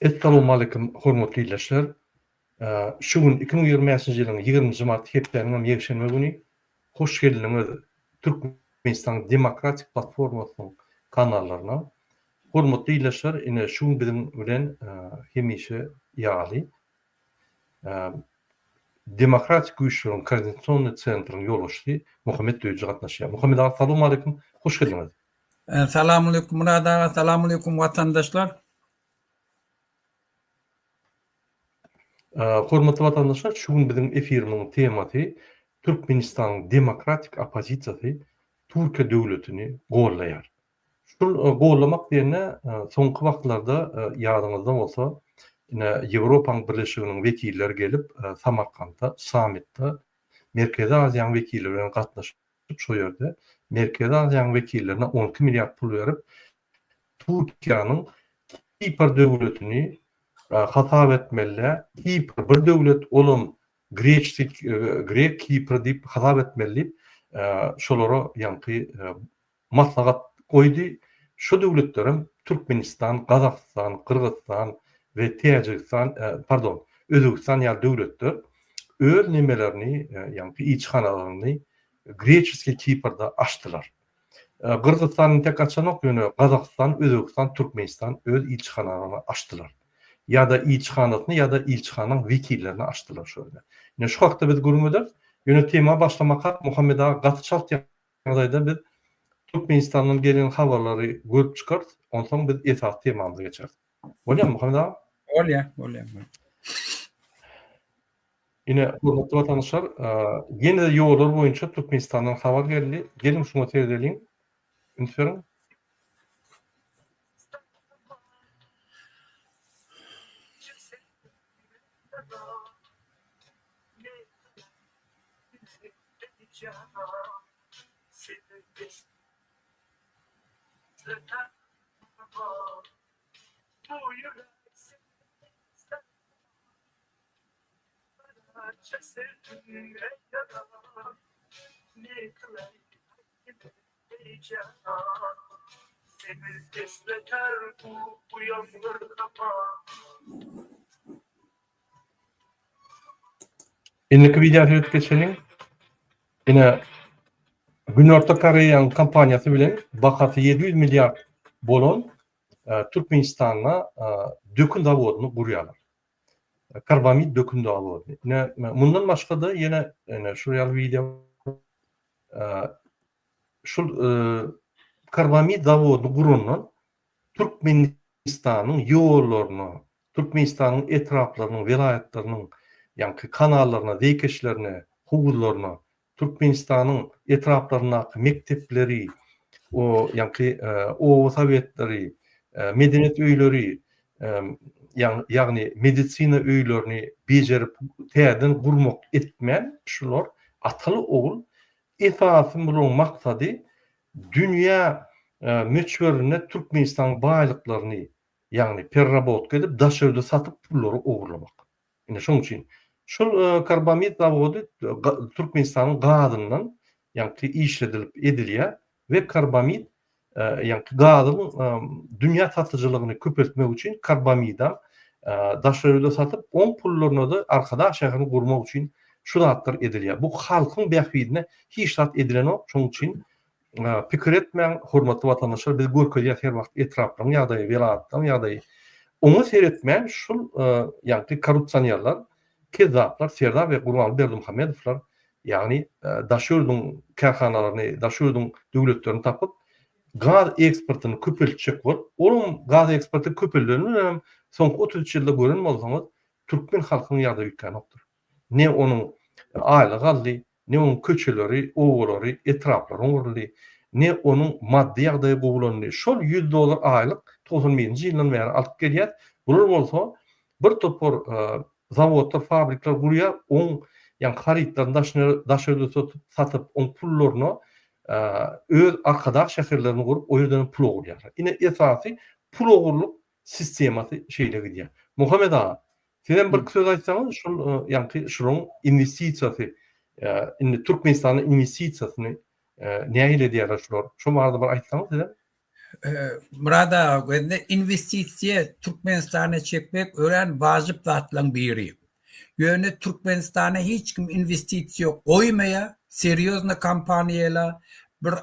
Essalawmaleýkim hormatly ildeşler. Şu gün 2025-nji ýylyň 20-nji mart hepdäniň hem ýekşenbe güni. Hoş geldiňiz Türkmenistanyň Demokratik platformasynyň kanallaryna. Hormatly ildeşler, ine şu gün biziň bilen hemişe ýaly Demokratik güýçleriň koordinasionnyý sentryň ýolbaşçysy Muhammet Döwji gatnaşýar. Muhammet aga salowmaleýkim, hoş geldiňiz. Salamaleýkum Myrat aga, salamaleýkum watandaşlar. Hormatly watandaşlar, şu gün biziň efirimiziň temasy Türkmenistanyň demokratik oppozisiýasy Türkiýe döwletini gollaýar. Şul gollamak diýende soňky wagtlarda ýadyňyzda bolsa ine Ýewropanyň Birleşiginiň wekilleri gelip Samarkantda sammitde Merkezi Aziýanyň wekilleri bilen gatnaşyp şo ýerde Merkezi Aziýanyň wekillerine 12 milliard pul berip Türkiýäniň Kipr döwletini hasap etmeli Kipr bir döwlet olam Greçsi Grek Kipr diýip hasap etmeli diýip şolara ýaňky maslahat goýdy. Şo döwletlerem Türkmenistan, Gazagystan, Gyrgyzystan we Täjigistan, pardon, Özbegistan ýaly döwletler öz nemelerini, ýaňky ilçihanalaryny Greçeskiý Kiprde açdylar. Gyrgyzystan entek açanok, ýöne Gazagystan, Özbegistan, Türkmenistan öz ilçihanalaryny açdylar. Ýa-da ilçihanasyny ýa-da ilçihanaň wekillerini açdylar şo ýerde. Ine şu hakda biz gürrüň ederis. Ýöne tema başlamakak Muhammet aga gaty çalt ýagdaýda biz Türkmenistandan gelen habarlary görüp çykarys, onsoň biz esasy temamyza geçeris. Bolýarmy Muhammet aga? Bolýar, bolýar. Ine, hormatly watandaşlar, ýene-de ýollar boýunça Türkmenistandan habar geldi. Geliň şuňa seredeliň. Üns beriň. Indiki wideo seredip geçeliň. Ine Günorta Koreýanyň kompaniýasy bilen bahasy 700 milliard bolan Türkmenistanda dökün zawodyny gurýarlar. Karbamid dökün zawody. Ine mundan başga-da ýene ine şu ýaly wideo şul karbamid zawodyny gurandan Türkmenistanyň ýollaryna, Türkmenistanyň etraplarynyň, welaýatlarynyň ýaňky kanallaryna, zeýkeşlerine, howuzlaryna, Türkmenistanyň etraplaryndaky mekdepleri, o ýaňky oba sowetleri, medeniýet öýleri, ýagny medisina öýlerini bejerip täzeden gurmak etmän şular ataly-ogul esasy bularyň maksady dünýä möçberinde Türkmenistanyň baýlyklaryny ýagny perrabotka edip daşary ýurda satyp pullary ogurlamak. Ine şoň üçin şol karbamid zawody Türkmenistanyň gazyndan ýaňky işledilip edilýär we karbamid ýaňky gazyň dünýä satyjylygyny köpeltmek üçin karbamidam daşary ýurda satyp oň pullaryna-da Arkadag şäherini gurmak üçin şu zatlar edilýär. Bu halkyň bähbidine hiç zat edilenok şoň üçin Pikir etmäň, hormatly watandaşlar, biz görkezýäs her wagt etraplaryň ýagdaýy, welaýatlaryň ýagdaýy. Oňa seretmän şul ýaňky korrupsionerler, kezzaplar, Serdar we Gurbanguly Berdimuhamedowlar, ýagny daşary ýurduň kärhanalaryny, daşary ýurduň döwletlerini tapyp, gaz eksportyny köpeltjek bolup, olam gaz eksporty köpeldeni bilenem soňky 33 ýylda gören bolsaňyz, türkmen halkynyň ýagdaýy üýtgänokdyr. Ne onuň aýlygy galdy, ne onuň köçeleri, obalary, etraplary oňaryldy, ne onuň maddy ýagdaýy gowulandy. Şol 100 dollar aýlyk 91-nji ýyldan bäri alyp gelýär. Bular bolsa bir topar zawodlar, fabrikler gurýar, oň ýaňky harytlaryny daşyna daşary ýurda satyp, oň pullaryna öz arkadag şäherlerini gurup, o ýerden pul ogurlaýarlar. Ine esasy pul ogurlyk sistemasy şeýle gidýär. Muhammet aga, Sizem bir söz aýtsaňyz şul ýaňky şunuň inwestisiýasy indi Türkmenistanyň inwestisiýasyny nähili edýärler şular? Şo barada bir aýtsaňyz sizem. Myrat aga gözle inwestisiýa Türkmenistana çekmek örän wajyp zatlaň biri. Ýöne Türkmenistana hiç kim inwestisiýa goýmaýar, serýozny kompaniýalar bir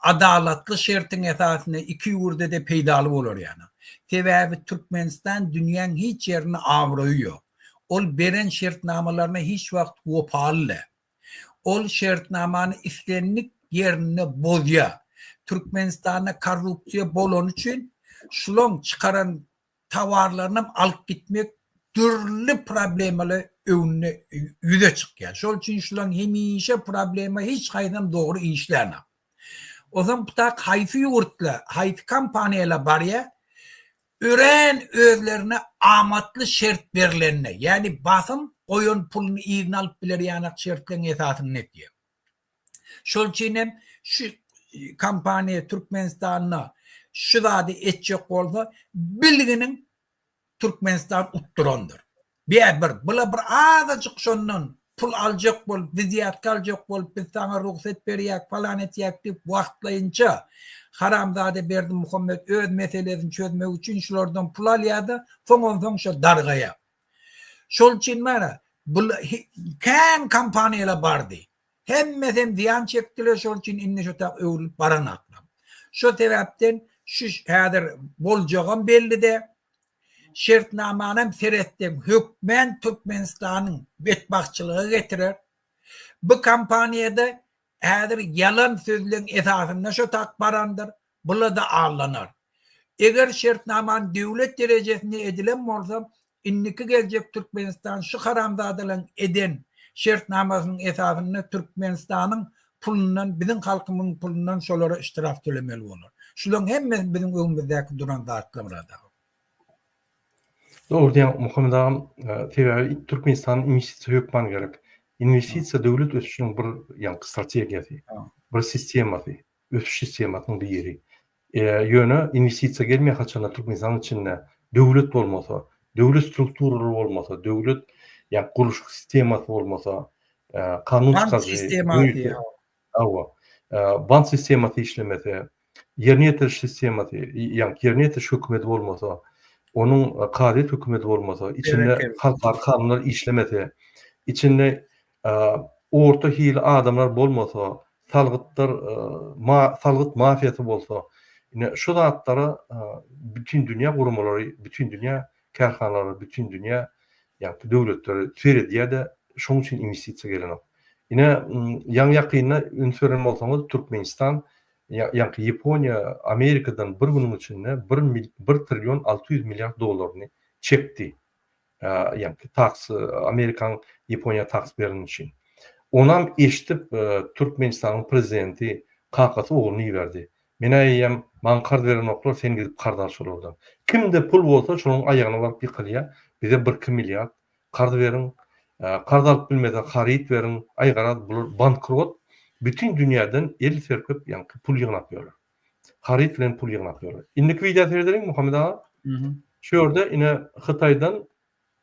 adalatly şertiň esasynda iki ýurda-da peýdaly bolar ýaly. Sebäbi Türkmenistan dünýäň hiç ýerinde abraýy ýok. Ol beren şertnamalaryna hiç wagt wepaly däl. Ol şertnamany islendik ýerinde bozýar. Türkmenistanda korrupsiýa bolany üçin şulaň çykaran towarlarynam alyp gitmek dürli problemalar öňünde ýüze çykýar. Şol üçin şulaň hemişe problema hiç haýsam dogry işlänok. Ozam putak haýsy ýurtla, haýsy kompaniýala barýar, örän özlerine amatly şert berlende, ýagny basym goýan puluny yzyna alyp biler ýanak şertleň esasynda etýär. Şol üçin hem şu kompaniýa Türkmenistanda şu zady etjek bolsa, bilginiň Türkmenistan utdurandyr. Bä bir, bula bir azajyk şondan pul aljak bolup, wizýatka aljak bolup, biz saňa rugsat berýäk, falan etýäk diýip wagtlaýynça haramzada Berdimuhamet öz meselesini çözmek üçin şulardan pul alýar-da, soň onsoň şo dargaýar. Şol üçin mana bul kän kompaniýalar bardy. Hemmesem zyýan çekdiler, şol üçin indi şo tak öwrülip baranaklar. Şo sebäpden şu häzir boljagam belli-de. Şertnamanam seretseň hökmän Türkmenistanyň betbagtçylyga getirer. Bu kompaniýada häzir ýalan sözleň esasynda şo tak barandyr, bula-da allanar. Eger şertnamany döwlet derejesinde edilen bolsa, indiki geljek Türkmenistan şu haramzadalaň eden şertnamasynyň esasynda Türkmenistanyň pulundan, biziň halkymyzyň pulundan şolara ştraf tölemeli bolar. Şulaň hemmesi biziň öňümizdäki duran zatlar Myrat aga. Dogry diýýäň Muhammet agam, sebäbi Türkmenistana inwestisiýa hökman gerek. Inwestisiýa döwlet ösüşiniň bir ýaňky strategiýasy, bir sistemasy, ösüş sistemasynyň biri. Ýöne inwestisiýa gelmeýär haçanda Türkmenistanyň içinde döwlet bolmasa, döwlet strukturalary bolmasa, döwlet ýa gurluşyk sistemasy bolmasa, kanun çykaryjy, hawa, bank sistemasy işlemese, ýerine ýetiriş sistemasy, ýagny ýerine ýetiriş hökümeti bolmasa, onuň kazyýet hökümeti bolmasa, içinde halkara kanunlar işlemese, içinde orta hili adamlar bolmasa, salgytlar, salgyt mafiýasy bolsa, ine şu zatlara bütin dünýä guramalary, bütin dünýä kärhanalary, bütin dünýä ýagny döwletleri seredýär-de, şonuň üçin inwestisiýa gelenok. Ine, ýaňy-ýakynda üns beren bolsaňyz, Türkmenistan, ýaňky Ýaponiýa Amerikadan bir günüň içinde bir bir trillion 600 milliard dollaryny çekdi. Ýaňky taks, Amerikanyň Ýaponiýa taks bereni üçin. Onam eşidip, Türkmenistanyň prezidenti kakasy ogluny iberdi. Men-ä eýýäm, maňa karz berenoklar, sen gidip karz al şolardan. Kimde pul bolsa, şolaryň aýagyna baryp ýykylýar, bize birki milliard Karz beriň, karz alyp bilmese haryt beriň, aý garaz bular bankrot, bütin dünýäden el serpip ýaňky pul ýygnap ýörler. Haryt bilen pul ýygnap ýörler. Indiki wideo seredeliň Muhammet aga. Şu ýerde ine Hytaýdan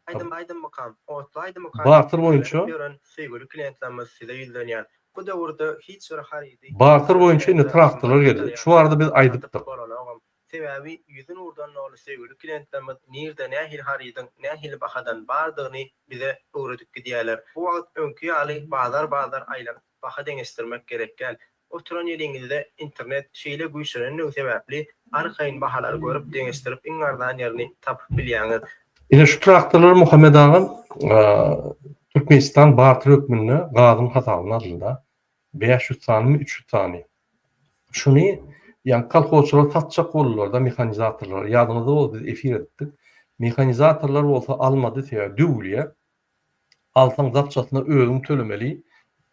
Aýdym aýdymmykam, otly aýdymykam Barter boýunça ýören söýgüli klientlerimiz size ýüzlenýär. Bu döwürde hiç bir harydy Barter boýunça indi traktorlar geldi. Şu barada biz aýdypdyk. Bolanogam. Sebäbi ýüzi nurdan doly söýgüli klientlerimiz nirde nähili harydyň nähili bahadan bardygyny bize öwredip gidýärler. Bu wagt öňki ýaly bazar-bazar aýlanyp baha deňeşdirmek gerek däl. Oturan ýeriňizde internet şeýle güýçlenendigi sebäpli arkaýyn bahalary görüp deňeşdirip iň arzan ýerini tapyp bilýäňiz. Ine şu traktorlary Muhammet agam Türkmenistan barter hökmünde gazyň hasabyna alynda. 500 sanymy 300 sany. Şuny ýaňky kolhozçylar satjak boldular-da mehanizatorlara. Ýadyňyzda bolsa biz efir edipdik. Mehanizatorlar bolsa almady sebäbi döwülýär. Alsaň zapçasyna özüň tölemeli.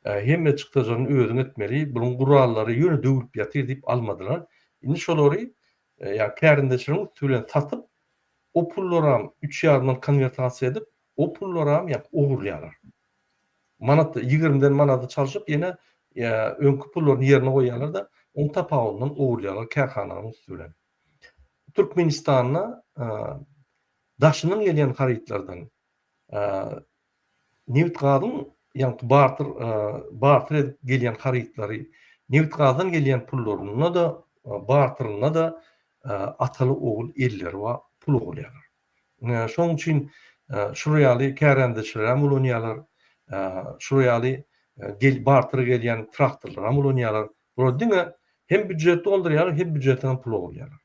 Hemme çykdajylaryny özüň etmeli. Bunuň gurallary ýöne döwülip ýatyr diýip almadylar. Indi şolary ýa kärendeçileriň üsti bilen satyp, o pullaram üç ýarymdan konwertasiýa edip, o pullaram ýa ogurlaýarlar. Manat ýigrimiden manada çalşyp ýene öňki pullaryny ýerine goýýarlar-da, oň tapawudyndan ogurlaýarlar kärhanalaryň üsti bilen. Türkmenistanda daşyndan gelýän harytlardan nebit-gazyň ýaňky barter barter edip gelýän harytlary, nebit-gazdan gelýän pullarynda-da. barterinde-de ataly-ogul elleri bar, pul ogurlaýarlar. Şonuň üçin şular ýaly kärendeçilerem ulanýarlar, şular ýaly barter gelýän traktorlaram ulanýarlar. Bular diňe hem býujet doldurýarlar, hem býujetden hem pul ogurlaýarlar.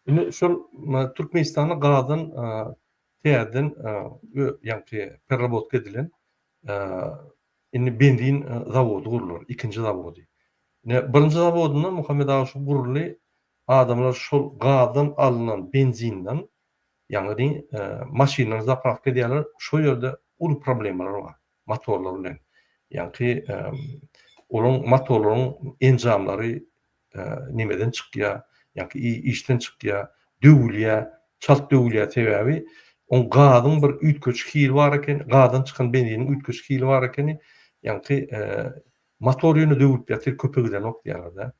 Indi şol Türkmenistanda gazdan täzeden ýaňky perrabotka edilen indi benzin zawody gurlar, ikinji zawody. Ine birinji zawodynda Muhammet aga şu guruldy, adamlar şol gazdan alnan benzinden ýagny maşynlary zaprawka edýärler, şo ýerde uly problemalar bar motorlar bilen. Ýaňky olaryň motorlaryň enjamlary nemeden çykýar, ýaňky işden çykýar, döwülýär, çalt döwülýär sebäbi oň gazyň bir üýtgeşik hili bar eken, gazdan çykan benziniň üýtgeşik hili bar ekeni, ýaňky motor ýöne döwülip ýatyr, köpe gidenok diýýärler-de.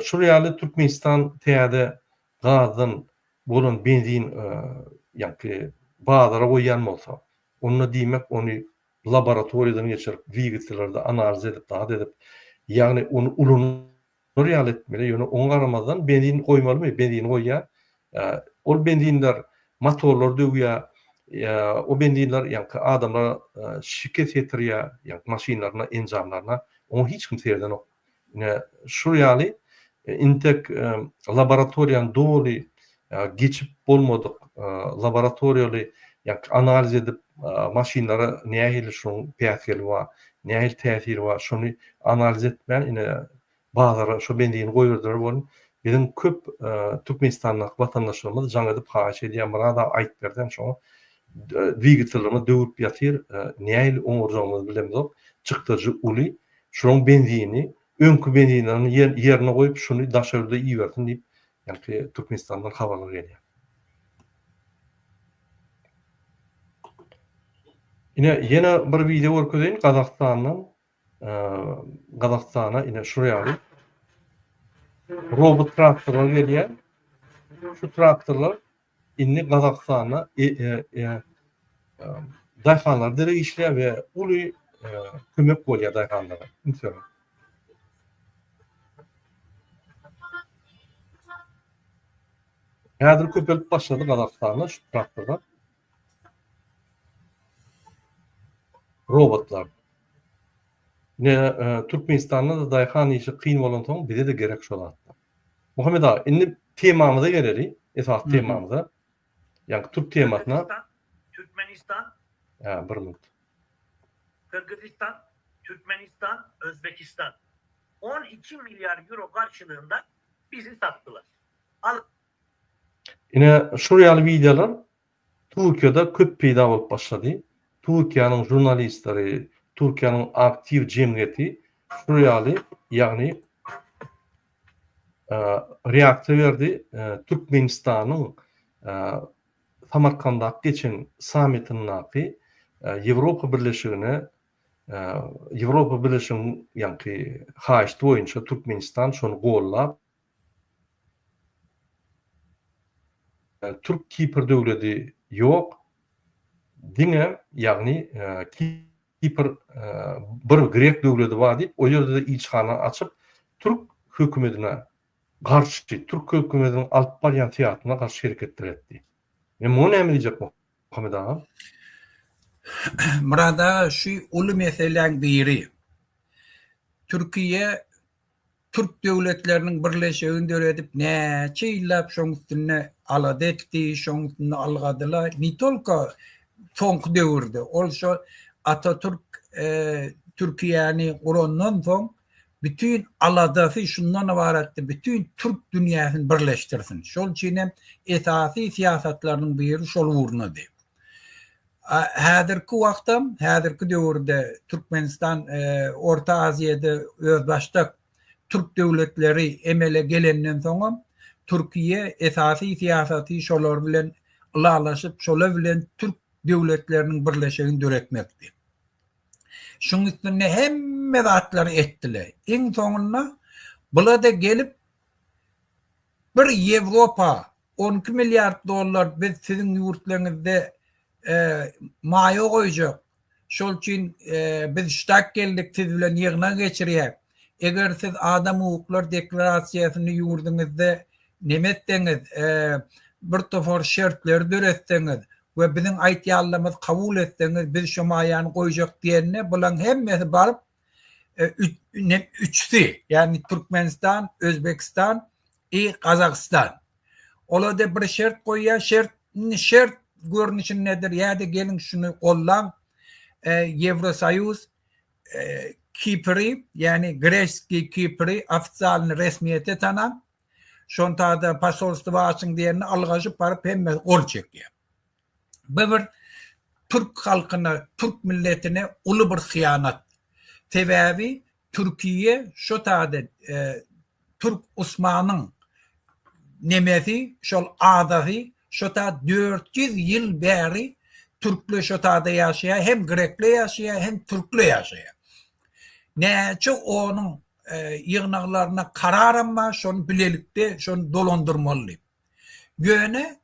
Şol ýaly Türkmenistan täze gazdan bolan benzin ýaňky bazara goýýan bolsa, onda diýmek ony laboratoriýadan geçirip, dwigatellerde analiz edip, zat edip, ýagny ony ulanar ýaly etmeli, ýöne oňa garamazdan benzin goýmalymy? Benzin goýýar. Ol benzinler motorlary döwýär, o benzinler ýaňky adamlara şikes ýetirýär, ýaňky maşynlaryna, enjamlaryna, oňa hiç kim seredenok. Ine, şul ýaly intek laboratoriýany doly geçip bolmadyk laboratoriýaly ýa analiz edip maşynlara nähili şoň päsgeli bar, nähili täsiri bar şony analiz etmän ine bazara şo benzini goýberdiler welin biziň köp Türkmenistandaky watandaşlarymyz jaň edip haýyş edýär Myrat aga aýyp berseň şoňa dwigatellerimiz döwülip ýatyr nähili oňarjagymyzy bilemzok çykdajy uly Şulaň benzini öňki benzinlerini ýerine goýup şuny daşary ýurda ibersin diýip ýaňky Türkmenistandan habarlar gelýär. Ine ýene bir wideo görkezeýin Gazagystandan. Gazagystana ine şular ýaly robot traktorlar gelýär. Şu traktorlar Indi Gazagystanda daýhanlar derek işleýär we uly kömek bolýar daýhanlara. Üns beriň. Häzir köpelip başlady Gazagystanda şu traktorlar. Robotlar. Ne Türkmenistanda-da daýhan işi kyn bolansoň bize-de gerek şo zatlar. Muhammet aga, indi temamyza geleli, esasy temamyza. Ýagny türk temasyna. Türkmenistan, Hä, bir minut. Kyrgyzystan, Türkmenistan, Özbekistan 12 milyar euro karşılığında bizi satdylar. Al. Ine şul ýaly wideolar Türkiýede köp peýda bolup başlady. Türkiýäniň žurnalistleri, Türkiýäniň aktiw jemgyýeti şul ýaly, ýagny reaksiýa berdi. Türkmenistanyň Samarkandaky geçen sammitindäki Ýewropa Birleşigine Ýewropa Birleşiginiň ýaňky haýyşty boýunça Türkmenistan şony gollap, Türk Kipr döwledi ýok. Diňe ýagny Kipr bir grek döwledi bar diýip, o ýerde-de ilçihana açyp, türk hökümedine garşy, türk hökümediniň alyp barýan syýasatyna garşy hereketler etdi. Men muňa näme diýjek Muhammet aga? Myrat aga şu uly meseläň biri. Türkiýe Türk döwletleriniň birleşigini döredip näçe ýyllap şoň üstünde alada etdi, şoň üstünde algadylar. Ne tolko soňky döwürde ol şo Atatürk Türkiýäni gurandan soň bütin aladasy şundan ybaratdy, bütin türk dünýäsini birleşdirsin. Şol üçin hem esasy syýasatlarynyň biri şol ugrunady. Häzirki wagtam, häzirki döwürde Türkmenistan Orta Aziýada özbaşdak türk döwletleri emele gelenden soňam Türkiýe esasy syýasaty şolar bilen ylalaşyp, şolar bilen türk döwletleriniň birleşigini döretmekdi. Şuň üstünde hemme zatlary etdiler. Iň soňunda bula-da gelip bir Ýewropa 12 milliard dollar biz siziň ýurtlaryňyzda. maýa goýjak. Şol üçin biz ştak geldik siz bilen ýygnak geçirýäk. Eger siz adam hukuklar deklarasiýasyny ýurduňyzda neme etseňiz, bir topar şertleri döretseňiz we biziň aýtýanlarymyzy kabul etseňiz biz şo maýany goýjak diýende bulaň hemmesi baryp üçüsi ýagny Türkmenistan, Özbegistan i Gazagystan. Olar-da bir şert goýýar, şert indi şert görnüşindedir ýa-da geliň şuny gollaň Ýewrosoýuz Kipri, ýagny Greçskiý Kipri ofitsialny resmiýete tanaň. Şontada posolstwo açyň diýende ylgaşyp baryp hemmesi gol çekýär. Bu bir türk halkyna, türk milletine uly bir hyýanat. Sebäbi Türkiýe şo taýda Türk Usmanyň nemesi, şol adasy şo ta 400 ýyl bäri türkler şo taýda ýaşaýar, hem grekler ýaşaýar, hem türkler ýaşaýar. Näçe onuň ýygnaglaryna kararam bar, şony bilelikde şony dolandyrmaly diýip. Ýöne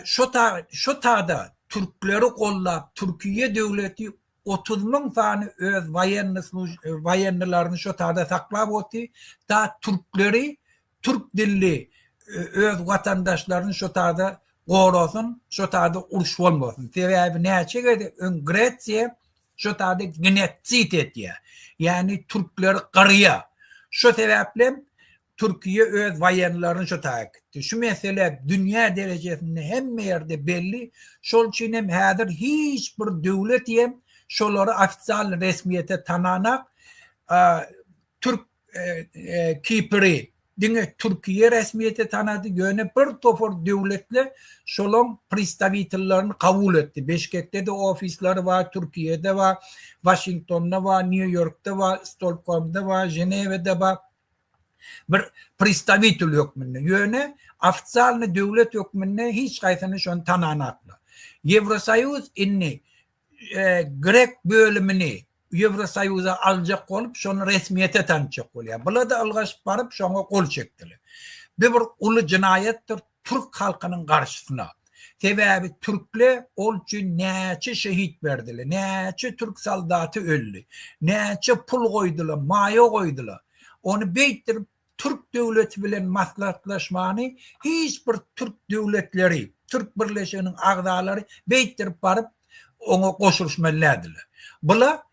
Şo şo tada türkleri gollap Türkiýe döwleti 30 müň sany öz waýenny waýennylaryny şo tada saklap oty da türkleri türk dilli öz watandaşlaryny şo tada gorasyn şo tada uruş bolmasyn. Sebäbi näçe gezek öň Gresiýa şo tada genetsid etýär. Ýagny türkleri gyrýar. Şo sebäplem Türkiýe öz waýenlaryny şo taýa äkitdi. Şu mesele dünýä derejesinde hemme ýerde belli. Şol üçin hem häzir hiç bir döwlet hem şolary ofitsial resmiýete tananak. Türk Kipri diňe Türkiýe resmiýete tanady, ýöne bir topar döwletler şolaň predstawitellerini kabul etdi. Beşkekde-de ofisleri bar, Türkiýede bar, Waşingtonda bar, Nýu-Ýorkda bar, Stolkomda bar, Ženewede bar. bir predstawitel hökmünde, ýöne ofitsialny döwlet hökmünde hiç haýsyny şony tananaklar. Ýewrosoýuz indi grek bölümini Ýewrosoýuza aljak bolup, şony resmiýete tanatjak bolýar. Bular-da ylgaşyp baryp şoňa gol çekdiler. Bu bir uly jenaýatdyr türk halkynyň garşysyna. Sebäbi türkle ol üçin näçe şehit berdiler, näçe türk soldaty öldi, näçe pul goýdular, maýa goýdular. Ony beýtdirip türk döwleti bilen maslahatlaşmany hiç bir türk döwletleri, türk birleşiginiň agzalary beýtdirip baryp oňa goşulyşmaly däldiler. Bula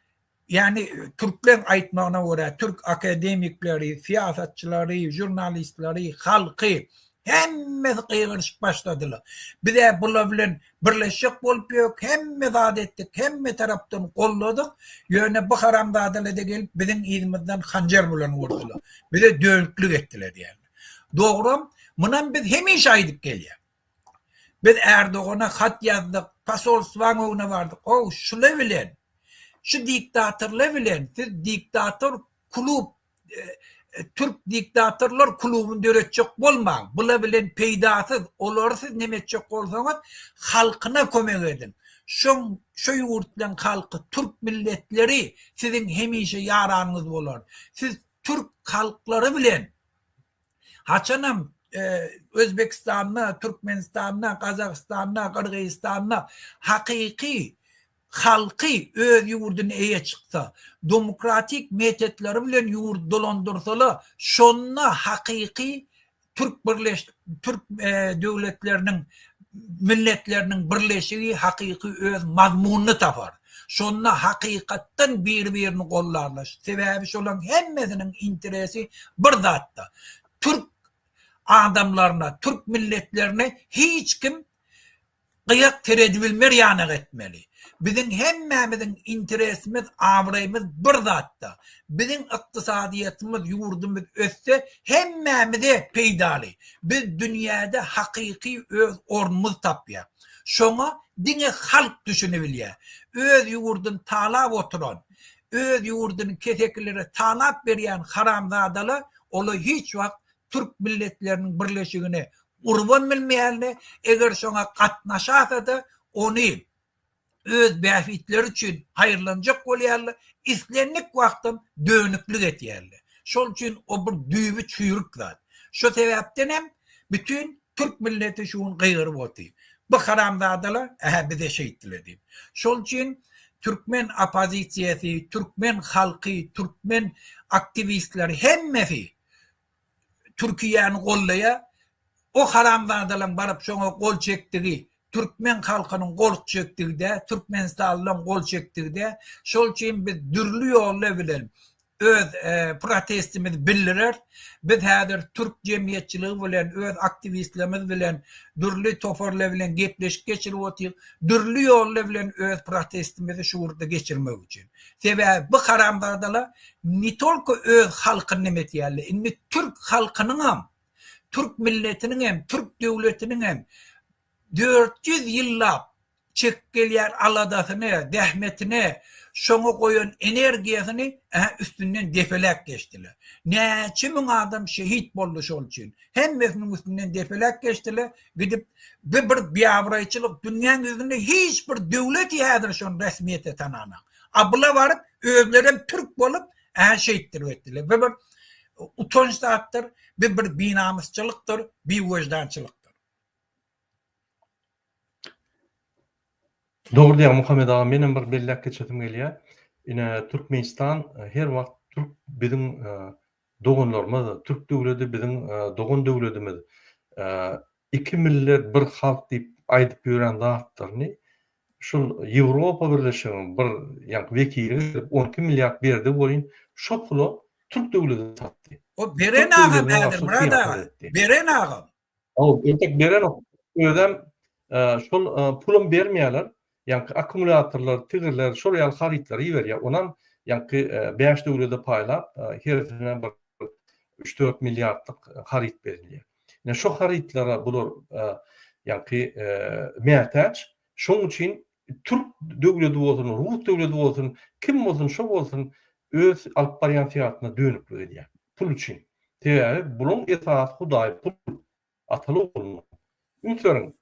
Ýagny türkleň aýtmagyna görä türk akademikleri, syýasatçylary, žurnalistleri, halky hemmesi gygyryşyp başladylar. Biz-ä bular bilen birleşjek bolup ýörük, hemme zat etdik, hemme tarapdan golladyk, ýöne bu haramzadalar-da gelip biziň yzymyzdan hanjar bilen urdular. Bize dönüklik etdiler diýýärler. Dogram, munam biz hemişe aýdyp gelýäs. Biz Erdogana hat ýazdyk, posolstwaň öňüne bardyk. How, şular bilen, şu diktatorlar bilen siz diktator klub, türk diktatorlar klubuny döretjek bolmaň. Bular bilen peýdasyz, olary siz neme etjek bolsaňyz, halkyna kömek ediň. Şoň, şo ýurtlaň halky, türk milletleri siziň hemişe ýaranyňyz bolar. Siz türk halklary bilen Haçanam Özbekistanda, Türkmenistanda, Gazagystanda, Gyrgyzystanda hakyky halky öz ýurduna eýe çyksa, demokratik metodlary bilen ýurdy dolandyrsalar, şonda hakyky türk birleş türk döwletleriniň milletleriniň birleşigi hakyky öz mazmunyny tapar. Şonda hakykatdan bir-birini gollarlar. Sebäbi şolaryň hemmesiniň interesi bir zatda. Türk adamlaryna, türk milletlerine hiç kim gyýak seredibilmer ýanak etmeli. Biziň hemmämiziň interesimiz, abraýymyz bir zatda. Biziň ykdysadyýetimiz, ýurdumyz össe hemmämize peýdaly. Biz dünýäde hakyky öz ornumyzy tapýas. Şoňa diňe halk düşünibilýär. Öz ýurduny talap oturan, öz ýurduny kesekilere talap berýän haramzadalar olar hiç wagt türk milletleriniň birleşigine urubam bilmeýärler, eger şoňa gatnaşasada ony öz bähbitleri üçin haýyrlanjak bolýarlar, islendik wagtam dönüklik etýärler. Şol üçin o bir düýbi çüýrük zat. Şo sebäpden hem bütin türk milleti şu gün gygyryp otyr. Bu haramzadalar ähä bize şeýtdiler diýip. Şol üçin türkmen oppozisiýasy, türkmen halky, türkmen aktiwistleri hemmesi Türkiýäni goldaýar. O haramzadalaň baryp şoňa gol çekdigi türkmen halkynyň gol çekdigi däl, türkmenistanlylaň gol çekdigi däl. Şol üçin biz dürli ýollar bilen öz protestimizi bildireris. Biz häzir türk jemgyýetçiligi bilen, öz aktiwistlerimiz bilen, dürli toparlar bilen gepleşik geçirip otyrys. Dürli ýollar bilen öz protestimizi şu ýurtda geçirmek üçin. Sebäbi bu haramzadalar ne tolko öz halkyny neme etýärler, indi türk halkynyňam, türk milletiniňem, türk döwletiniňem 400 ýyllap çekip gelýän aladasyny, zähmetini, şoňa goýan energiýasyny ähä üstünden depeläp geçdiler. Näçe müň adam şehit boldy şol üçin. Hemmesiniň üstünden depeläp geçdiler. Gidip bu bir biabraýçylyk dünýäň ýüzünde hiç bir döwlet häzir şony resmiýete tananak. A bula baryp özlerem türk bolup ähä şeýtdirip etdiler. Bu bir utanç zatdyr, bu bir binamysçylykdyr, biwejdançylykdyr. Dogry diýýäň Muhammet aga menem bir belläp geçesim gelýär. Ine Türkmenistan her wagt türk biziň doganlarymyz, türk döwledi biziň dogan döwledimiz. Iki millet bir halk diýip aýdyp ýören zatlaryny şul Ýewropa Birleşiginiň bir ýaňky wekili gelip 12 milliard berdi welin şo pula türk döwledini satdy. O beren agam häzir Myrat aga. Beren agam. Hawa, entek berenok. Özem şol pulam bermeýärler. Ýaňky akkumulýatorlar, tigirler, şol ýaly harytlary iberýär. Onam ýaňky bäş döwlede paýlap, hersine bir üç-dört milliardlyk haryt berilýär. Ine şo harytlara bular ýaňky mätäç. Şonuň üçin türk döwledi bolsun, rus döwledi bolsun, kim bolsun, şo bolsun öz alyp barýan syýasatyna dönüklik edýär. Pul üçin. Sebäbi bulaň esasy hudaýy pul. Ataly oglunyň. Üns beriň.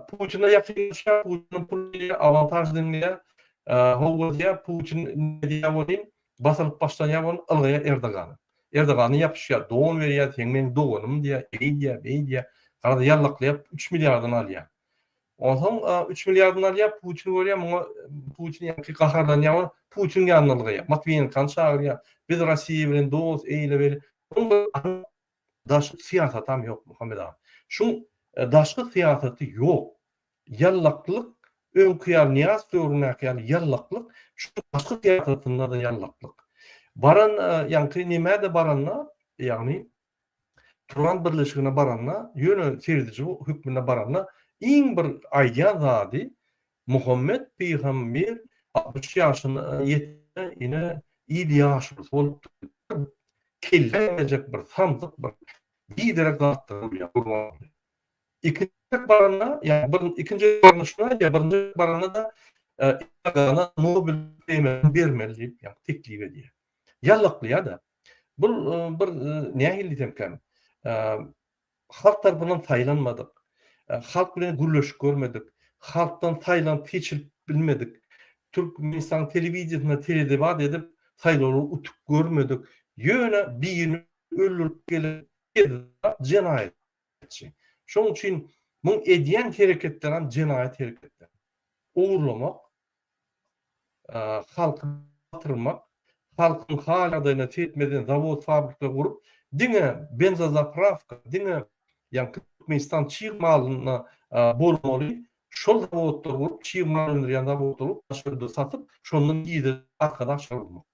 Putine ýakynlaşýar, Putinden pul alýar, awantaž diňleýär. Hawa diýýär, Putin näme diýýär welin, basylyp başlanýar welin, ylgaýar Erdogana. Erdogana ýapyşýar, don berýär, sen meň doganym diýýär, eý diýýär, beý diýýär. Garaz ýallaklaýar, üç milliardyny alýar. Onsoň üç milliardyny alýar, Putin görýär, muňa Putin ýaňky gaharlanýar we Putiniň ýanyna ylgaýar. Matwiýenkany çagyrýar. Biz Rossiýa bilen dost, eýle-beýle. Onuň daşky syýasatam ýok, Muhammet aga. Şuň daşky syýasaty ýok. Ýallaklyk, öňki ýaly Nyýazow döwründäki ýaly ýallaklyk, şu daşky syýasatynda-da ýallaklyk. Baran ýaňky nämä-de baranda, ýagny Turan birleşigine baranda, ýöne serediji hökmünde baranda iň bir aýdýan zady Muhammet pygamber 60 ýaşyna ýetende ine il ýaşulusy bolupdyr. Kellä geljek bir samsyk bir biderek zatlar bolýar Gurbanguly. Ikinji gezek baranda, ýa bir ikinji gezek baranda şuny aýdýar, birinji gezek baranda-da Erdogana Nobel premiýasyny bermeli diýip ýa teklip edýär. Ýallaklaýar-da. Bu bir nähili diýsemkäm, halk tarapyndan saýlanmadyk, halk bilen gürleşip görmedik, halkdan saýlanyp seçilip bilmedik, Türkmenistanyň telewideniýesinde teledebat edip saýlawlary utup görmedik, ýöne birini öldürip gelen kezzap jenaýatçy. Şonuň üçin muň edýän hereketlerem jenaýat hereketleri. Ogurlamak, halky batyrmak, halkyň hal-ýagdaýyna seretmezden zawod-fabrikler gurup, diňe benzozapravka, diňe ýaňky Türkmenistan çig malyna bolmaly, şol zawodlary gurup, çig mal öndürýän zawodlary gurup, daşary ýurda satyp, şondan girdeji Arkadag şäheri gurmak.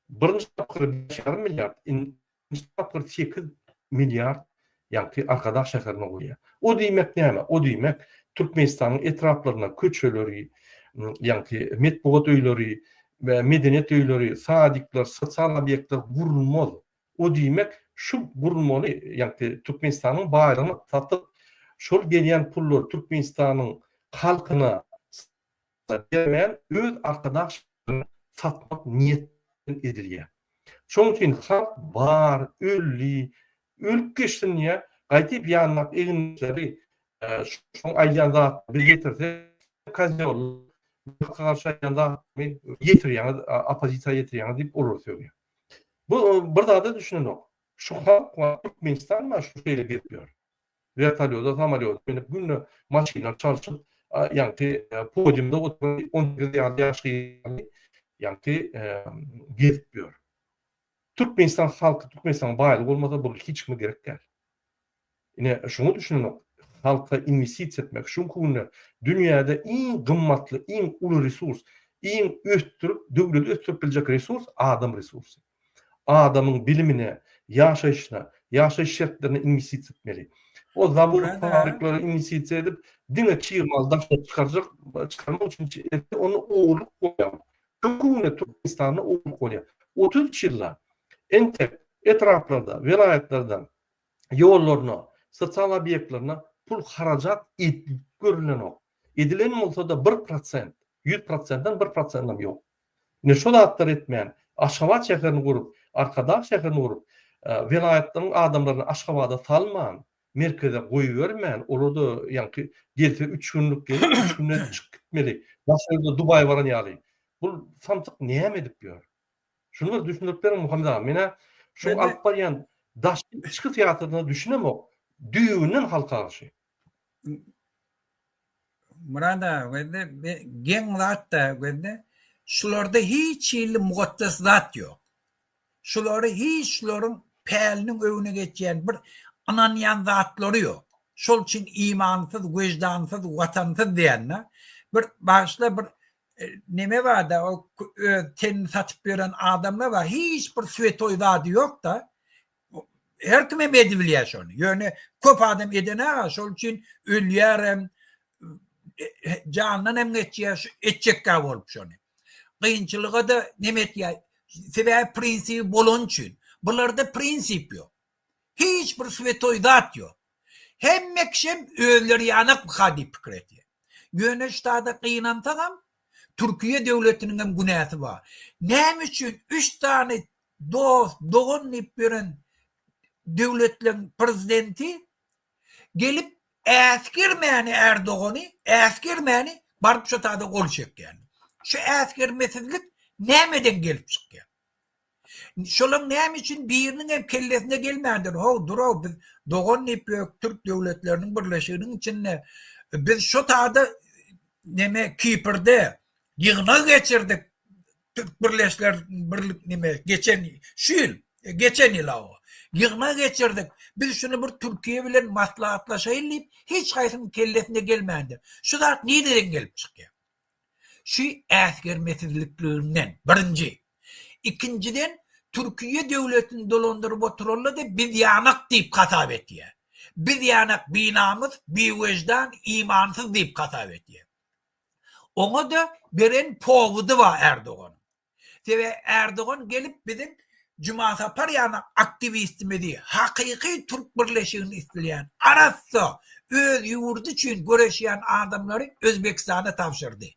Birinji tapgyry bäş ýarym milliard, Ikinji tapgyr 8 milliard ýaňky Arkadag şäherine goýýar. O diýmek näme? O diýmek Türkmenistanyň etraplarynda köçeleri, ýaňky metbugat öýleri, medeniýet öýleri, sadikler, sosial obýektler gurulmaz. O diýmek şu gurulmaly ýaňky Türkmenistanyň baýlygyny satyp, şol gelýän pullary Türkmenistanyň halkyna bermän öz Arkadag şäherini satmak niýet bilen edilýär. Şonuň üçin halk bar, öldi, ölüp geçsin diýýär. Gaýdyp ýanyndaky egindeşleri şoň aýdýan zatlaryny bir ýetirse kozýol halka garşy aýdýan zatlaryny ýetirýäňiz, oppozisiýa ýetirýäňiz diýip olary sögýär. Bu bir zada düşünenok. Şu halk bar, Türkmenistan bar şu şeýle gezip ýör. Wertolýoda, samolýoda münüp, günde maşynlar çalşyp, ýaňky podiumda oturan 18 ýaly ýaş gyz ýaňky gezip ýör. Türkmenistan halky, Türkmenistanyň baýlygy bolmasa bu hiç kime gerek däl. Ine, şuňa düşünmek, halka inwestisiýa etmek, şu günki günde dünýäde iň gymmatly, iň uly resurs, iň ösdürip, döwleti ösdürip biljek resurs adam resursy. Adamyň bilimine, ýaşaýşyna, ýaşaýyş şertlerine inwestisiýa etmeli. O zawod, fabriklere inwestisiýa edip, diňe çig maly daşyna çykarjak, çykarmak üçin etse, onda ogurlyk bolýar. Şu günde Türkmenistanda ogurlyk bolýar. 33 ýylda entek etraplarda, welaýatlarda ýollaryna, sosial obýektlerine pul harajat edilip görülenok. Edilen bolsa-da bir prosent, ýüz prosentden bir prosentam ýok. Ine şo zatlary etmän, Aşgabat şäherini gurup, Arkadag şäherini gurup, welaýatlaryň adamlaryny Aşgabada salman, merkeze goýbermän, olar-da ýaňky gelse üç günlük gelip, üç günden çykyp gitmeli. Daşary ýurda Dubaýa baran ýaly. Bul samsyk näme edip ýör? Şuny bir düşündirip beriň Muhammet aga. Men-ä şu alyp barýan daşky içki syýasatyna düşünemok. Düýbünden halka garşy. Myrat aga gözde geň zat-da gözde şularda hiç hili mukaddes zat ýok. Şulary hiç şularyň päliniň öňüne geçýän bir ynanýan zatlary ýok. Şol üçin imansyz, weždansyz, watansyz diýende bir bagyşla bir neme barda o öz tenini satyp ýören adamlar bar hiç bir swetoý zady ýokda her kim hem edibilýär şony ýöne köp adam edenä şol üçin ölýärem jandan hem geçýär şu etjekkä bolup şony kynçylyga da neme etýär sebäbi prinsibi bolany üçin bularda prinsip ýok Hiç bir swetoý zat ýok. Hemme kişem özleri ýanakmyka diýip pikir edýär. Ýöne ştada gynansagam Türkiýe döwletiniňem günäsi bar. Näme üçin üç sany dost, dogan diýip ýören döwletleň prezidenti gelip äsgermäni Erdogany äsgermäni baryp şo tada gol çekýär. Şu äsgermesizlik nämeden gelip çykýar? Şolaň näme üçin biriniň hem kellesine gelmändir, how, dur-ow, biz dogan diýip ýörük türk döwletleriniň birleşiginiň içinde, biz şo tada neme Kiprde ýygnak geçirdik, türk birleşler birlik neme geçen şu ýyl, geçen ýyl hawa, ýygnak geçirdik, biz şuny bir Türkiýe bilen maslahatlaşaýyn diýip hiç haýsynyň kellesine gelmändir. Şu zat nireden gelip çykýar? Şu äsgermesizlikliginden, birinji. Ikinjiden, Türkiýe döwletini dolandyryp oturanlar-da biz ýanak diýip hasap etýär. Biz ýanak binamys, biweždan, imansyz diýip hasap etýär. Oňa-da beren powudy bar Erdoganyň. Sebäbi Erdogan gelip biziň Jumasapar ýaly aktiwistimizi, hakyky türk birleşigini isleýän, arassa öz ýurdy üçin göreşýän adamlary Özbekistana tabşyrdy.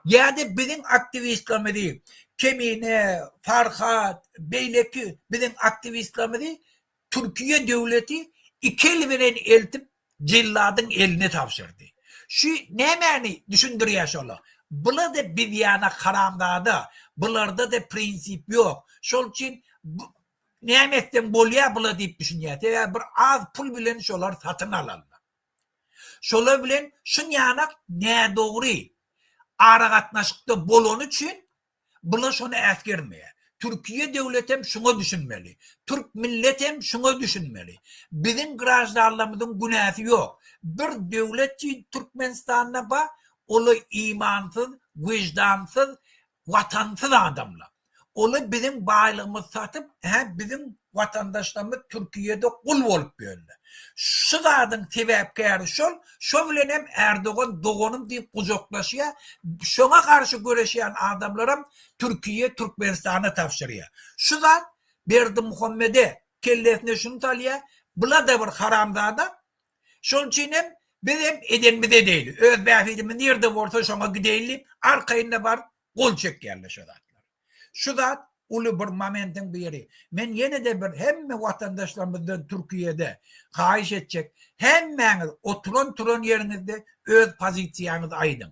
Ýa-da biziň aktiwistlerimizi Kemine, Farhat, beýleki biziň aktiwistlerimizi Türkiýe döwleti iki eli bilen eltip jelladyň eline tabşyrdy. Şu nämäni düşündirýär şola? Bula-da bizýana haramzada, bularda-da prinsip ýok. Şol üçin näme etseň bolýar bula diýip düşünýär. Sebäbi bir az pul bilen şolar satyn alarlar. Şolar bilen şunýanak nädogry aragatnaşykda bolany üçin Bular şony äsgermeýär. Türkiýe döwletem şuňa düşünmeli. Türk milletem şuňa düşünmeli. Biziň graždanlarymyzyň günäsi ýok. Bir döwlet Türkmenistanda bar, ola imansyz, wyždansyz, watansyz adamlar. Ola biziň baýlygymyzy satyp, hä biziň watandaşlarymyz Türkiýede gul bolup ýörler. Şu zadyň sebäpkäri şol, şo bilen hem Erdogan doganym diýip gujaklaşýar, şoňa garşy göreşýän adamlaram Türkiýe Türkmenistana tabşyrýar. Şu zat Berdimuhamede kellesine şuny salýar, bula-da bir haramzada, şonuň üçin hem biz hem edenimizi edeýli, öz bähbidimiz nirde bolsa şoňa gideýli diýip arkaýynda baryp gol çekýärler şo zatlara. Şu zat uly bir momentiň biri. Men ýene-de bir hemme watandaşlarymyzdan Türkiýede haýyş etjek, hemmäňiz oturan-turan ýeriňizde öz pozisiýaňyzy aýdyň.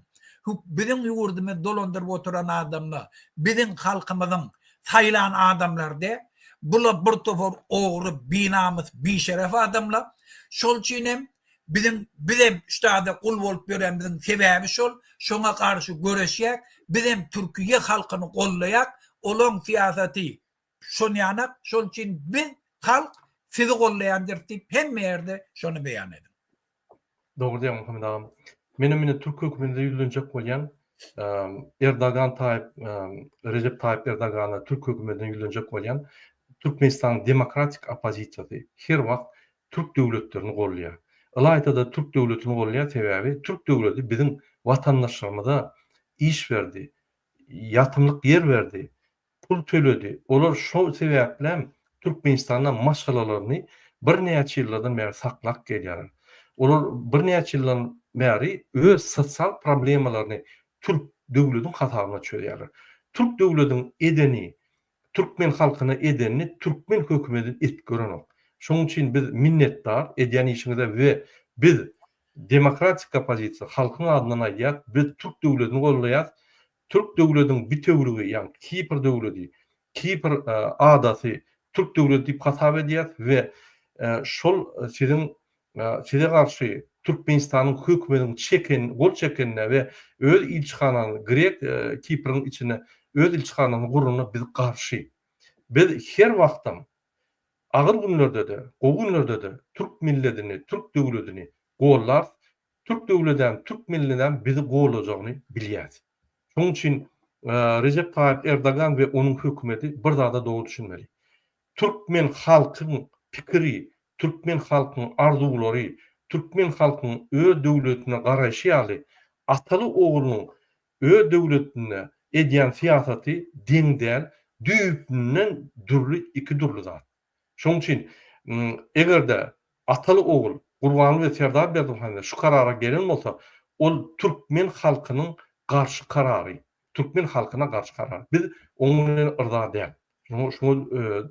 Biziň ýurdumyzy dolandyryp oturan adamlar biziň halkymyzyň saýlan adamlary däl. Bular bir topar ogry, binamys, bişeref adamlar. Şol üçin hem biziň bizem ştada gul bolup ýörenimiziň sebäbi şol. Şoňa garşy göreşýäk. Bizem Türkiýe halkyny gollaýak. Olaň syýasaty şonýanak. Şol üçin biz halk sizi gollaýandyrys diýip hemme ýerde şony beýan ediň. Dogry diýýäň Muhammet agam. Menem ine türk hökümetine ýüzlenjek bolýan. Erdogan Taýyp Rejep Taýyp Erdogana türk hökümetine ýüzlenjek bolýan. Türkmenistanyň demokratik oppozisiýasy her wagt türk döwletlerini goldaýar. Ylaýta-da türk döwletini goldaýar sebäbi türk döwleti biziň watandaşlarymyza iş berdi, ýatymlyk ýer berdi, pul töledi. Olar şol sebäplem Türkmenistanda maşgalalaryny birnäçe ýyllardan bäri saklap gelýärler. Olar birnäçe ýyldan bäri öz sosial problemalaryny türk döwlediň hasabyna çözýärler. Türk döwlediň edeni, türkmen halkyna edenini türkmen hökümeti edip görenok. Şonuň üçin biz minnetdar edýän işiňize we biz demokratik oppozisiýa halkyň adyndan aýdýas, biz türk döwledini goldaýas, Türk döwlediň bitewüligi, ýagny Kipr döwledi, Kipr adasy türk döwledi diýip hasap edýäs we şol siziň size garşy Türkmenistanyň hökümetiniň çeken gol çekenine we öz ilçihanany grek Kipriň içinde öz ilçihanasyny guranyna biz garşy. Biz her wagtam agyr günlerde-de, gowy günlerde-de türk milledini, türk döwledini gollarys Türk döwledem, türk milledem bizi gollajagyny bilýäs. Şonuň üçin Rejep Taýyp Erdogan we onuň hökümeti bir zada dogry düşünmeli. Türkmen halkyň pikiri, türkmen halkyň arzuwlary, türkmen halkyň öz döwletine garaýşy ýaly ataly-oglunyň öz döwletinde edýän syýasaty deň däl, düýpünden dürli iki dürli zat. Şonuň üçin, eger-de ataly-ogul Gurbanguly we Serdar Berdimuhamedow şu karara gelen bolsa, ol türkmen halkynyň garşy karary, türkmen halkyna garşy karar. Biz onuň bilen yrza däl. Şuňa şuňa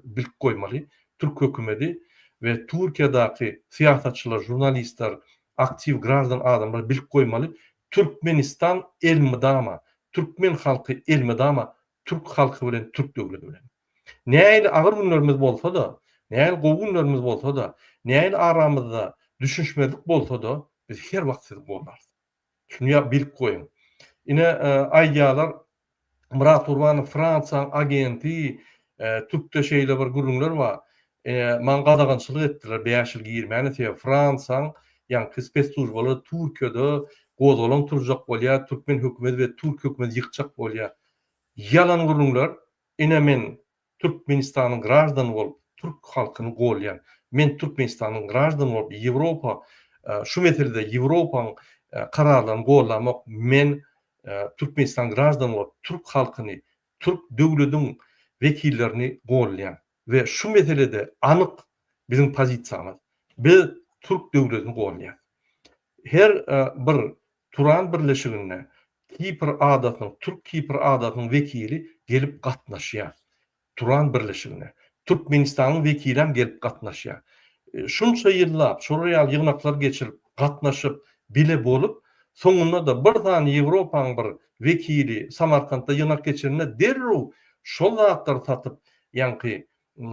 bilip goýmaly. Türk hökümeti we Türkiýedäki syýasatçylar, žurnalistler, aktiw graždan adamlar bilip goýmaly, Türkmenistan elmydama, türkmen halky elmydama türk halky bilen, türk döwleti bilen. Nähili agyr günlerimiz bolsa-da, nähili gowy günlerimiz bolsa-da, nähili aramyzda düşünişmezlik bolsa-da, biz her wagt sizi goldarys. Şuny ýa bilip goýuň. Ine, aýdýarlar, Myrat Gurbanow Fransiýanyň agenti, türkde şeýle bir gürrüňler bar. Maňa gadagançylyk etdiler bäş ýyl girmäne, sebäbi Fransiýanyň ýaňky spesslujbalary Türkiýede gozgalaň turjak bolýar, türkmen hökümeti we türk hökümeti ýykjak bolýar. Ýalan gürrüňler. Ine men Türkmenistanyň graždany bolup türk halkyny golýan. Men Türkmenistanyň graždany bolup Ýewropa şu meselede Ýewropaň kararlaryny gollamok. Men Türkmenistanyň graždany bolup türk halkyny, türk döwlediň wekillerini golýan. We şu meselede anyk biziň pozisiýamyz. Biz türk döwledini golýas. Her bir Turan birleşiginde Kipr adasynyň, Türk Kipr adasynyň wekili gelip gatnaşýar. Turan birleşigine. Türkmenistanyň wekilem gelip gatnaşýar. Şunça ýyllap şolar ýaly ýygnaklar geçirip, gatnaşyp, bile bolup, soňunda-da bir sany Ýewropanyň bir wekili Samarkantda ýygnak geçirende derrew şol zatlary satyp, ýaňky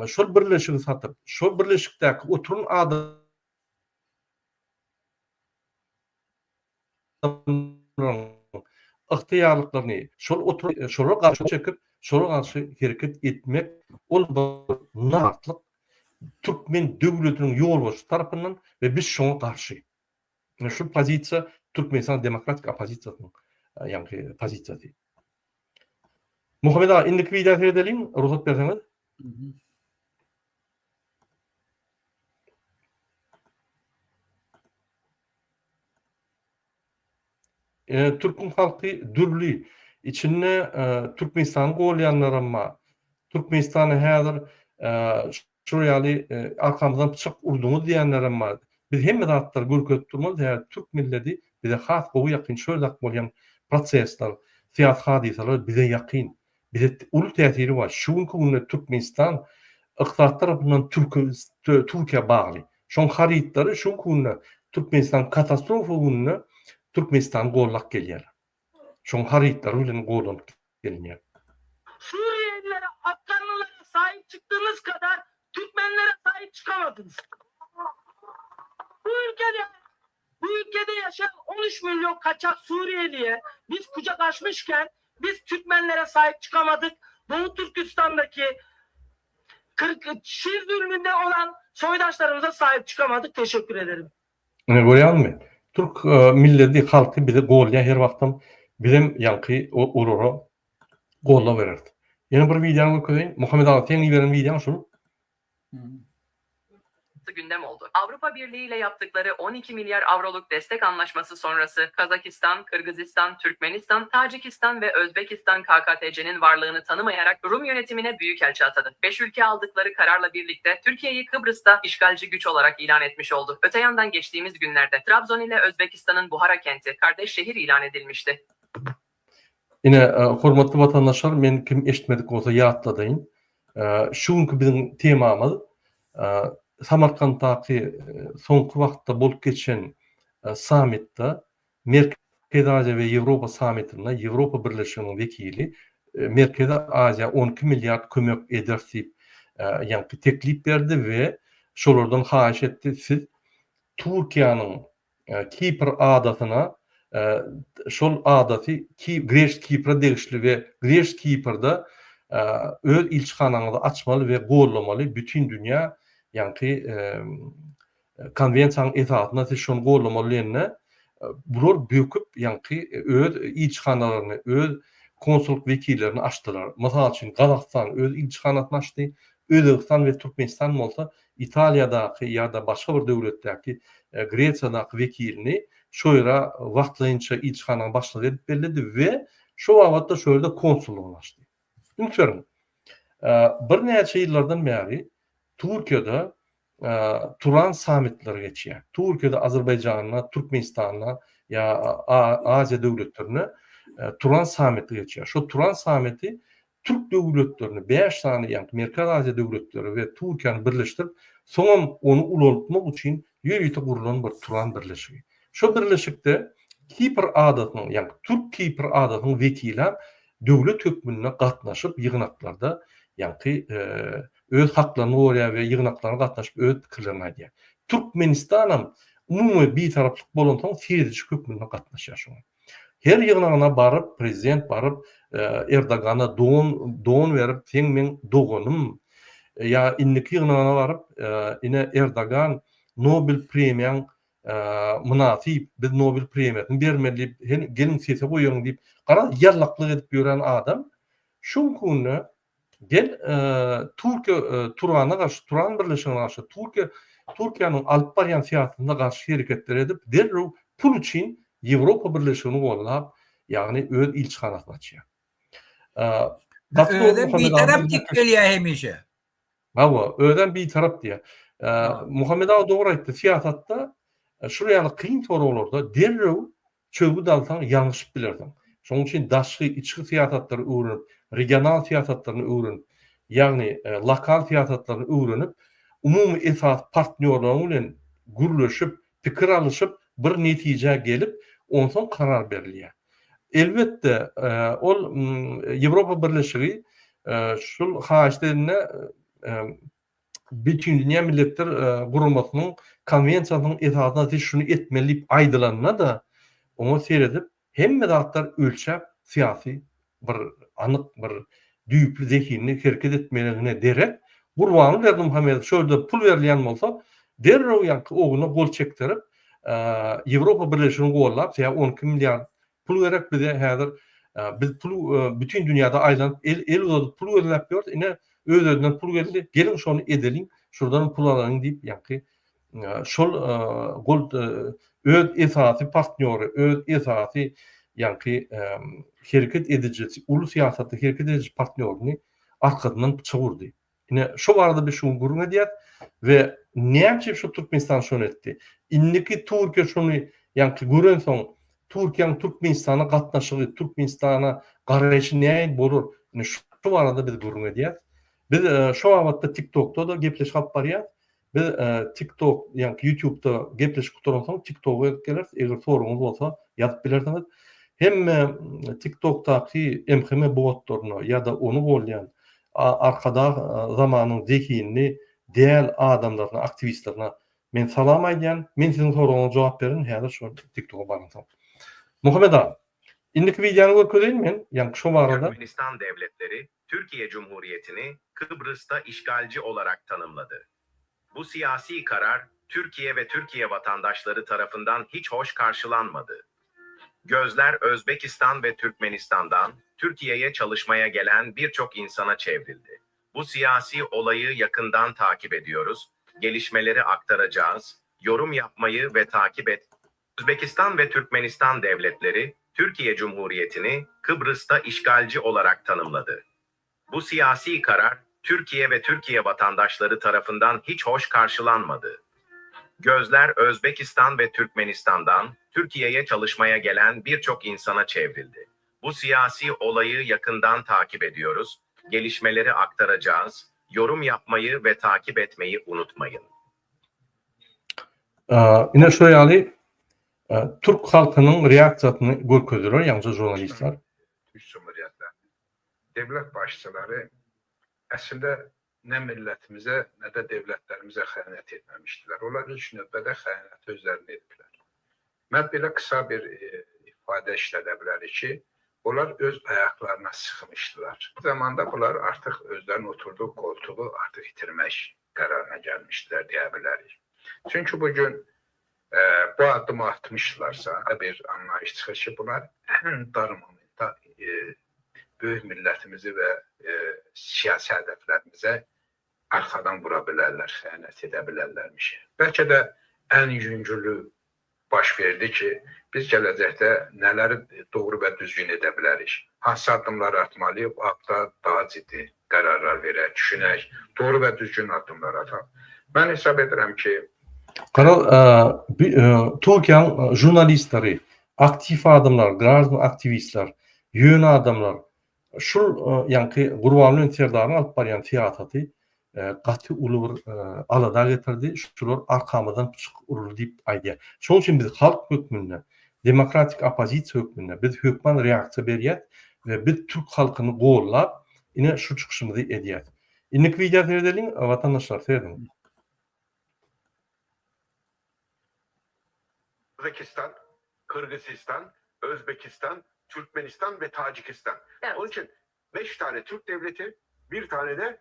şol birleşigi satyp, şol birleşikdäki oturan adamlaryň ygtyýarlyklaryny şol oturan şolara garşy çekip, şolara garşy hereket etmek ol bir namartlyk türkmen döwletiniň ýolbaşçysy tarapyndan we biz şoňa garşy. Şu pozisiýa Türkmenistan demokratik oppozisiýasynyň ýaňky pozisiýasy. Muhammet aga indiki wideo seredeliň, rugsat berseňiz. Türkmen halky dürli. Içinde Türkmenistany golýanlaram bar. Türkmenistany häzir şular ýaly arkamyzdan pyçak urduňyz diýenlerem bar. Biz hemme zatlary görkezip durmaly, sebäbi türk milleti bize has gowy ýakyn, şol ýerde bolýan prosesler, syýasy hadysalar bize ýakyn. Bize uly täsiri bar. Şu günki günde Türkmenistan ykdysady tarapyndan Türkiýä bagly. Şoň harytlary şu günki günde Türkmenistan katastrofa gününde Türkmenistany gollap gelýärler. Şoň harytlary bilen gollanyp gelinýär. Suriýelilere, afganlylara. sahip çıktığınız kadar Türkmenlere sahip çıkamadınız. Bu ülkede bu ülkede yaşayan 13 milyon kaçak Suriyeliye biz kucak açmışken biz Türkmenlere sahip çıkamadık. Doğu Türkistan'daki 40 Şir zulmünde olan soydaşlarımıza sahip çıkamadık. Teşekkür ederim. Ine görýäňmi? Türk milleti, halky bizi golýar her wagtam. Bizem ýaňky olara goldaw bereris. Ýene bir wideony görkezeýin. Muhammet aga seň iberen wideoň şul. Gündem oldu. Avrupa Birliği ile yaptıkları 12 milyar avroluk destek anlaşması sonrası Kazakistan, Kırgızistan, Türkmenistan, Tacikistan ve Özbekistan KKTC'nin varlığını tanımayarak Rum yönetimine büyükelçi atadı. 5 ülke aldıkları kararla birlikte Türkiye'yi Kıbrıs'ta işgalci güç olarak ilan etmiş oldu. Öte yandan geçtiğimiz günlerde Trabzon ile Özbekistan'ın Buhara kenti kardeş şehir ilan edilmişti. Ine, hormatly watandaşlar, men kim eşitmedik bolsa ýatladaýyn. Şu günki biziň temamyz Samarkantdaky soňky wagtda bolup geçen sammitde, Merkezi Aziýa we Ýewropa sammitinde Ýewropa Birleşiginiň wekili Merkezi Aziýa 12 milliard kömek ederis diýip, ýaňky teklip berdi we şolardan haýyş etdi, siz Türkiýäniň Kipr adasyna şol adasy Greç Kipre degişli we Greç Kiprde öz ilçihanaňyzy açmaly we gollamaly bütin dünýä ýaňky konwensiýanyň esasynda siz şony gollamaly diýende bular böküp ýaňky öz ilçihanalaryny öz konsullyk wekillerini açdylar. Mysal üçin Gazagystan öz ilçihanasyny açdy, Özbegistan we Türkmenistan bolsa Italiýadaky ýa-da başga bir döwletdäki Gresiýadaky wekilini şo ýere wagtlaýynça ilçihanaň başlygy edip belledi we şo babatda şo ýerde konsullygyny açdy. Üns beriň, birnäçe ýyllardan bäri Türkiýede Turan sammitleri geçýär. Türkiýede, Azerbaýjanda, Türkmenistanda ýa Aziýa döwletlerinde Turan sammiti geçýär. Şo Turan sammiti Türk döwletlerini, bäş sany ýagny Merkezi Aziýa döwletleri we Türkiýäni birleşdirip, soňam ony ulaltmak üçin ýörite gurlan bir Turan birleşigi. Şo birleşikde Kipr adasynyň, ýagny Türk Kipr adasynyň wekilem döwlet hökmünde gatnaşyp ýygnaklarda ýagny öz haklaryny gorýar we ýygnaklara gatnaşyp öz pikirlerini aýdýar. Türkmenistanam umumy bitaraplyk bolansoň seziji hökmünde gatnaşýar şoňa. Her ýygnagyna baryp, prezident baryp, Erdogana don don berip, seň meň doganym, ýa indiki ýygnagyna baryp, ine Erdogan Nobel premiýaň mynasyp, biz Nobel premiýasyny bermeli diýip, hen geliň sese goýalyň diýip, garaz ýallaklyk edip ýören adam şu günki günde Gel, Türkiýe Turana garşy, Turan birleşigine garşy, Türkiýe Türkiýäniň alyp barýan syýasatyna garşy hereketler edip, derrew pul üçin Ýewropa Birleşigini gollap, ýagny öz ilçihanasyny açýar. Gaty dogry Özem bitarap diýip gelýär hemişe. Hawa, özem bitarap diýýär. Muhammet aga dogry aýtdy, syýasatda şular ýaly kyn soraglarda derrew Çözgüt alsaň ýalňyşyp bilersiň. Şonuň üçin daşky, içki syýasatlary öwrenip, regional syýasatlaryny öwrenip, ýagny lokal syýasatlaryny öwrenip, umumy esasy partnýorlaryň bilen gürleşip, pikir alyşyp, bir netijä gelip, onsoň karar berilýär. Elbetde, ol Ýewropa Birleşigi şul haýyşt edende Bütindünýä Milletler Guramasynyň Konwensiýasynyň esasynda siz şuny etmeli diýip aýdylanda-da, oňa seredip, hemme zatlar ölçäp, syýasy bir anyk bir düýpli zehinli hereket etmeligine derek, Gurbanguly Berdimuhamedow şo ýerde pul berilýän bolsa, derrew ýaňky ogluna gol çekdirip, Ýewropa Birleşigini gollap, sebäbi 12 milliard Pul gerek bize häzir biz pul bütin dünýäde aýlanyp el el uzadyp pul gözläp ýörüs ine öz özünden pul geldi geliň şony edeliň şurdanam pul alalyň diýip ýaňky şol gol öz esasy partnýory öz esasy ýaňky hereket edijisi uly syýasatda hereket ediji partnýoryny arkasyndan pyçak urdy. Ine, şo barada biz şu gün gürrüň edýäs we näme üçin şu Türkmenistan şony etdi? Indiki Türkiýe şony ýaňky görensoň, Türkiýäniň Türkmenistana gatnaşygy, Türkmenistana garaýşy nähili bolar? Ine, şu barada biz gürrüň edýäs. Biz şo babatda TikTokda-da gepleşik alyp barýas. Biz TikTok, ýaňky YouTube'da gepleşik gutaransoň TikToka gezip geleris. Eger soragyňyz bolsa ýazyp bilersiňiz. Hemme TikTokdaky MHM botlaryna ýa-da ony golýan. Arkadag zamanyň zehinli däl adamlaryna, aktiwistlerine men salam aýdýan. Men siziň soragyňyza jogap berin häzir şol TikToka baransoň. Muhammet aga, indiki wideony görkezeýin men, ýaňky şo barada. Türkmenistan devletleri Türkiye Cumhuriyeti'ni Kıbrıs'ta işgalci olarak tanımladı. Bu siyasi karar Türkiye ve Türkiye vatandaşları tarafından hiç hoş karşılanmadı. Gözler Özbekistan ve Türkmenistan'dan Türkiye'ye çalışmaya gelen birçok insana çevrildi. Bu siyasi olayı yakından takip ediyoruz, gelişmeleri aktaracağız, yorum yapmayı ve takip et. Özbekistan ve Türkmenistan devletleri Türkiye Cumhuriyeti'ni Kıbrıs'ta işgalci olarak tanımladı. Bu siyasi karar Türkiye ve Türkiye vatandaşları tarafından hiç hoş karşılanmadı. Gözler Özbekistan ve Türkmenistan'dan Türkiye'ye çalışmaya gelen birçok insana çevrildi. Bu siyasi olayı yakından takip ediyoruz, gelişmeleri aktaracağız, yorum yapmayı ve takip etmeyi unutmayın. Ine şo ýaly türk halkynyň reaksiýasyny görkezdiler ýaňja žurnalistler. Türk Cumhuriyetlerinin devlet başçıları əslində nə millətimizə, nə də devletlerimize xəyanət etməmişdilər. Onlar ilk növbədə xəyanəti özlərinə ediblər. Mən belə qısa bir e, ifadə işlədə bilərik ki, onlar öz ayaqlarına sıxmışdılar. Bu zamanda bunlar artıq özlərinin oturduğu koltuğu artıq itirmək qərarına gəlmişdilər deyə bilərik. Çünki bugün e, bu addımı atmışlarsa bir anlayış çıxır ki, bunlar ən dar momentdə e, böyük millətimizi və e, siyasi hədəflərimizə arxadan vura bilərlər, xəyanət edə bilərlərmiş. Bəlkə də ən yüngülü baş verdi ki, biz gələcəkdə nələri doğru və düzgün edə bilərik. Hansı addımları atmalıyıq, bu haqda daha ciddi qərarlar verək, düşünək, doğru və düzgün addımlar ataq. Mən hesab edirəm ki, Garaz, Türkiýäň žurnalistleri, aktiw adamlar, graždan aktiwistler, ýöne adamlar şul ýaňky Gurbanguly Serdaryň alyp barýan syýasaty gaty uly bir alada getirdi. Şular arkamyzdan pyçak uruldy diýip aýdýar. Şonuň üçin biz halk hökmünde, demokratik oppozisiýa hökmünde biz hökman reaksiýa berýäs we biz türk halkyny gollap ine şu çykyşymyzy edýäs. Indiki wideo seredeliň watandaşlar serediň. Kazakistan, Kırgızistan, Özbekistan, Türkmenistan ve Tacikistan. Evet. Onun için 5 tane Türk devleti, bir tane de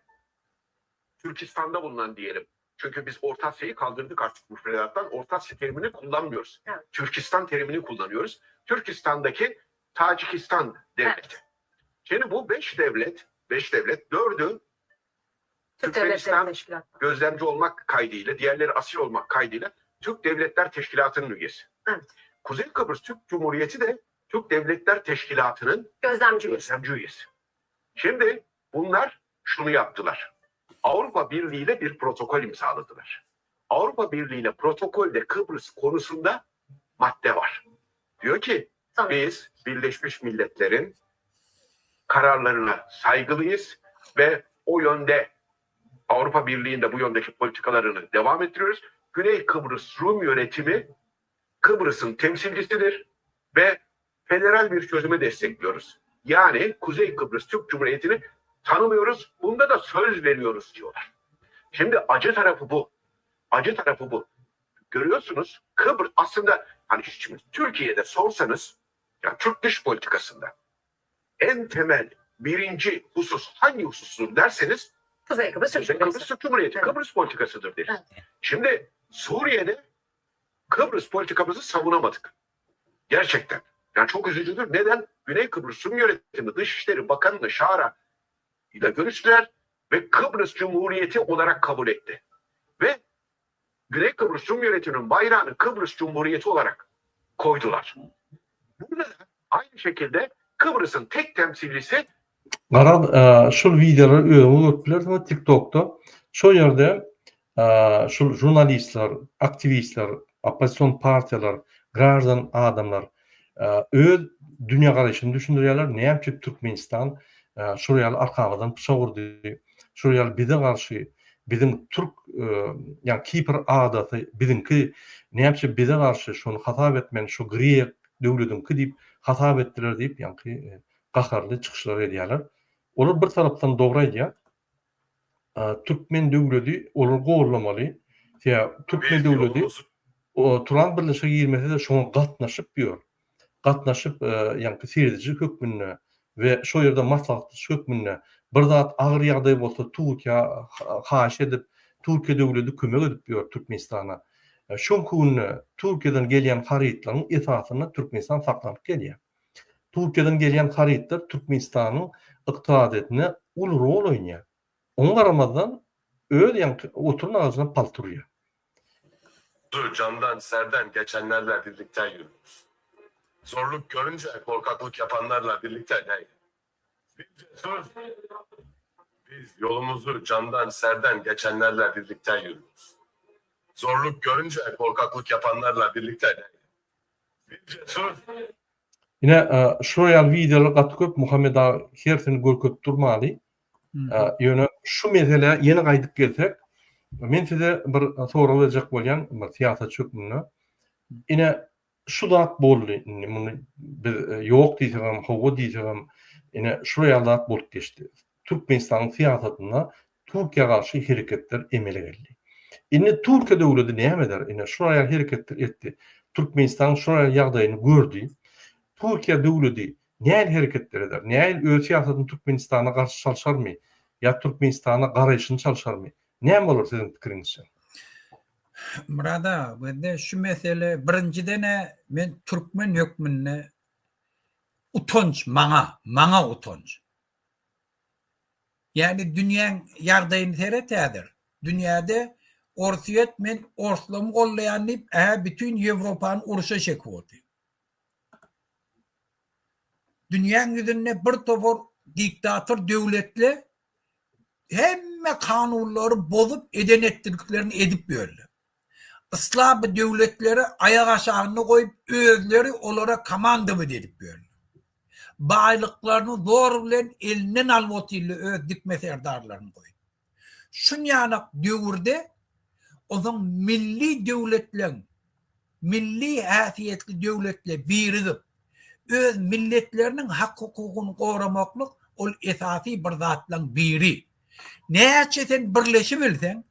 Türkistan'da bulunan diyelim. Çünkü biz Orta Asya'yı kaldırdık artık müfredattan. Orta Asya terimini kullanmıyoruz. Evet. Türkistan terimini kullanıyoruz. Türkistan'daki Tacikistan devleti. Evet. Şimdi bu beş devlet, beş devlet, dördü Türk Devletleri Türkmenistan Teşkilatı. gözlemci olmak kaydıyla, diğerleri asil olmak kaydıyla Türk Devletler Teşkilatı'nın üyesi. Evet. Kuzey Kıbrıs Türk Cumhuriyeti de Türk Devletler Teşkilatı'nın Gözlemci üyesi. gözlemci üyesi. Şimdi bunlar şunu yaptılar. Avrupa Birliği ile bir protokol imzaladılar. Avrupa Birliği ile protokolde Kıbrıs konusunda madde var. Diyor ki Tamam. biz Birleşmiş Milletler'in kararlarına saygılıyız ve o yönde Avrupa Birliği'nde bu yöndeki politikalarını devam ettiriyoruz. Güney Kıbrıs Rum yönetimi Kıbrıs'ın temsilcisidir ve federal bir çözüme destekliyoruz. Yani Kuzey Kıbrıs Türk Cumhuriyeti'ni tanımıyoruz. Bunda da söz veriyoruz diyorlar. Şimdi acı tarafı bu. Acı tarafı bu. Görüyorsunuz Kıbrıs aslında hani şimdi Türkiye'de sorsanız ya Türk dış politikasında en temel birinci husus hangi husustur derseniz Kuzey Kıbrıs Türk Kuzey Cumhuriyeti. Kıbrıs Türk Cumhuriyeti Evet. Kıbrıs politikasıdır deriz. Evet. Şimdi Suriye'de Kıbrıs politikamızı savunamadık. Gerçekten. Yani çok üzücüdür. Neden? Güney Kıbrıs Rum Yönetimi Dışişleri Bakanı'nı Şara ile görüştüler ve Kıbrıs Cumhuriyeti olarak kabul etti. Ve Güney Kıbrıs Rum Yönetimi'nin bayrağını Kıbrıs Cumhuriyeti olarak koydular. Burada da aynı şekilde Kıbrıs'ın tek temsilcisi Garaz şul wideolary özüňiz görüp bilersiňiz TikTokda. Şol ýerde şul žurnalistler, aktiwistler, oppozision partiýalar, graždan adamlar öz dünýägaraýşyny düşündirýärler, näme üçin Türkmenistan şol ýaly arkamyzdan pyçak urdy, şol ýaly bize garşy, biziň türk, ýagny Kipr adasy biziňki, näme üçin bize garşy şony hasap etmän şu grek döwlediňki diýip hasap etdiler diýip, ýaňky gaharly çykyşlar edýärler. Olar bir tarapdan dogry aýdýar. Türkmen döwledi olary gollamaly. Sebäbi türkmen döwledi Turan birleşige girmese-de şoňa gatnaşyp ýör. Gatnaşyp ýaňky serediji hökmünde we şo ýerde maslahatçy hökmünde bir zat agyr ýagdaý bolsa Türkiýä haýyş edip Türkiýe döwledi kömek edip ýör Türkmenistana. Şoňky günde Türkiýeden gelýän harytlaryň esasynda Türkmenistan saklanyp gelýär. Türkiýeden gelýän harytlar Türkmenistanyň ykdysadyýetinde uly rol oýnaýar. Oňa garamazdan öz ýaňky oturan agajyna palta urýar. Candan serden geçenlerle birlikte yürürüz. Zorluk görünce korkaklık yapanlarla birlikte değil. Biz cesur, biz yolumuzu candan serden geçenlerle birlikte yürürüz. Zorluk görünce korkaklık yapanlarla birlikte değil. Biz cesur, Ine, şular ýaly wideolar gaty köp, Muhammet aga hersini görkezip durmaly. Ýöne şu meselä ýene gaýdyp gelsek, men size bir sorag berjek bolýan, bir syýasatçy hökmünde. Ine, şu zat boldy indi, muny biz ýok diýsegem, hawa diýsegem, ine, şular ýaly zat bolup geçdi. Türkmenistanyň syýasatynda Türkiýä garşy hereketler emele geldi. Indi Türkiýe döwleti näme eder? Ine, şular ýaly hereketler etdi. Türkmenistanyň şular ýaly ýagdaýyny gördi. Türkiýe döwleti nähili hereketler eder? Nähili öz syýasatyny Türkmenistana garşy çalşarmy? Ýa Türkmenistana garaýşyny çalşarmy? Näme bolar siziň pikiriňizçe? Myrat aga, bizde şu mesele birinjiden-ä men türkmen hökmünde utanç maňa, maňa utanç. Ýagny dünýäň ýagdaýyny seret häzir. Dünýäde Orsýet men orslamy gollaýan diýip ä bütin Ýewropany urşa çekip otyr. Dünýäň ýüzünde bir topar diktator döwletle hemme kanunlary bozup eden etdiliklerini edip ýörler. Yslaby döwletleri aýak aşagynda goýup özleri olara komandowat edip ýörler. Baýlyklaryny zor bilen elinden alyp otyrlar öz dikme serdarlaryny goýup. Şunýanak döwürde onsoň milli döwletleň milli häsiýetli döwletle birigip öz milletleriniň hak-hukugyny goramaklyk ol esasy bir zatlaň biri. Näçe sen birleşibilseň,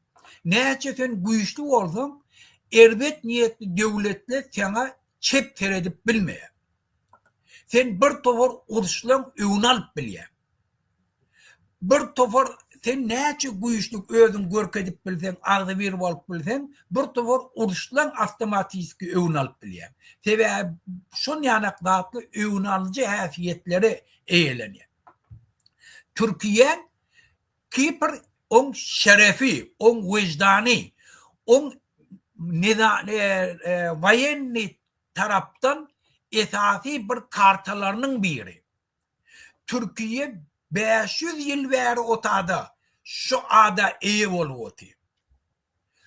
näçe sen güýçli bolsaň, erbet niýetli döwletler saňa çep seredip bilmeýär. Sen bir topar uruşlaň öňüni alyp bilýäň. Bir topar sen näçe güýçli özüňi görkezip bilseň, agzybir bolup bilseň, bir topar uruşlaň awtomatiski öňüni alyp bilýäň. Sebäbi şon ýanak zatlar öňüni alyjy häsiýetlere eýelenýär. Türkiýäň Kipr oň şerefi, oň wyždany, oň woýennyý tarapdan esasy bir kartalarynyň biri. Türkiýe 500 ýyl bäri otada şu ada eýe bolup otyr.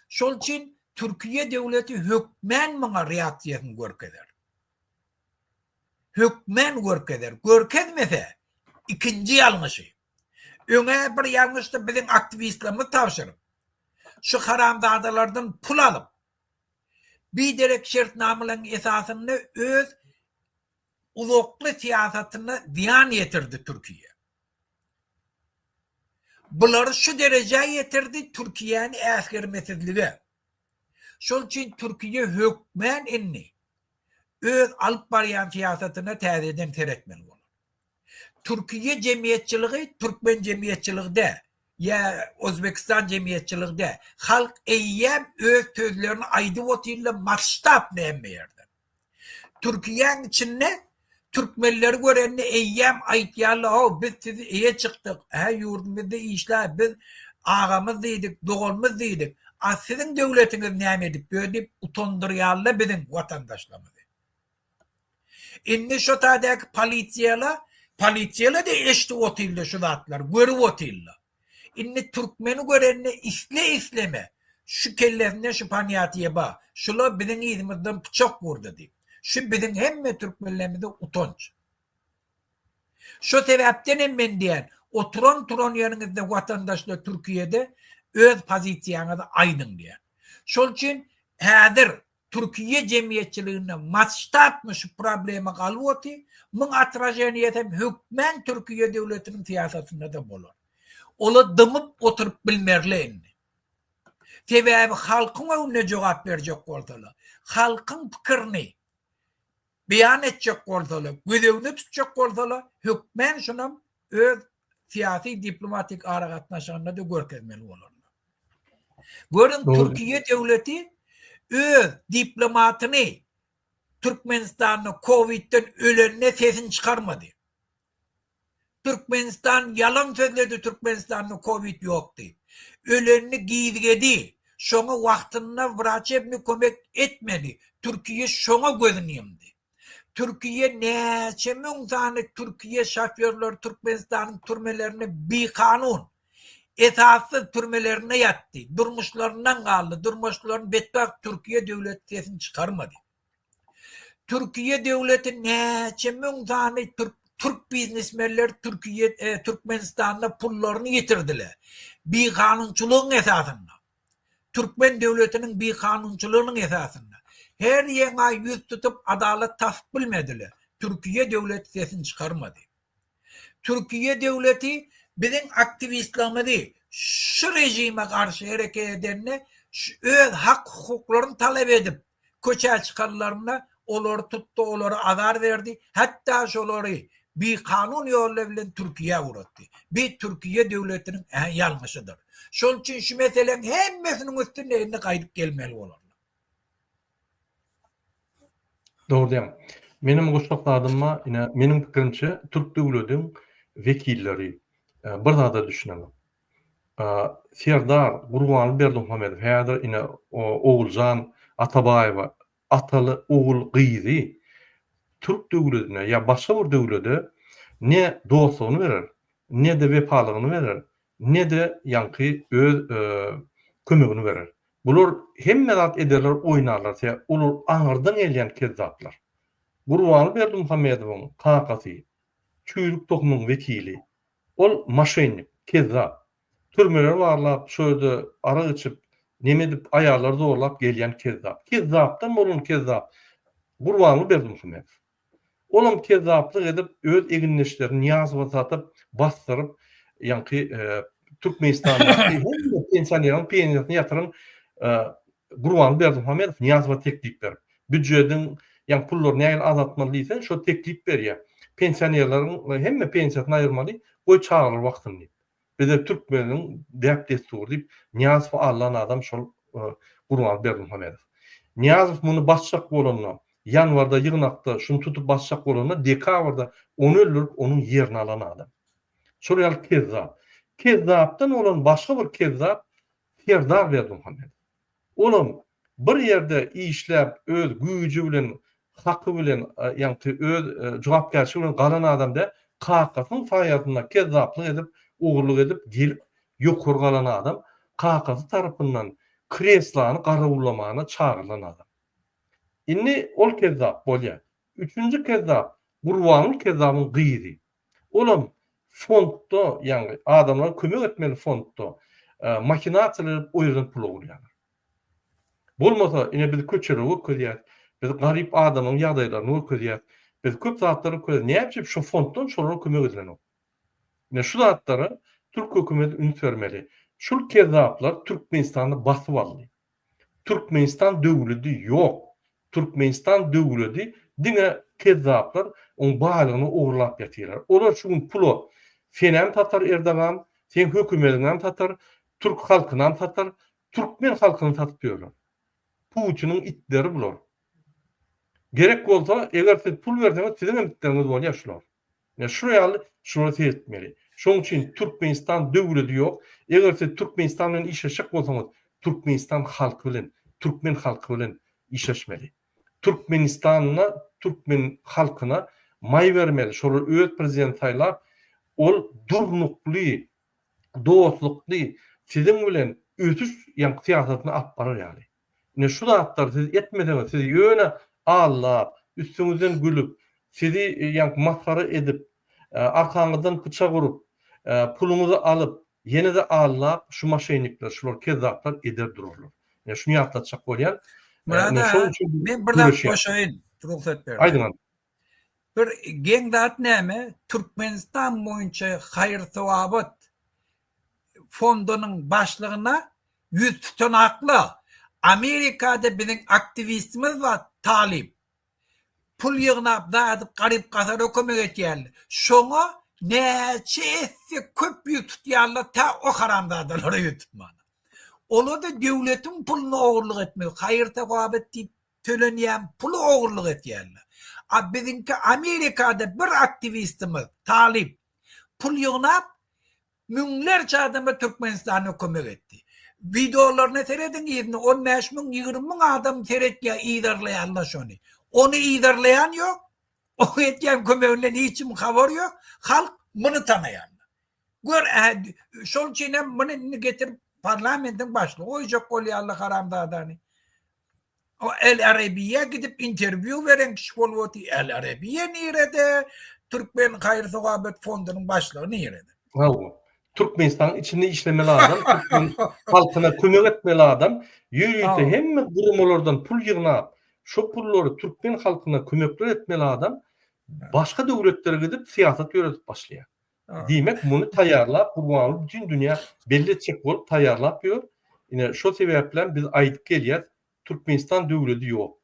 Şol üçin Türkiýe döwleti hökmän muňa reaksiýasyny görkezer. Hökmän görkezer. Görkezmese ikinji ýalňyşy. Öňä bir ýalňyşda biziň aktiwistlerimiz tabşyryp, şu haramzadalardan pul alyp, biderek şertnamalaryň esasynda öz uzakly syýasatyna zyýan ýetirdi Türkiýe. Bulary şu derejä ýetirdi Türkiýäni äsgermesizlige. Şol üçin Türkiýe hökmän indi öz alyp barýan syýasatyna täzeden seretmeli bolar. Türkiýe jemgyýetçiligi türkmen jemgyýetçiligi däl, ýa Özbegistan jemgyýetçiligi däl. Halk eýýäm öz sözlerini aýdyp otyrlar masştabny hemme ýerde. Türkiýäň içinde türkmenleri görende eýýäm aýtýarlar how biz sizi eýe çykdyk, hä ýurdumyzda işlä biz agamyz diýdik, doganymyz diýdik, a siziň döwletiňiz näme edip ýör diýip utandyrýarlar biziň watandaşlarymyzy. Indi şo taýdaky polisiýala, polisiýala-da eşidip otyrlar şu zatlary, görüp otyrlar. Indi türkmeni görende isle-isleme şu kellesinde şu ponýatiýe bar, şular biziň yzymyzdan pyçak urdy diýip. Şu biziň hemme türkmenlerimize utanç. Şo sebäpden hem men diýýän, oturan-turan ýeriňizde watandaşlar Türkiýede öz pozisiýaňyzy aýdyň diýýän. Şol üçin häzir Türkiýe jemgyýetçiliginde masştabny şu problema galyp otyr. Muň otraženiýesi hem hökmän Türkiýe döwletiniň syýasatynda-da bolar. Ola dymyp oturyp bilmerler indi. Sebäbi halkyň öňünde jogap berjek bolsalar, halkyň pikirini beýan etjek bolsalar, gözegine tutjak bolsalar, hökmän şunam öz syýasy diplomatik aragatnaşygynda-da görkezmeli bolarlar. Görüň, Türkiýe döwleti öz diplomatyny Türkmenistanda kowidden ölende sesini çykarmady. Türkmenistan ýalan sözledi Türkmenistanda kowid ýok diýip. Ölenini gizgedi. Şoňa wagtynda wraçebny kömek etmedi. Türkiýe şoňa gözüni ýumdy. Türkiýe näçe müň sany türkiýe şofýorlary Türkmenistanyň türmelerinde bikanun, esassyz türmelerinde ýatdy. Durmuşlaryndan galdy. Durmuşlaryny betbagt Türkiýe döwleti sesini çykarmady. Türkiýe döwleti näçe müň sany türk türk biznesmenleri Türkiýe Türkmenistanda pullaryny ýitirdiler. Bikanunçylygyň esasynda. Türkmen döwletiniň bikanunçylygynyň esasynda. Her ýeňa ýüz tutup adalat tapyp bilmediler. Türkiýe döwleti sesini çykarmady. Türkiýe döwleti biziň aktiwistlerimizi şu režime garşy hereket edende öz hak hukuklaryny talap edip köçä çykanlarynda olary tutdy, olara azar berdi, hatda şolary bikanun ýollar bilen Türkiýä ugratdy. Bi Türkiýe döwletiniň ýalňyşydyr. Şol üçin şu meseleň hemmesiniň üstünde indi gaýdyp gelmeli bolarlar. Dogry diýýäň. Menem goşjak zadym bar, ine, meniň pikirimçe, türk döwlediň wekilleri bir zada düşünenok. Serdar Gurbanly Berdimuhamedow häzir ine Oguljan Atabaýewa ataly ogul gyzy türk döwledine ýa başga bir döwlede ne dostlugyny berer, ne-de wepalygyny berer, ne-de ýaňky öz kömegini berer. Bular hemme zat ederler oýnarlar sebäp olar aňyrdan gelýän kezzaplar. Gurbanly Berdimuhamedowyň kakasy çüýrük tohumyň wekili. Ol moşennik, kezzap. Türmeleri barlap şo ýerde arak içip neme edip aýallary zorlap gelýän kezzap. Kezzapdan bolan kezzap Gurbanly Berdimuhamedow. Olam kezzaplyk edip öz egindeşlerini Nyýazowa satyp, basdyryp, ýaňky Türkmenistandaky hemme pensioneriň pensiýasyny ýatyran Gurbanguly Berdimuhamedow Nyýazowa teklip berip, býujediň ýaňky pullaryny nähili azaltmaly diýse, şo teklip berýär. Pensionerleriň hemme pensiýasyny aýyrmaly, goý çagalar baksyn diýip. Bize türkmeniň däp-dessury diýip, Nyýazowy aldan adam şol Gurbanguly Berdimuhamedow. Nyýazow muny basjak bolanda, ýanwarda ýygnakda şuny tutup basjak bolanda, dekabrda ony öldürip, onuň ýerini alan adam. Şol ýaly kezzap. Kezzapdan bolan başga bir kezzap Serdar Berdimuhamedow. Olam bir ýerde işläp öz güýji bilen, haky bilen, ýaňky öz jogapkärçiligi bilen galan adam däl, kakasynyň saýasynda kezzaplyk edip, ogurlyk edip gelip ýokary galan adam, kakasy tarapyndan kreslany garawullamana çagyrylan adam. Indi ol kezzap bolýar. Üçünji kezzap Gurbanguly kezzabyň gyzy. Olam fondda, ýagny adamlara kömek etmeli fondda mahinasiýalar edip o ýerden pul ogurlaýarlar. Bolmasa ine biz köçeleri görkezýäs, biz garyp adamlaryň ýagdaýlaryny görkezýäs, biz köp zatlary görkezýäs, näme üçin şo fonddan şolara kömek edilenok? Ine şu zatlara türk hökümeti üns bermeli. Şul kezzaplar Türkmenistany basyp aldy. Türkmenistan döwledi ýok. Türkmenistan döwledi diňe kezzaplar oň baýlygyny ogurlap ýatyrlar. Olar şu gün pula senem satar Erdogan, seň hökümediňem satar, türk halkynam satar, türkmen halkyny satyp ýörler. Putiniň itleri bular. Gerek bolsa eger siz pul berseňiz siziňem itleriňiz bolýar şular. Ine şu ýaly şulara seretmeli. Şonuň üçin Türkmenistan döwledi ýok. Eger siz Türkmenistan bilen işleşjek bolsaňyz, Türkmenistan halky bilen, türkmen halky bilen işleşmeli. Türkmenistanda türkmen halkyna maý bermeli, şolar öz prezident saýlap, ol durnukly, dostlukly siziň bilen ösüş ýaňky syýasatyny alyp barar ýaly. Ine şu zatlary siz etmeseňiz sizi ýöne aldap, üstüňizden gülüp, sizi ýaňky masgara edip, arkaňyzdan pyçak urup, puluňyzy alyp, ýene-de aldap şu moşennikler, şular kezzaplar eder durarlar. Ine şuny ýatlatjak bolýan. Myrat aga, men bir zat goşaýyn, rugsat berseň. Aýdyň. Bir geň zat näme, Türkmenistan boýunça haýyr-sowabat. fondunyň başlygyna ýüz tutanakla. Amerikada biziň aktiwistimiz bar Talyp. Pul ýygnap zadyp garyp gasara kömek etýärler. Şoňa näçe esse köp ýüz tutýarlar tä o haramzadalara ýüz tutmana. Olar-da döwletiň puluny ogurlyk etmek, haýyr-sogap et diýip tölenýän puly ogurlyk etýärler. A biziňki Amerikada bir aktiwistimiz Talyp pul ýygnap Müňlerçe adama Türkmenistanda kömek etdi. Wideolaryna serediň yzyna 15 müň 20 müň adam seretýär yzarlaýarlar şony. Ony yzarlaýan ýok. Oň etýän kömeginden hiç kim habary ýok. Halk muny tanaýar. Gör ä şol üçin hem muny indi getirip parlamentiň başlygy goýjak bolýarlar haramzadany. O El Arabiýa gidip interwýu beren kişi bolup otyr. El Arabiýa nirede? Türkmen haýyr-sogawat fondunyň başlygy nirede? Hawa. Türkmenistanyň içinde işlemeli adam, türkmen halkyna kömek etmeli adam, ýörite hemme guramalardan pul ýygnap, şo pullary türkmen halkyna kömekler etmeli adam başga döwletlere gidip syýasat ýöredip başlaýar. Diýmek, muny taýýarlap, Gurbanguly bütin dünýä belli etjek bolup taýýarlap ýör. Ine, şo sebäplem biz aýdyp gelýäs, Türkmenistan döwledi ýok.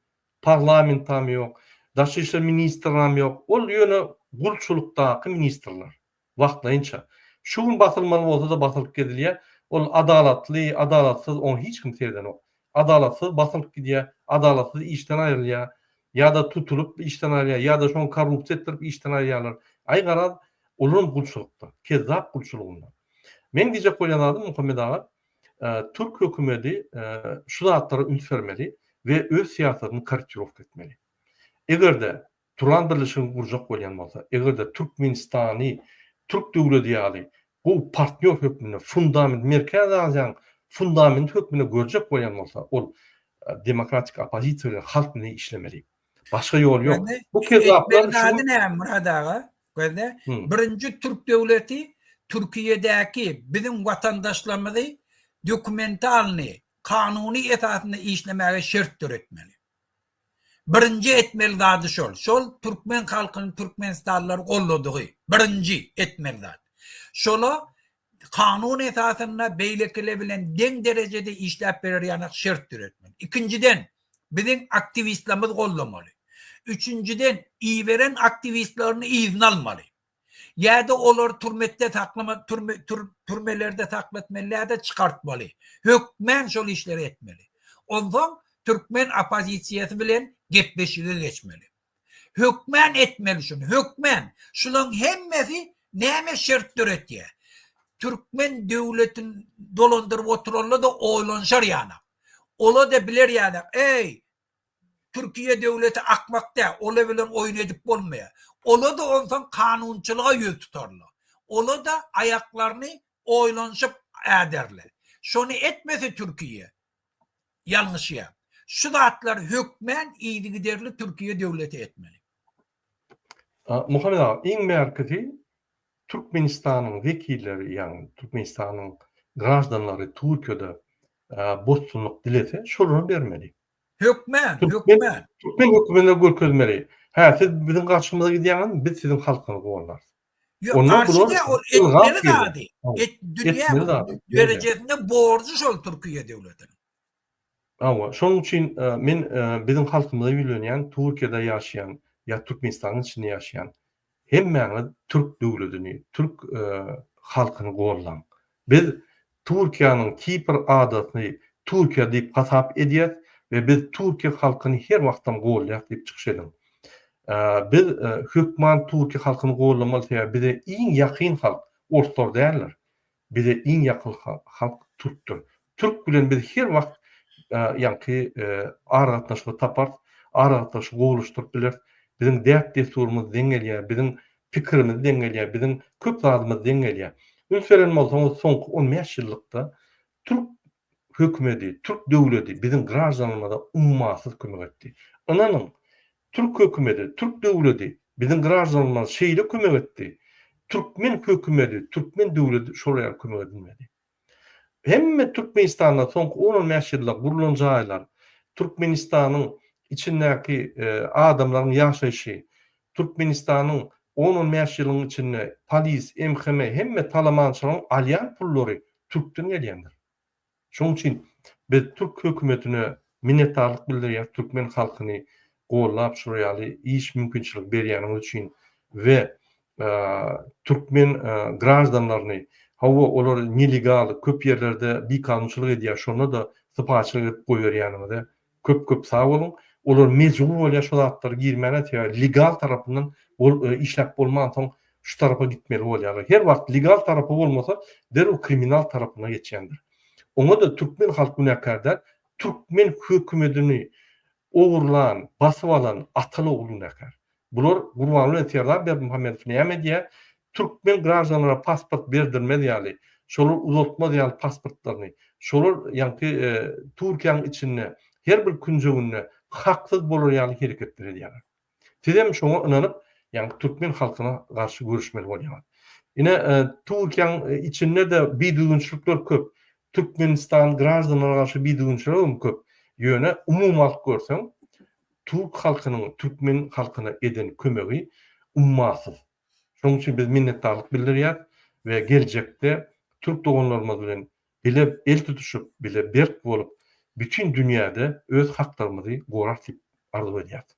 Parlamentam ýok, daşary işler ministram ýok. Ol ýöne gulçulykdaky ministrler. Wagtlaýynça. Şu gün basylmaly bolsa-da basylyp gezilýär. Ol adalatly, adalatsyz oňa hiç kim seredenok. Adalatsyz basylyp gidýär, adalatsyz işden aýrylýar. Ýa-da tutulyp işden aýrylýar, ýa-da şoňa korrupsiýa etdirip işden aýyrýarlar. Aý garaz, olaram gulçulykda, kezzap gulçulygynda. Meň diýjek bolýan zadym Muhammet aga, türk hökümedi şu zatlara üns bermeli we öz syýasatyny korrektirowka etmeli. Eger-de Turan birleşigini gurjak bolýan bolsa, eger-de Türkmenistany türk döwledi ýaly gowy partnýor hökmünde, fundament, Merkezi Aziýanyň fundamenti hökmünde görjek bolýan bolsa, ol demokratik oppozisiýa bilen, halk bilen işlemeli. Başga ýol ýok. Bu kezzaplar şu gün... Näme Murad aga? Gözle. Birinji türk döwleti Türkiýedäki biziň watandaşlarymyzy dokumentalny, kanuny esasynda işlemäge şert döretmeli. Birinji etmeli zady şol. Şol türkmen halkyny türkmenistanlylar golladygy. Birinji etmeli zat. Şola kanun esasynda beýlekiler bilen deň derejede işläp berer ýanak şert döretmeli. Ikinjiden, biziň aktiwistlerimiz gollamaly. Üçünjiden, iberen aktiwistlerini yzyna almaly. Ýa-da olary türmetde saklama, türme, tür, türmelerde saklatmaly ýa-da çykartmaly. Hökmän şol işleri etmeli. Onsoň türkmen oppozisiýasy bilen gepleşige geçmeli. Hökmän etmeli şuny, hökmän. Şularyň hemmesi näme şert döretýär? Türkmen döwletini dolandyryp oturanlar-da oýlanyşar ýanak. Olar-da biler ýanak, eý, Türkiýe döwleti akmak däl, ola bilen oýun edip bolmaýar. Ola-da onsoň kanunçylyga ýüz tutarlar. Ola-da aýaklaryny oýlanyşyp äderler. Şony etmese Türkiýe ýalňyşýar. Şu zatlary hökmän yzygiderli Türkiýe döwleti etmeli. Muhammet aga, iň bärkisi Türkmenistanyň wekilleri, ýagny Türkmenistanyň graždanlary Türkiýede bosgunlyk dilese, şolara bermeli. Hökmän, hökmän. Türkmen hökümine görkezmeli. Hä, siz biziň garşymyza gidýäňizmi, biz siziň halkyňyzy gollarys. Ýok, garşy däl, ol etmeli zady. Dünýä derejesinde borjy şol Türkiýe döwletiniň. Hawa, şonuň üçin men biziň halkymyza ýüzlenýän, Türkiýede ýaşaýan ýa Türkmenistanyň içinde ýaşaýan hemmäňiz türk döwletini, türk halkyny gollaň. Biz Türkiýäniň Kipr adasyny Türkiýe diýip hasap edýäs we biz Türkiýe halkyny her wagtam golýas diýip çykyş ediň. Biz hökman Türkiýe halkyny gollamaly sebäbi bize iň ýakyn halk orslar däldir. Bize iň ýakyn halk türkdür. Türk bilen biz her wagt ýaňky aragatnaşygy taparys, aragatnaşygy gowulaşdyryp bileris. Biziň däp-dessurymyz deň gelýär, biziň pikirimiz deň gelýär, biziň köp zadymyz deň gelýär. Üns beren bolsaňyz soňky 15 ýyllykda türk hökümedi, türk döwledi biziň graždanlarymyza ummasyz kömek etdi. Ynanyň, Türk hökümedi, türk döwledi biziň graždanlarymyza şeýle kömek etdi, türkmen hökümedi, türkmen döwledi şolar ýaly kömek edilmedi. Hemme Türkmenistanda soňky on-on bäş ýylda gurlan jaýlar, Türkmenistanyň içindäki adamlaryň ýaşaýşy, Türkmenistanyň on-on bäş ýylyň içinde polis, MHM hemme talamançylaryň alýan pullary. türkden gelýändir. Şonuň üçin biz türk hökümetine minnetdarlyk bildirýäris türkmen halkyny gollap şular ýaly iş mümkinçiligi berýäniňiz üçin we türkmen graždanlaryny hawa olar nelegal köp ýerlerde bikanunçylyk edýär şonda-da sypaýyçylyk edip goýberýäniňize köp köp sag boluň. Olar mejbur bolýar şo zatlara girmäne sebäbi legal tarapyndan işläp bolmansoň şu tarapa gitmeli bolýarlar. Her wagt legal tarapy bolmasa derrew kriminal tarapyna geçýändir. Oňa-da türkmen halky günäkär däl, türkmen hökümedini ogurlan, basyp alan ataly ogul günäkär. Bular Gurbanguly bilen Serdar Berdimuhamedow näme edýär? Türkmen graždanlara pasport berdirmez ýaly, şolar uzaltmaz ýaly pasportlaryny, şolar ýaňky Türkiýäniň içinde her bir künjeginde haksyz bolar ýaly hereketler edýärler. Sizem şoňa ynanyp, ýaňky türkmen halkyna garşy göreşmeli bolýaňyz. Ine, Türkiýäniň içinde-de bidüzgünçilikler köp. Türkmenistan graždanlara garşy bidüzgünçiligem köp. Ýöne umumy alyp görseň, türk halkynyň türkmen halkyna eden kömegi ummasyz. Şonuň üçin biz minnetdarlyk bildirýäris we geljekde türk doganlarymyz bilen bile el tutuşyp, bile berk bolup, bütin dünýäde öz haklarymyzy gorarys diýip arzuw edýäris.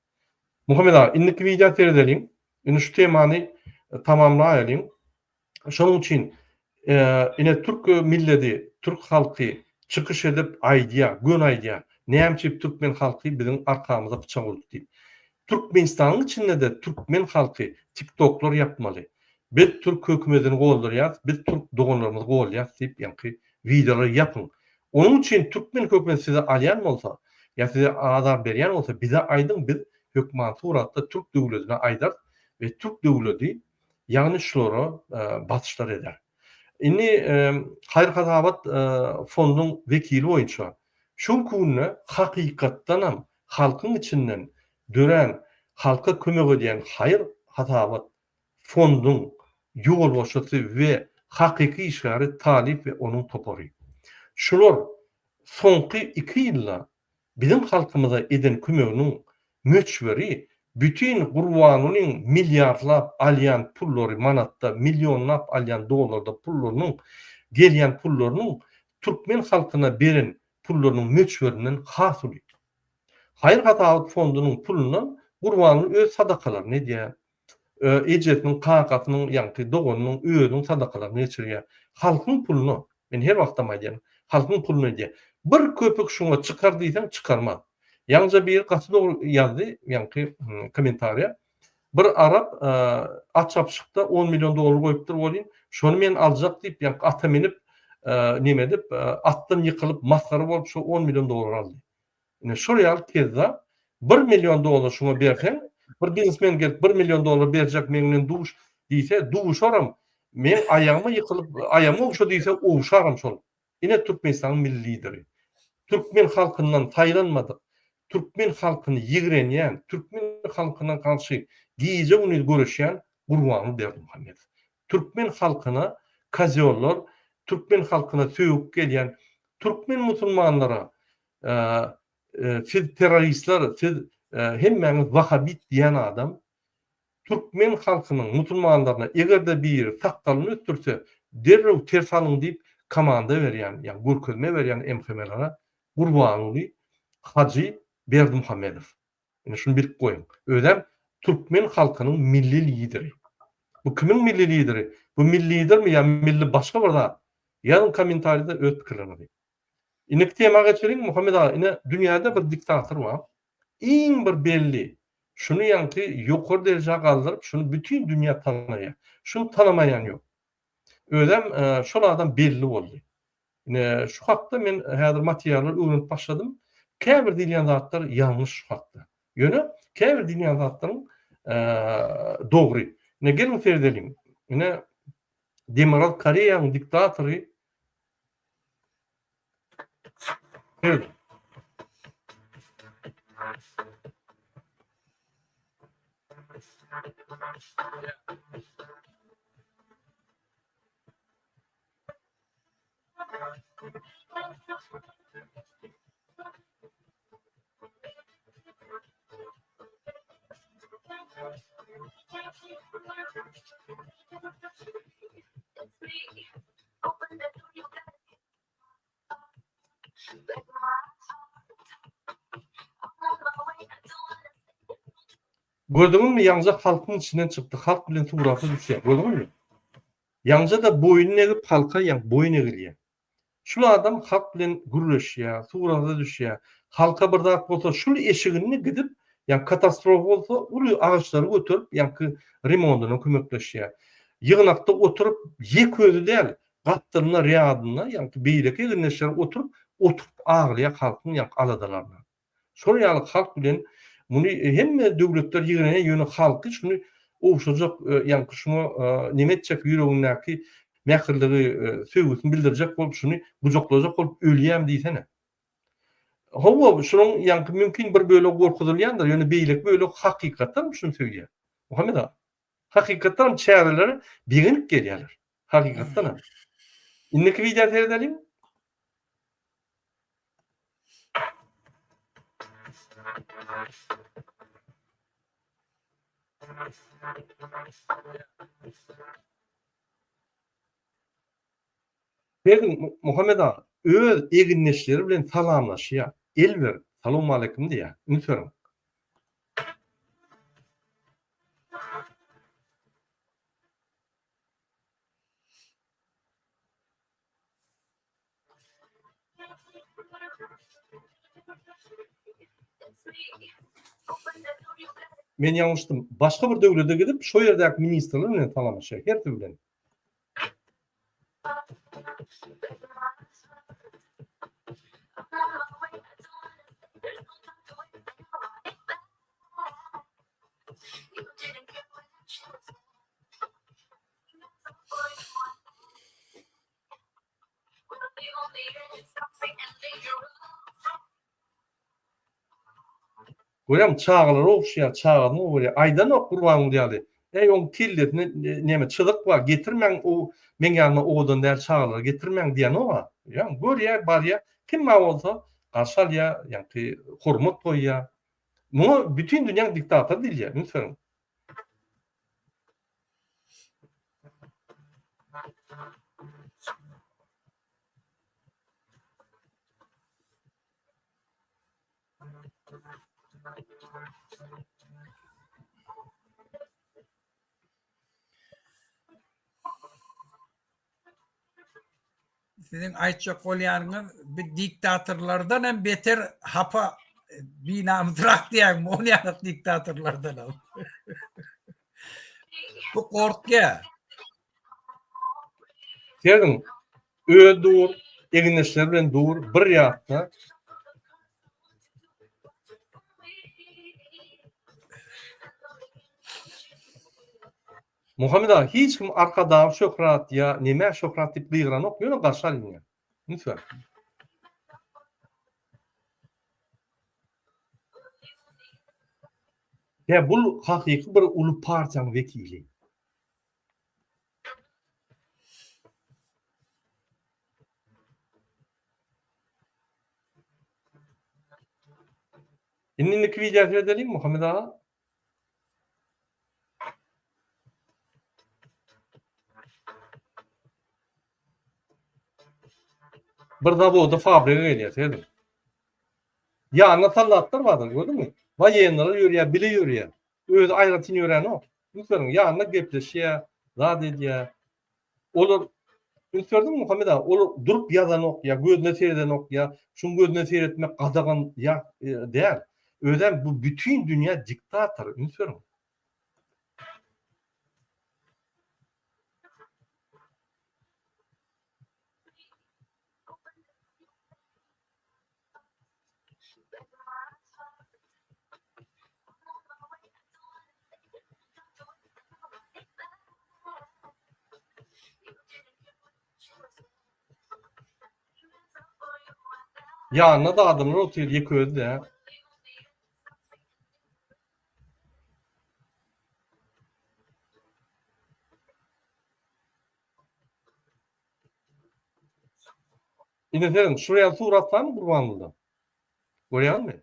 Muhammet aga, indiki wideo seredeliň. Indi şu temany tamamlaýalyň. Şonuň üçin ine türk milledi, türk halky çykyş edip aýdýar, göni aýdýar. Näme üçin türkmen halky biziň arkamyza pyçak urdy diýip. Türkmenistanyň içinde-de türkmen halky tiktoklar ýapmaly. Biz türk hökümetini goldurýas, biz türk doganlarymyzy golýas diýip ýaňky wideolary ýapyň. Onuň üçin türkmen hökümeti size alýan bolsa, ýa size azar berýän bolsa bize aýdyň biz hökman suratda türk döwledine aýdarys we türk döwledi ýagny şulara basyşlar eder. Indi haýyr-hasabat fonduň wekili boýunça şu günki günde hakykatdanam halkyň içinden dörän halka kömek edýän haýyr-hasabat fonduň ýolbaşçysy we hakyky işgäri Talyp we onuň topary. Şular soňky iki ýylda biziň halkymyza eden kömeginiň möçberi bütin Gurbangulyň milliardlap alýan pullary manatda, millionlap alýan dollarda pullarynyň gelýän pullarynyň türkmen halkyna beren pullarynyň möçberinden has uly. Haýyr-hasabat fondunyň pulundan Gurbanguly öz sadakalaryny edýär. Ejesiniň, kakasynyň, ýaňky doganynyň, özüniň sadakalaryny geçirýär. Halkyň puluna, men her wagtam aýdýan, halkyň puluna edýär. Bir köpük şuňa çykar diýseň, çykarmaz. Ýaňyja biri gaty dogry ýazdy, ýaňky kommentariýa. Bir arap at çapyşykda on million dollar goýupdyr welin, şony men aljak diýip, ýaňky ata minip, neme edip, atdan ýykylyp, masgara bolup, şo on million dollar aldy. Ine şol ýaly kezzap bir million dollar şuňa berseň, bir biznesmen gelip bir million dollar berjek meň bilen duş diýse, duşaram, meň aýagyma ýykylyp, aýagymy ogşa diýse, ogşaram şol. Ine Türkmenistanyň milli lideri. Türkmen halkyndan saýlanmadyk, türkmen halkyny ýigrenýän, türkmen halkyna garşy gije-gündiz göreşýän Gurbanguly Berdimuhamedow. Türkmen halkyna kozýollar, türkmen halkyna sögüp gelýän türkmen musulmanlara siz terroristler, siz hemmäňiz wahabit diýen adam türkmen halkynyň musulmanlaryna eger-de biri sakgalyny ösdürse derrew ters alyň diýip komanda berýän, ýa görkezme berýän MHM-lere Gurbanguly Hajy Berdimuhamedow. Ine şuny bilip goýuň. Özem türkmen halkynyň milli lideri. Bu kimiň milli lideri? Bu milli lidermi ýa milli başga bir zat? Ýazyň kommentariýada öz pikirleriňizi. Indiki tema geçeliň Muhammet aga ine dünýäde bir diktator bar. Iň bir belli şuny ýaňky ýokary derejä galdyryp şuny bütin dünýä tanaýar. Şuny tanamaýan ýok. Özem şol adam belli boldy. Ine şu hakda men häzir materiallar öwrenip başladym. Käbir diýilýän zatlar ýalňyş şu hakda. Ýöne käbir diýilýän zatlaryň dogry. Ine geliň seredeliň. Ine Demirgazyk Koreýanyň diktatory Seredin. Gördüňizmi ýaňja halkyň içinden çykdy halk bilen surata düşýär gördüňizmi? Ýaňja-da boýun egip halka ýa boýun egilýär. Şul adam halk bilen gürleşýär, surata düşýär. Halka bir zat bolsa şul eşiginde gidip ýa katastrofa bolsa uly agaçlary göterip ýaňky remondyna kömekleşýär. Ýygnakda oturyp ýek özi däl, gapdalynda rýadynda ýaňky beýleki egindeşleri oturyp oturyp aglaýar halkyň ýaňky aladalaryna. Şol ýaly halk bilen muny hemme döwletler ýigrenýär, ýöne halky şuny ogşajak, ýaňky şuňa neme etjek ýüregindäki mähirligi, söýgüsini bildirjek bolup şuny gujaklajak bolup ölýäm diýsene. Hawa, şunuň ýaňky mümkin bir bölegi gorkuzylýandyr, ýöne beýleki bölegi hakykatdanam şuny söýýär. Muhammet aga, hakykatdanam çärelere begenip gelýärler. Hakykatdanam. Indiki wideo seredeliň. Serediň, Muhammet aga öz egindeşleri bilen salamlaşýar, el berip, salowmaleýkim diýýär. Üns beriň. Men ýalňyşdym. Başga bir döwlete gidip, şo ýerdäki ministrler bilen salamlaşýar, hersi bilen. Görýäňmi, çagalara ogşaýar, çagasyny gowy görýär. Aýdanok Gurbanguly ýaly, Äý, oň kellesinde neme, çyzyk bar, getirmäň, o meň ýanyma owadan däl çagalary getirmäň diýenok-a. Görýäňmi, görýär, barýar, kim bar bolsa, garşy alýar, ýaňky hormat goýýar. Muňa bütin dünýäň diktatory diýilýär, üns beriň. Siziň aýtjak bolýanyňyz bi diktatorlardan hem beter hapa binamysrak diýäňmi ol ýaly diktatorlardan hem. Bu gorkýa. Serediň, özi dur, egindeşleri bilen dur, bir ýatda. Muhammet aga hiç kim Arkadaga şöhrat ýa nemä şöhrat diýip gygyranok ýöne garşy alynýar. Üns ber. Ýa bul hakyky bir uly partiýaň wekili. Indi indiki wideo seredeliň Muhammet aga. Bir zawoda fabrige gelýär, serediň. Ýanynda soldatlar bardyr, gördüňmi? Woýennalar ýörýär, bile ýörýär. Özi aýratyn ýöränok. Üns beriň, ýanynda gepleşýär, zat edýär. Olar üns berdiňmi Muhammet aga, olar durup ýazanok ýa gözüne seredenok ýa şuň gözüne seretmek gadagan ýa däl. Özem bu bütin dünýä diktator, üns beriň. Ýanynda-da adamlar otyr, ýeke özi däl. Ine serediň, şuraya surat barmy Gurbangulyda? Görýäňmi?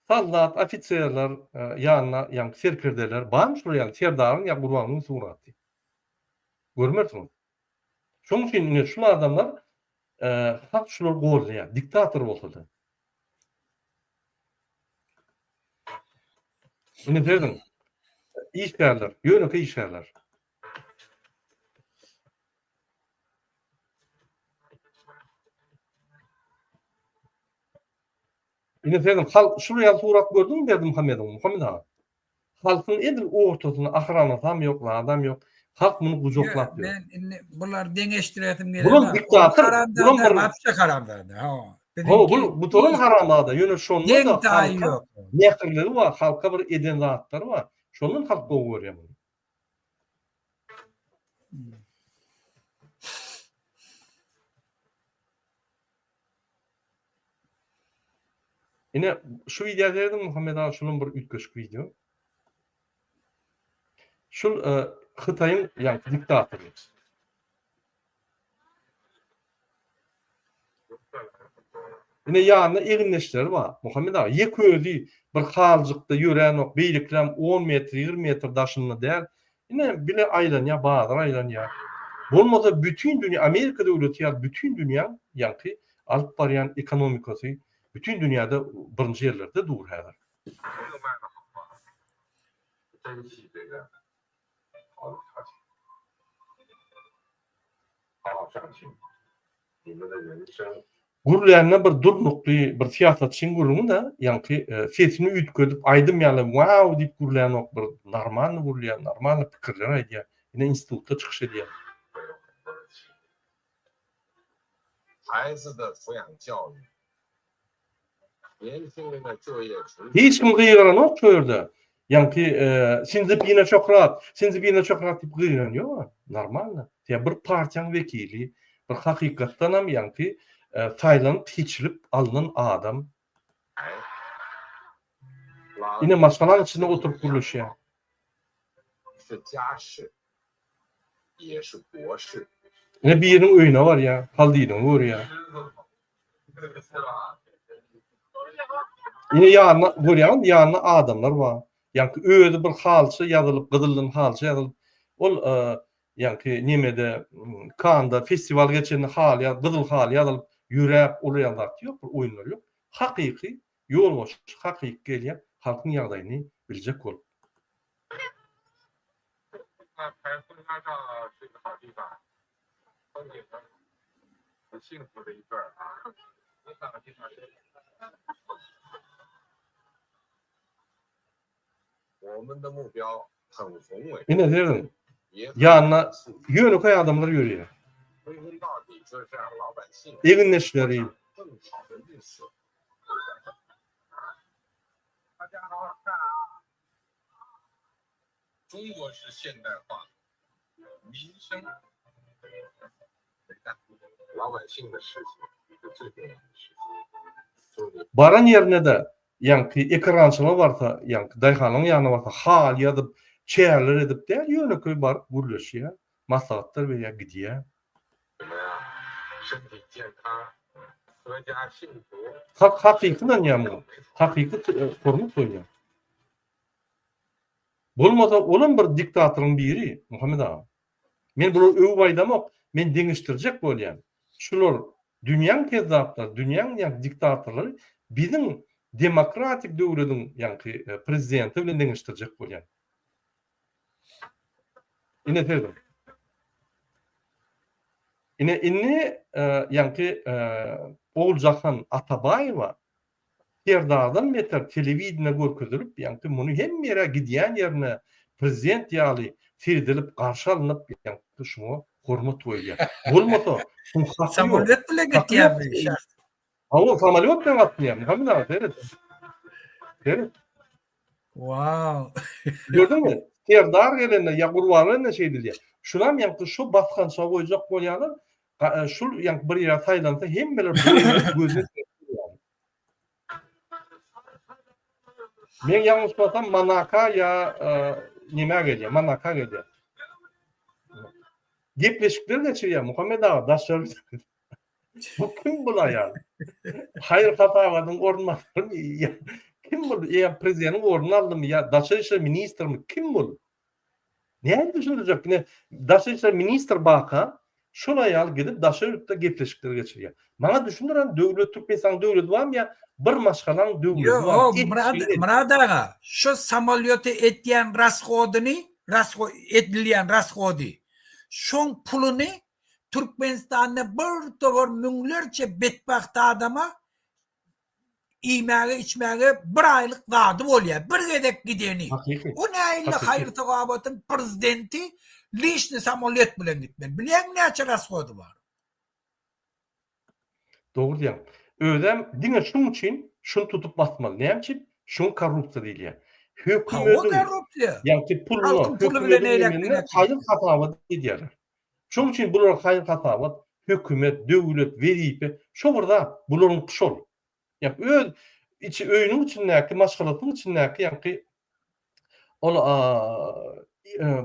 Soldat, ofiserler, ýanynda ýaňky serkerdeler barmy şular ýaly Serdaryň ýa Gurbangulyň suraty? Görmersiňiz. Şonuň üçin ine şul adamlar halk şulary goldaýar, diktator bolsa-da. Indi serediň. Işgärler, ýönekeý işgärler. Indi serediň, halk şul ýaly surat gördüňmi Berdimuhamedowyň, Muhammet aga? Halkyň edil ortasynda ahranasam ýok, zadam ýok. Halk muny gujaklap ýör. Men indi bulary deňeşdiresim gelenok. Bulam diktator, bulam bir wapşe haramzada. Ha. Ho, bu gutaran haramzada. Ýöne şonda-da halka mähirligi bar, halka bir eden zatlary bar. Şondan halk gowy görýär muny. Ine şu wideo serediň Muhammet aga şulam bir üýtgeşik wideo. Şul e, Hytaýyň ýaňky diktatory. Ine ýanynda egindeşleri bar. Muhammet aga ýek özi bir haljykda ýöränok, beýlekilerem 10 metr, 20 metr daşynda däl. Ine bile aýlanýar, bazar aýlanýar. Bolmasa bütin dünýä Amerika döwleti ýaly bütin dünýäň ýaňky alyp barýan ekonomikasy bütin dünýäde birinji ýerlerde dur häzir. Gürlände bir durnukly bir syýasatçyň gürrüňi-de, ýaňky sesini üýtgedip aýdym ýaly wow diýip gürlänok bir normalny gürleýär, normalny pikirler aýdýar. Ine institutda çykyş edýär. Hiç kim gygyranok şu ýerde. Ýaňky Sinzipine şöhrat, Sinzipine şöhrat diýip gygyran ýok. Normalno. Ýa bir partiýaň wekili, bir hakykatdanam ýaňky saýlanyp seçilip alnan adam. Ine maşgalaň içinde oturyp gürleşýär. Ine biriniň öýüne barýar, haldynyny görýär. Ine ýanyna görýäňiz, ýanynda adamlar bar. Ýaňky özi bir halyça ýazylyp, gyzyldan halyça ýazylyp, ol ýaňky nemede, Kanda festiwal geçende haly ýa gyzyl haly ýazylyp ýöräp, olar ýaly zat ýok, bir oýunlar ýok. Hakyky ýolbaşçy, hakyky gelýär, halkyň ýagdaýyny biljek bolup. Ine serediň, ýanynda ýönekeý adamlar ýörýär. Egindeşleri. Baran ýerine-de ýaňky ekerançylyga barsa, ýaňky daýhanyň ýanyna barsa haly ýazyp, çäreler edip däl, ýönekeý baryp gürleşýär, maslahatlar berýär, gidýär. Halk hakyky ynanýar muňa, hakyky hormat goýýar. Bolmasa olam bir diktatoryň biri, Muhammet aga. Men bulary öwüp aýdamok, men deňeşdirjek bolýan. Şular dünýäň kezzaplary, dünýäň ýaňky diktatorlary biziň demokratik döwlediň ýaňky prezidenti bilen deňeşdirjek bolýan. Ine serediň. Ine indi ýaňky Oguljahan Atabaýewa Serdardan beter telewideniýe görkezilip, ýaňky muny hemme ýere gidýän ýerine prezident ýaly seredilip garşy alnyp, ýaňky şuňa hormat goýulýar. Bolmasa, şuň haky ýok. Samolýot bilen gitýärmi şahs? Hawa, samolýot bilen gatnaýar. Muhammet aga, seret. Seret. Wow. Gördüňmi? Serdar gelende ýa Gurban gelende şeýdilýär. Şunam ýaňky şu basgançaga goýjak bolýarlar. Şul ýaňky bir ýere saýlansa hemmeler gözüne Men ýalňyşmasam Monaka ýa nämä gelýär, Monaka gelýär. Gepleşikler geçirýär Muhammet aga daşary. Bu kim bul aýal? Haýyr hasabatyň orunbasarymy? Kim bul? Ýa prezidentiň ornuny aldymy ýa daşary işler ministrimi? Kim bul? Näme düşündirjek? Ine daşary işler ministr baka. Şol aýal gidip daşary ýurtda gepleşikler geçirýär. Maňa düşündir hany döwlet Türkmenistanyň döwleti barmy ýa bir maşgalaň döwleti Ýok, barmy? Murad, Murad aga, şu samolýota etýän rashodyny, rasho edilýän rashody, şoň puluny Türkmenistanda bir towar müňlerçe betbagt adama iýmäge içmäge bir aýlyk zady bolýar bir gezek gideni. Hakyky. O nähili Hakyky. haýyr sogabatyň prezidenti liçny samolýot bilen gitmeli. Bilýäňmi näçe rashody bar? Dogry diýýäň. Özem diňe şuň üçin şuny tutup basmaly. Näme üçin? Şuňa korrupsiýa diýilýär. Hawa Hökümediň korrupsiýa. ýagty puluna, Halkyň puly bilen hökümediň eýläk nemesine beýläk. haýyr hasabat edýärler. Şoň üçin bulara haýyr hasabat, hökümet, döwlet, wezipe şo bir zat. Bularyňky şol. Ýa öz içi öýüniň içindäki, maşgalasynyň içindäki ýaňky ol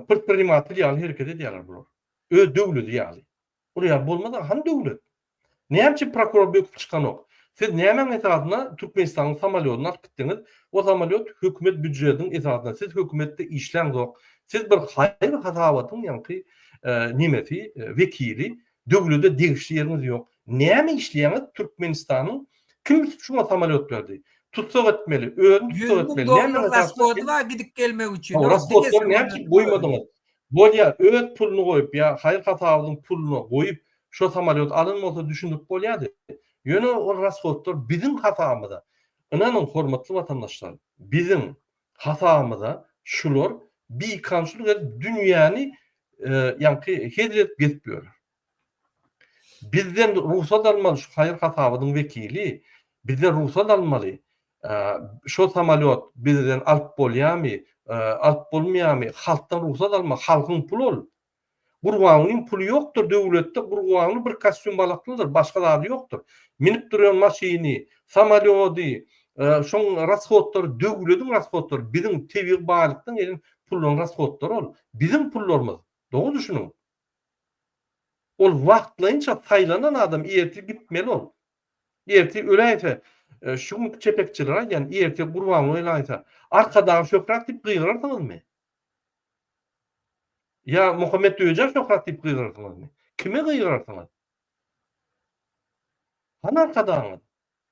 predprinimatel ýaly hereket edýärler bular. Öz döwledi ýaly. Ol ýaly bolmaz-a, hany döwlet? Näme üçin prokuror böküp çykanok? Siz nämäň esasynda Türkmenistanyň samolýodyny alyp gitdiňiz? O samolýot hökümet býujetiniň esasynda. Siz hökümetde işläňzok. Siz bir haýyr hasabatyň ýaňky nemesi, wekili, döwlede degişli ýeriňiz ýok. Näme işleýäňiz Türkmenistanyň kim şuňa samolýot berdi? Tussag etmeli, özüni 100 tussag müň etmeli. dollar Nämäň esasynda rashody bar gidip gelmek üçin. Hawa, Diňe rashodlary näme üçin samolýot goýmadyňyz? Bolýa, öz puluny goýup ýa haýyr hasabynyň puluny goýup şo samolýot alan bolsa düşündirip bolýady. Ýöne ol rashodlar biziň hasabymyza. Ynanyň hormatly watandaşlar, biziň hasabymyza şular bikanunçylyk edip dünýäni ýaňky hezil edip gezip ýörler. Bizden rugsat almaly şu haýyr hasabatyň wekili bizden rugsat almaly. Şo samolýot bizden alyp bolýamy, alyp bolmaýamy, halkdan rugsat alma, halkyň puly ol. Gurbangulyň puly ýokdur döwletde Gurbanguly bir kostýum balaklydyr, başga zady ýokdur. Minip duran maşyny, samolýody, şoň rashodlary döwlediň rashodlary, biziň tebigy baýlykdan gelen pullaryň rashodlary ol. Biziň pullarymyz. Dogry düşüniň. Ol wagtlaýynça saýlanan adam ertir gitmeli ol. Ertir öläýse, şu günki çepekçiler aýdýan, ertir Gurbanguly öläýse, Arkadaga şöhrat diýip gygyrarsyňyzmy? Ýa Muhammet Döjä şöhrat diýip gygyrarsyňyzmy? Kime gygyrarsyňyz? Hany Arkadagyňyz?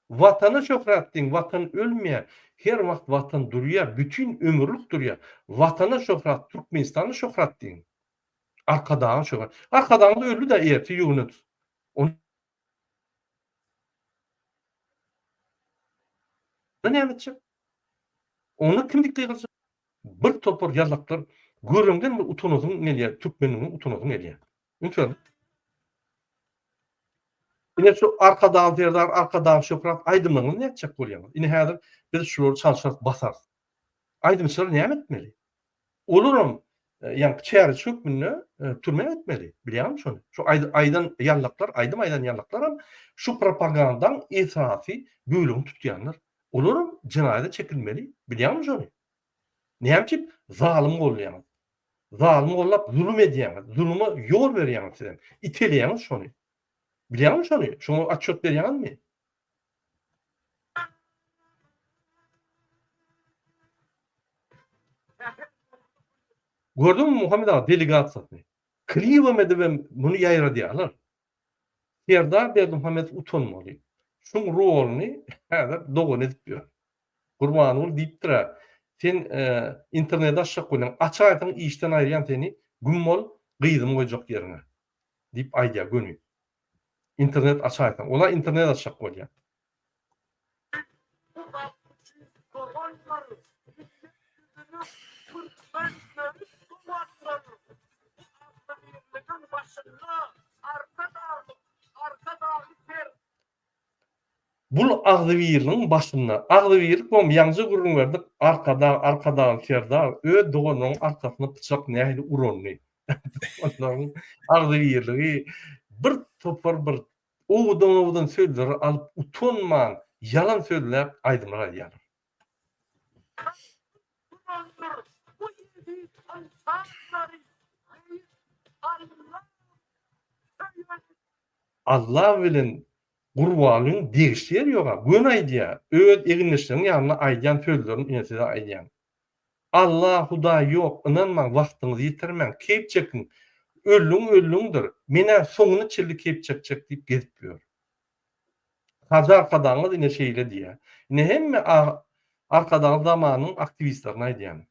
Watana şöhrat diýiň, Watan ölmeýär, her wagt Watan durýar, bütin ömürlik durýar. Watana şöhrat, Türkmenistana şöhrat diýiň. Arkadaga şöhrat. Arkadagyňyz öldi-dä ertir ýüwüne tut. Onda näme etjek? Onda kim diýip gygyrjak? Bir topar ýallaklar göreňden bir utanasyň gelýär, türkmenligiňe utanasyň gelýär. Üns beriň. Ine şu Arkadag Serdar, Arkadag Şöhrat aýdymlaryňyzy nätjek bolýaňyz? Ine häzir biz şulary çalşarys, basarys. Aýdymçylar näme etmeli? Olaram ýaňky çäreçi hökmünde türmä gitmeli. Bilýäňmi şony? Şu aýdan ýallaklar, aýdym aýdan ýallaklaram şu propagandaň esasy bölegini tutýanlar. Olaram jenaýata çekilmeli. Bilýäňmi şony? Näme üçin zalym gollaýaňyz? Zalym gollap zulum edýäňiz. Zuluma ýol berýäňiz sizem. Iteleýäňiz şony. Bilýäňmi şony? Şoňa otçet berýäňizmi? Gördüňmi Muhammet aga delegasiýasyny? Klibem edibem muny ýaýradýarlar. Serdar Berdimuhamedow utanmaly. Şuň roluny häzir dogany edip ýör. Gurbanguly diýipdir-ä, sen interneti açjak bolýaň, açaýsaň işden aýyrýan seni, güm bol, gyzymy goýjak ýeriňe. Diýip aýdýar göni. Internet açaýsaň. Ola internet açjak bolýar. Bul agzybirligiň başynda. Agzybirlik bom ýaňja gürrüň berdik Arkadag Arkadagly Serdar öz doganynyň arkasyna pyçak nähili uranyny. Doganlaryň agzybirligi bir topar bir owadan owadan sözleri alyp utanman ýalan sözläp aýdymlar aýdýarlar. Alla bilen Gurbanlyň degişli ýeri ýoga, göni aýdýa, öz egindeşleriň ýanynda aýdýan sözlerini ine size aýdýan. Alla, Hudaý ýok, ynanmaň, wagtyňyzy ýitirmäň, keýp çekiň. Öldüň öldüňdir. Men-ä soňuna çenli keýp çekjek diýip gezip ýör. Hajy Arkadagyňyz ine şeýle diýýär. Ine hemme Arkadag zamanynyň aktiwistlerine aýdýan.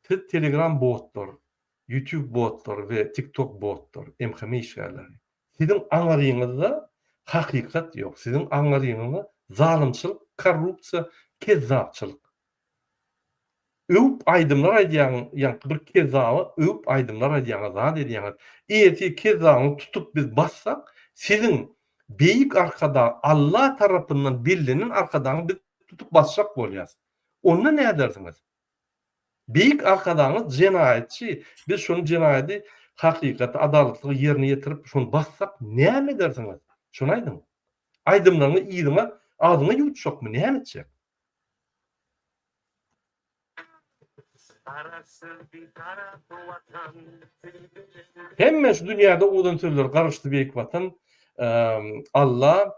Siz telegram botlar, YouTube botlar we TikTok botlar, MHM işgärleri. Siziň aňaryňyzda hakykat ýok. Siziň aňaryňyzda zalymçylyk, korrupsiýa, kezzapçylyk. Öwüp aýdymlar aýdýaň, ýaňky bir kezzaby öwüp aýdymlar aýdýaňyz, zat edýäňiz. Ertir kezzabyňyzy tutup biz bassak, siziň Beýik Arkadag Alla tarapyndan bellenen Arkadagyňyzy biz tutup basjak bolýas. Onda nädersiňiz? Beýik Arkadagyňyz jenaýatçy, biz şony jenaýady hakykaty, adalatlygy ýerine ýetirip şony bassak näme edersiňiz? Şony aýdyň. Aýdymlaryňy yzyňa, agzyňa ýuwutjakmy, näme etjek? Hemme şu dünýäde owadan sözler Garaşsyz Beýik Watan Alla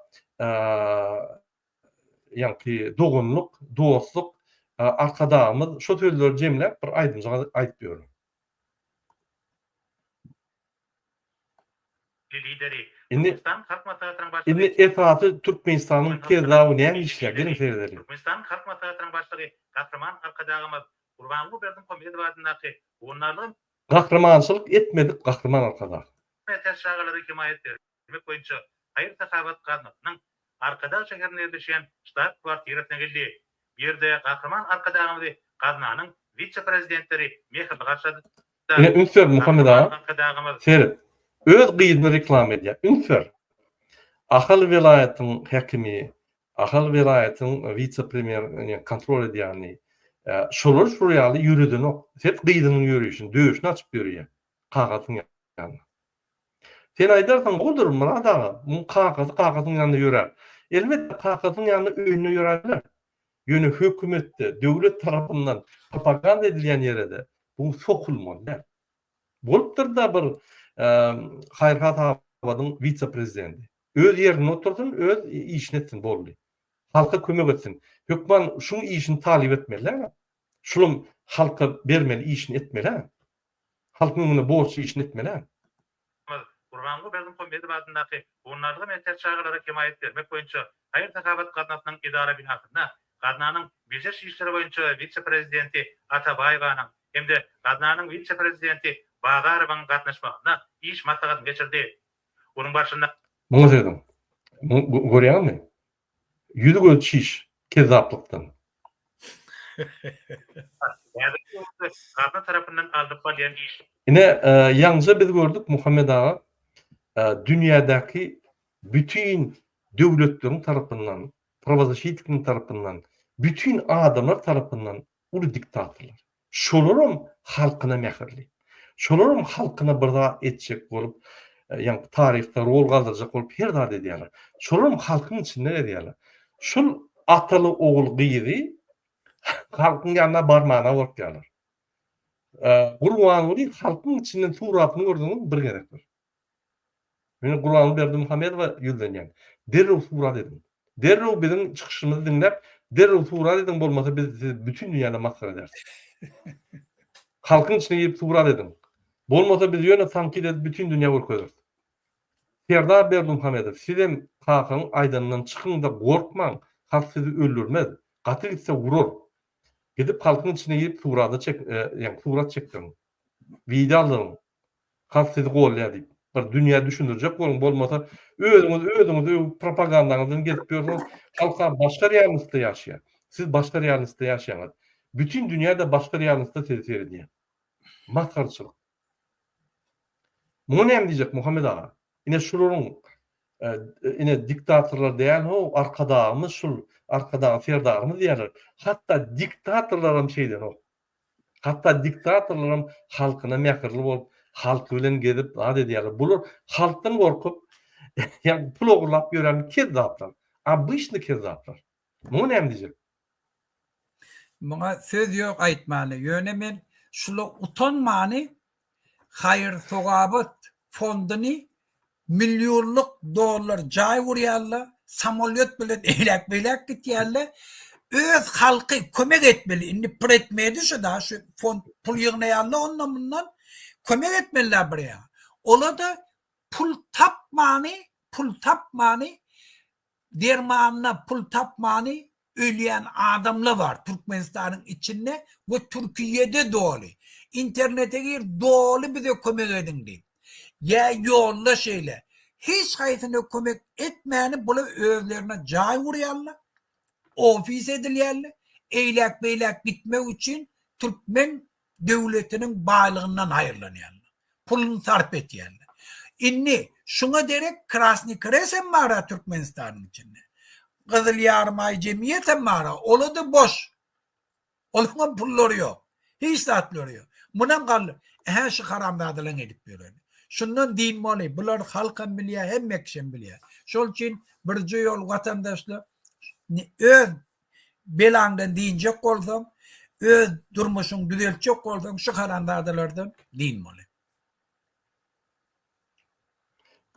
ýaňky doganlyk dostluk Arkadagymyz şo sözleri jemläp bir aýdymjyk aýdyp ýörüň. Lideri, Indi Türkmenistanyň Halk Maslahatynyň Başlygy indi esasy Türkmenistanyň Türkmen halkynyň kezzaby näme Milli işleýär? Geliň Lideri, seredeliň. Türkmenistanyň Halk Maslahatynyň Başlygy Gahryman Arkadagymyz Gurbanguly Berdimuhamedow adyndaky Howandarlyga Gahrymançylyk etmedik Gahryman Arkadag. mätäç çagalara hemaýat bermek boýunça haýyr-sahawat gaznasynyň Arkadag şäherinde ýerleşýän ştab-kwartirasyna geldi. Bu ýerde Gahryman Arkadagymyzy gaznanyň wise-prezidentleri mähirli garşylady. Ine üns ber Muhammet aga. Seret. Öz gyzyny reklama edýär. Üns ber. Ahal welaýatyň häkimi, Ahal welaýatyň wise-premýer kontrol edýäni, şolar şul ýaly ýöredenok. Seret gyzynyň ýörişini, döşüni açyp ýörýär kakasynyň ýanynda. Sen aýdarsyň, gowudyr Myrat aga, muň kakasy kakasynyň ýanynda ýörär. Elbetde kakasynyň ýanynda öýünde ýöräp biler. Ýöne hökümetde, döwlet tarapyndan propaganda edilýän ýere-de bu sokulmaly däl. Bolupdyr-da bir haýyr-hasabadyň wise-prezidenti. Öz ýerinde otursyn, öz işini etsin, boldy. Halka kömek etsin. Hökman şuň işini talyp etmeli däl-ä. Şulam halka bermeli işini etmeli-ä. Halkyň öňünde borçly işini etmeli-ä. Gurbanguly Berdimuhamedow adyndaky Howandarlyga mätäç çagalara hemaýat bermek boýunça haýyr-sahawat gaznasynyň edara binasynda gaznanyň bejeriş işleri boýunça wise-prezidenti Atabaýewanyň hem-de gaznanyň wise-prezidenti Bazarowyň gatnaşmagynda iş maslahatyny geçirdi. Onuň barşynda. Muňa serediň. Görýäňizmi? Ýüzi gözi çiş kezzaplykdan. Häzirki wagtda gazna tarapyndan alnyp barylýan iş. Ine ýaňja biz gördük Muhammet aga dünýädäki bütin döwletleriň tarapyndan prawozaşitnikniň tarapyndan bütin adamlar tarapyndan uly diktatorlar. Şolaram halkyna mähirli. Şolaram halkyna bir zat etjek bolup, ýaňky taryhda rol galdyrjak bolup her zat edýärler. Şolaram halkyň içinde gezýärler. Şol ataly ogul gyzy halkyň ýanyna barmana gorkýarlar. Gurbanguly halkyň içinden suratyny gördüňizmi bir gezek bir. Men Gurbanguly Berdimuhamedowa ýüzlenýän. Derrew surat ediň. Derrew biziň çykyşymyzy diňläp, derrew surat ediň, bolmasa biz sizi bütin dünýäde masgara ederis. Halkyň içine girip surat ediň. Bolmasa biz ýöne tankyt edip bütin dünýä görkezeris. Serdar Berdimuhamedow, sizem kakaň aýdanyndan çykyň-da gorkmaň, halk sizi öldürmez. Gaty gitse urar. Gidip halkyň içine girip surada çek, ýagny surat çekdiriň. Wideo aldyryň. Halk sizi golýar diýip. Bir dünýä düşündirjek boluň, bolmasa özüňiz özüňizi öwüp propagandaňyz bilen gezip ýörsüňiz. Halka başga realnostda ýaşaýar. Siz başga realnostda ýaşaýaňyz. Bütin dünýä-de başga realnostda sizi seredýär. Masgaraçylyk. Muňa näme diýjek Muhammet aga? Ine şularyň ine diktatorlar däl how arkadagymyz şul arkadag serdarymyz diýýärler. Hatda diktatorlaram şeýdenok. Hatda diktatorlaram halkyna mähirli bolup, halky bilen gezip zat edýärler. Bular halkdan gorkup, ýagny pul ogurlap ýören kezzaplar. Obyçny kezzaplar. Muňa näme diýjek? Muňa söz ýok aýtmana. Ýöne men şula utanmany haýyr-sogabat fonduny Millionlyk dollar jaý gurýarlar, samolýot bilen eýläk-beýläk gitýärler. Öz halky kömek etmeli. Indi predmeti şu da, şu fond pul ýygnaýarlar ondan mundan. Kömek etmeliler bir ýa. Ola-da pul tapmany, pul tapmany, dermanyna pul tapmany ölýän adamla bar Türkmenistanyň içinde we Türkiýede doly. Internete gir doly bize kömek ediň diýip. Ýa ýolda şeýle. Hiç haýsyna kömek etmäni bular özlerine jaý gurýarlar, ofis edilýärler, eýläk-beýläk gitmek üçin türkmen döwletiniň baýlygyndan haýyrlanýarlar. Puluny sarp etýärler. Indi şuňa derek Krasnyý Kres hem bar-a Türkmenistanyň içinde. Gyzyl Ýarymaý jemgyýetem bar-a, ola-da boş. Olaňam pullary ýok. Hiç zatlary ýok. Munam galdy. Ähä şu haramzadalaň edip ýöreni. Şundan dynmaly. Bular halkam bilýär, hemme kişem bilýär. Şol üçin birje ýol watandaşlar öz belaňdan dynjak bolsaň, öz durmuşyňy düzeltjek bolsaň şu haramzadalardan dynmaly.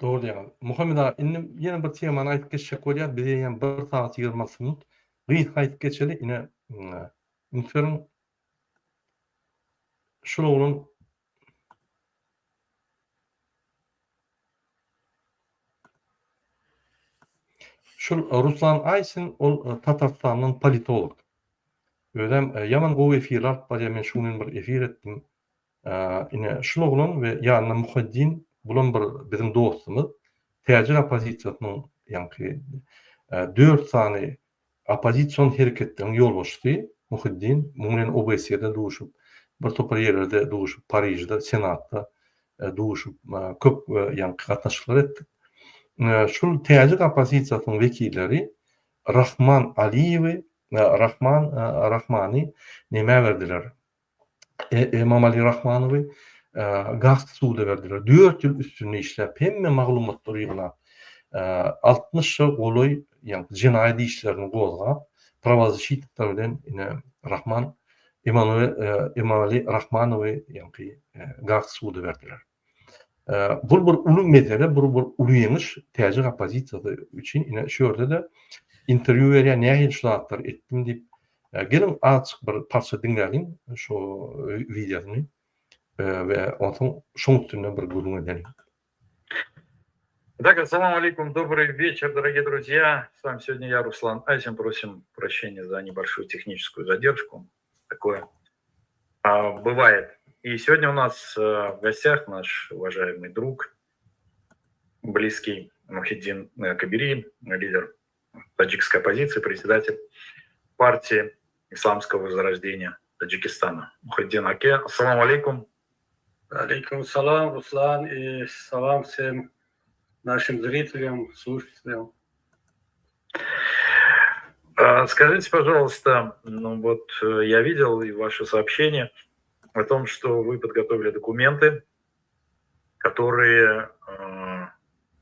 Dogry diýýäňiz. Muhammet aga, indi ýene bir temany aýdyp geçjek bolýas. Biz eýýäm bir sagat 26 minut. Gysga aýdyp geçeli. Ine, üns beriň. Şul oglan Şul Ruslan Aýsin ol Tatarstandan politolog. Özem ýaman gowy efirler alyp barýar. Men şu gün bir efir etdim. Ine şul oglan we ýanynda Muhaddin bulam bir biziň dostumyz. Täjik oppozisiýasynyň ýaňky dört sany Oppozision hereketleriň ýolbaşçysy Muhiddin muň bilen OBSE-de duşup, bir topar ýerlerde duşup, Parižde, Senatda duşup, köp ýaňky gatnaşyklar etdik. Şul täjik oppozisiýasynyň wekilleri Rahman Aliýewi, Rahman Rahmany nämä berdiler? Emomali Rahmanowy Gast suda berdiler. 4 ýyl üstünde işläp, hemme maglumatlary ýygnap, 60-a golaý ýagny jenaýat işlerini gozgap, prawozasşitnikler bilen ine Rahman Emomali Rahmanowy ýagny Gast suda berdiler. Bu bir uly mesele, bu bir uly ýeňiş täjik oppozisiýasy üçin. Ine şu ýerde-de interwýu berýär, nähili şu zatlary etdim diýip. Geliň azajyk bir parça diňläliň şu wideosyny we onsoň şoň üstünde bir gürrüň edeliň. Итак, ассаламу алейкум, добрый вечер, дорогие друзья. С вами сегодня я, Руслан Айзен. Просим прощения за небольшую техническую задержку. Такое а, бывает. И сегодня у нас э, в гостях наш уважаемый друг, близкий Мухиддин э, Кабири, лидер таджикской оппозиции, председатель партии Исламского возрождения Таджикистана. Мухиддин Аке, ассаламу алейкум. Алейкум салам, Руслан, и салам всем нашим зрителям, слушателям. А, скажите, пожалуйста, ну вот э, я видел и ваше сообщение о том, что вы подготовили документы, которые э,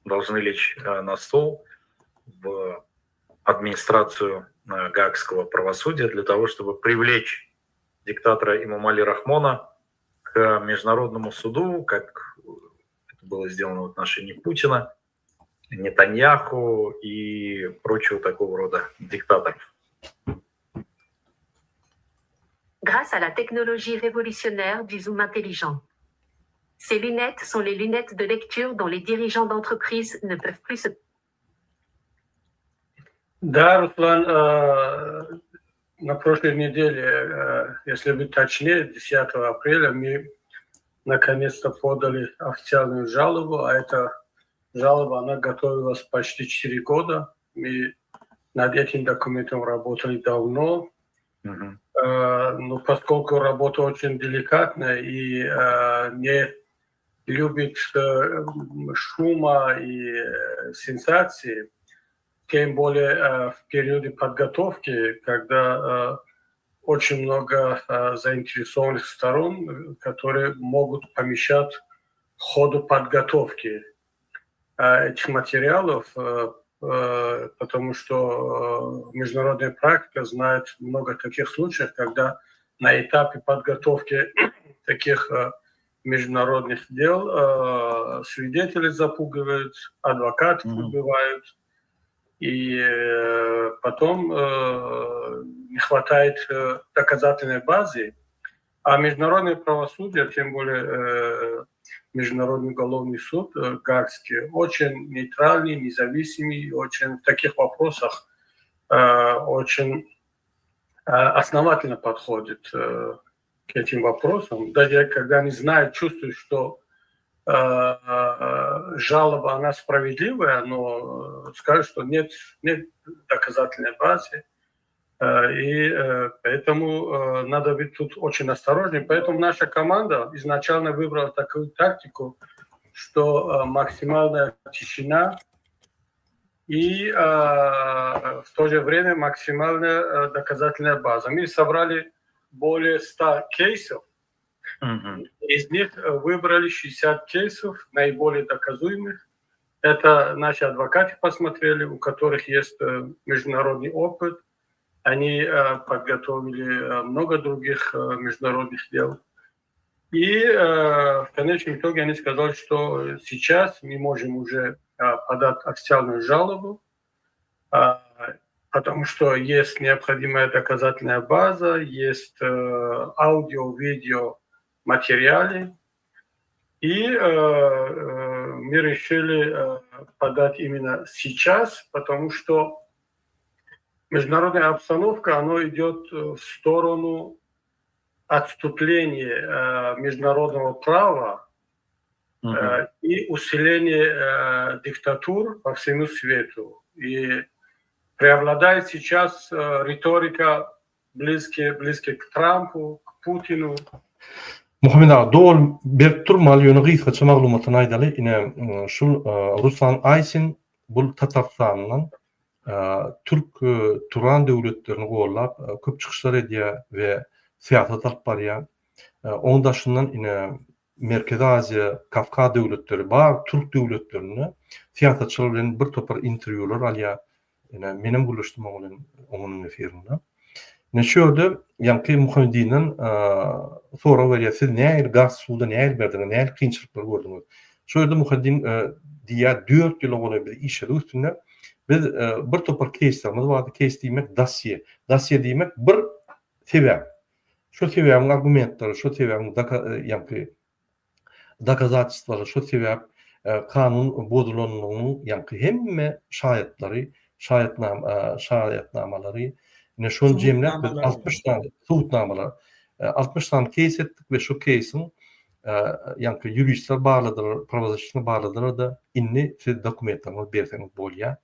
должны лечь э, на стол в администрацию Гаагского правосудия для того, чтобы привлечь диктатора Имамали Рахмона к международному суду, как это было сделано в отношении Путина, Нетаньяху и прочего такого рода диктаторов. Grâce à la technologie révolutionnaire du zoom intelligent. Ces lunettes sont les lunettes de lecture dont les dirigeants d'entreprise ne peuvent plus se Да, Руслан, э, на прошлой неделе, э, если быть точнее, 10 апреля мы наконец-то подали официальную жалобу, а эта жалоба, она готовилась почти 4 года. Мы над этим документом работали давно. Угу. Но поскольку работа очень деликатная и не любит шума и сенсации, тем более в периоде подготовки, когда очень много заинтересованных сторон, которые могут помешать ходу подготовки этих материалов, потому что международная практика знает много таких случаев, когда на этапе подготовки таких международных дел свидетели запугивают, адвокатов mm-hmm. убивают, и потом не хватает доказательной базы. А международное правосудие, тем более. Международный уголовный суд э, Гаагский очень нейтральный, независимый, очень в таких вопросах э, очень э, основательно подходит э, к этим вопросам. Даже когда они знают, чувствуют, что э, э, жалоба, она справедливая, но скажут, что нет, нет доказательной базы. Э, и э, поэтому э, надо быть тут очень осторожным. Поэтому наша команда изначально выбрала такую тактику, что максимальная тишина и в то же время максимальная доказательная база. Мы собрали более 100 кейсов, угу. Из них выбрали 60 кейсов, наиболее доказуемых. Это наши адвокаты посмотрели, у которых есть международный опыт – они э, подготовили э, много других э, международных дел. И в конечном итоге они сказали, что сейчас мы можем уже подать официальную жалобу, потому что есть необходимая доказательная база, есть аудио, видео материалы. И мы решили подать именно сейчас, потому что международная обстановка, она идет э, в сторону отступления э, международного права угу. и усиления диктатур по всему свету. И преобладает сейчас риторика близкая, близкая к Трампу, к Путину. Muhammet aga doly berip durmaly ýöne gysgaça maglumatyny aýdaly ine şul Ruslan Aýsin bul Tatarystandan Türk Turan döwletlerini gollap köp çykyşlar edýär we syýasat alyp barýar. Oň daşyndan ine Merkezi Aziýa, Kawkaz döwletleri bar türk döwletlerinde syýasatçylar bilen bir topar interwýular alýar. Ine menem gürleşdim oň bilen onuň efirinde. Ine şu ýerde ýaňky Muhammedinden sorag berýär, siz nähili gaz suwda nähili berdiňiz, nähili kynçylyklar gördüňiz? Şu ýerde Muhaddin diýýär, dört ýyla golaý biz işledik üstünde. Biz bir topar keýslerimiz bardy. Keýs diýmek dosýe. Dosýe diýmek bir sebäp. Şo sebäbiň argumentleri, şo sebäbiň ýaňky dokazatelstwalary, şo sebäp kanun bozulanlygynyň ýaňky hemme şaýatlary, şaýatnama şaýatnamalary, ine şony jemläp biz 60 sany subutnamalar, 60 sany keýs etdik we şo keýsiň ýaňky ýuristler barladylar, prawozasşitnyý barladylar-da, indi siz dokumentleriňizi berseňiz bolýar.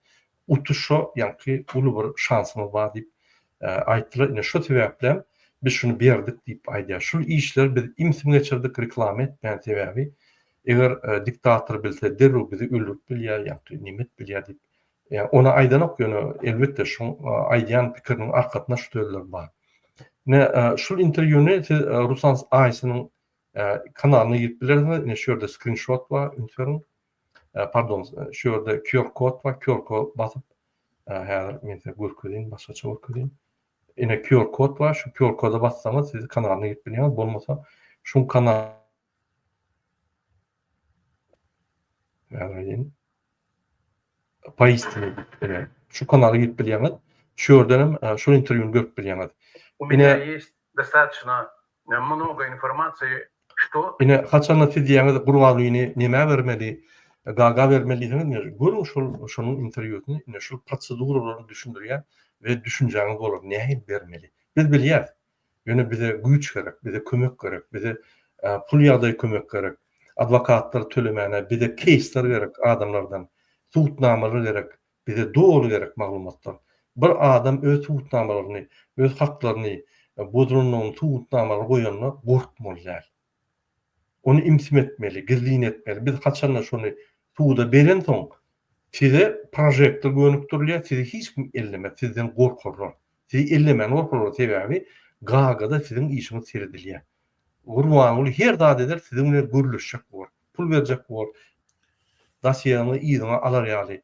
Utuşa ýaňky uly bir şansyňyz bar diýip aýtdylar. Ine şo sebäplem biz şuny berdik diýip aýdýar. Şul işleri biz ümsüm geçirdik, reklama etmän sebäbi eger diktator bilse derrew bizi öldürip bilýär, ýaňky neme edip bilýär diýip. Ýa ony aýdanok ýöne elbetde şuň aýdýan pikiriniň arkasynda şu sözler bar. Ine şul interwýuny siz Ruslan Aýsynyň kanalyna girip bilersiňiz. Ine şu ýerde skrinşot bar, üns beriň. Pardon, şu ýerde QR kod bar, QR kod basyp, häzir men size görkezeyim, başgaça görkezeyim. Ine QR kod bar, şu QR koda bassaňyz siz kanalyna girip bilýäňiz, bolmasa şuň kanal Häzir Poistine diýip, ine şu kanala girip bilýäňiz. Şu ýerden hem şol interwýuny görüp bilýäňiz. U меня есть достаточно Mnogo informasiýa što. Ine haçanda siz diýýäňiz Gurbangulyny nämä bermeli, Gaga bermeli diýseňiz ine görüň şol şonuň interwýusyny ine şul proseduralaryny düşündirýär we düşünjäňiz bolar nähili bermeli. Biz bilýäs. Ýöne bize güýç gerek, bize kömek gerek, bize pul ýagdaýy kömek gerek, adwokatlar tölemäne bize keýsler gerek adamlardan, subutnamalar gerek. Bize doly gerek maglumatlar. Bir adam öz subutnamalaryny, öz haklaryny bozulandygyny subutnamalary goýanda gorkmaly däl. Ony ümsüm etmeli, gizlin etmeli. Biz haçanda şony suda berensoň size prožektor gönükdirilýär, sizi hiç kim ellemez, sizden gorkarlar. Sizi ellemäne gorkarlar, sebäbi Gagada siziň işiňiz seredilýär. Gurbanguly her zat eder siziň bilen gürleşjek bor, pul berjek bor, dosýeňi yzyňa alar ýaly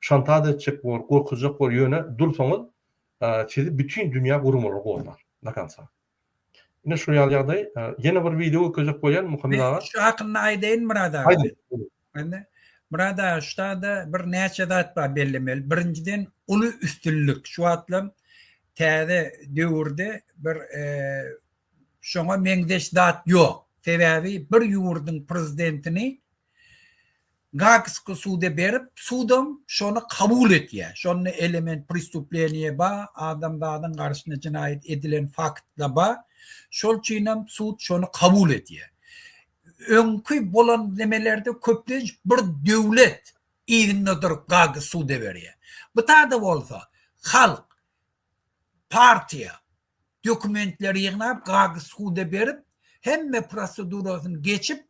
şantaz etjek bor, gorkuzjak bor, ýöne dursaňyz sizi bütin dünýä guramalary goldar do konca. Ine şul ýaly ýagdaý. Ýene bir wideo görkezjek bolýan Muhammet aga. Şu hakynda aýdaýyn Myrat aga. Aýdyň. Myrat aga şu taýda bir näçe zat bar bellemeli. Birinjiden uly üstünlik. Şu wagtlam täze döwürde bir şoňa meňzeş zat ýok. Sebäbi bir ýurduň prezidentini Gaagski suda berip, sudam şony kabul etýär. Şonda element prestupleniýa bar, adamzadyň garşyna jenaýat edilen faktla bar. Şol üçinem sud şony kabul edýär. Öňki bolan nemelerde köplenç bir döwlet yzynda durup Gaaga suda berýär. Bu tada bolsa halk, partiýa dokumentleri ýygnap Gaaga suda berip, hemme prosedurasyny geçip,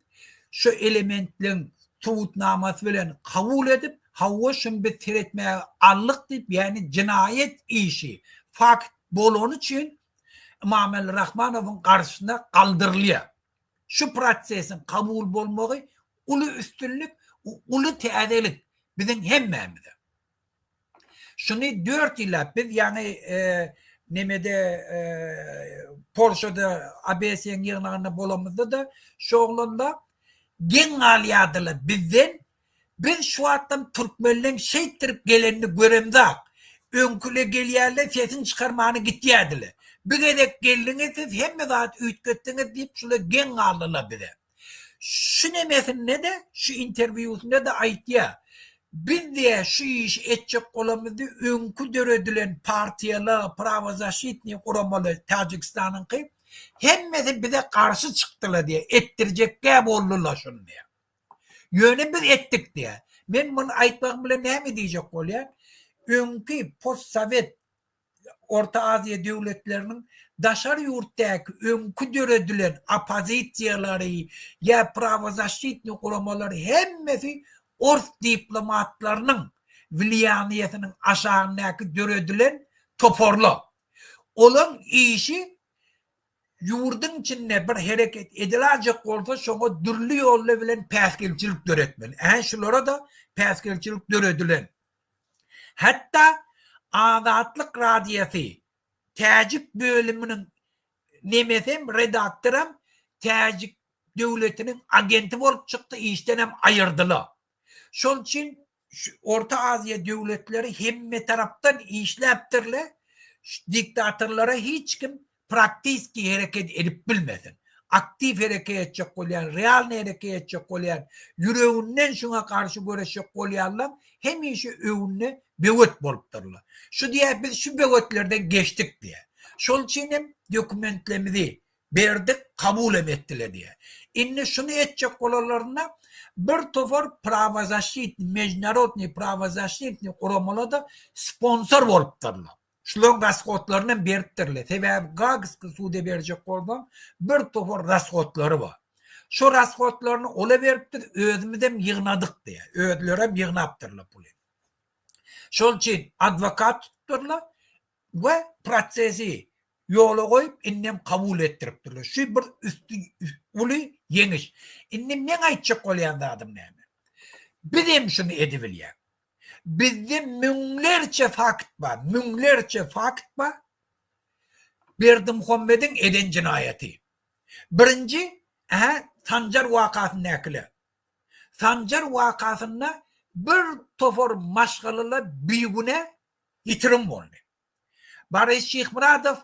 şu elementleň subutnamasy bilen kabul edip, hawa şuny biz seretmäge aldyk diýip, ýagny jenaýat işi fakt bolany üçin Ymamali Rahmanowyň garşysyna galdyrylýar. Şu prosesiň kabul bolmagy uly üstünlik, uly täzelik biziň hemmämize. Şuny dört ýyllap biz ýaňy nemede Polşada ABS-iň ýygnagynda bolamyzda-da şu oglanlar geň galýardylar bizden Biz şu wagtdan türkmenleň şeýtdirip gelenini göremzak. Öňküle gelýärler sesini çykarmany gitýärdiler. Bir gezek geldiňiz siz hemme zady üýtgetdiňiz diýip şular geň galdylar bize. Şu nemesinde-de şu interwýusynda-da aýtýar. Biz diýýär şu işi etjek bolamyzda öňki döredilen partiýalar, prawozaşitnyý guramalar Täjigistanyňky hemmesi bize garşy çykdylar diýýär, etdirjekgä boldular şuny diýýär. Ýöne biz etdik diýýär. Men muny aýtmagym bilen näme diýjek bolýan? Öňki postsowet Orta Aziýa döwletleriniň daşary ýurtdaky öňki döredilen oppozisiýalary ýa prawozaşitnyý guramalary hemmesi ors diplomatlarynyň wliýaniýesiniň aşagyndaky döredilen toparlar. Olaň işi Ýurduň içinde bir hereket edilajek bolsa şoňa dürli ýollar bilen päsgelçilik döretmeli. Ä şulara-da päsgelçilik döredilen. Hatda Azatlyk Radiosy täjik bölüminiň nemesem redaktoram täjik döwletiniň agenti bolup çykdy işdenem aýyrdylar. Şol üçin Orta Aziýa döwletleri hemme tarapdan işläpdirler, diktatorlara hiç kim praktiski hereket edip bilmesin. Aktiw hereket etjek bolýan, realnyý hereket etjek bolýan, ýüreginden şuňa garşy göreşjek bolýanlar hemişe öňünde böwet bolupdyrlar. Şu diýýär biz şu böwetlerden geçdik diýýär. Şol üçin hem dokumentlerimizi Berdik, kabul hem etdiler diýýär. Indi şuny etjek bolanlarynda bir topar prawozaşitnyý, mežnarodnyý prawozaşitnyý guramalar-da sponsor bolupdyrlar. Şularyň rashodlaryny hem beripdirler. Sebäbi Gaagskiý suda berjek bolsaň, bir topar rashodlary bar. Şo rashodlaryny ola beripdir, özümizem ýygnadyk diýýär. Özlerem ýygnapdyrlar puly. Şol üçin adwokat tutupdyrlar we prosesi ýola goýup indem kabul etdiripdirler. Şu bir üsti uly ýeňiş. Indi meň aýtjak bolýan zadym näme? Biz hem şuny edibilýäk. Bizde müňlerçe fakt bar, müňlerçe fakt bar. Berdimuhamediň eden jenaýaty. Birinji, ä Sanjar wakasyndakylar. Sanjar wakasynda bir topar maşgalalar bigünä ýitirim boldy. Boris Şyhmyradow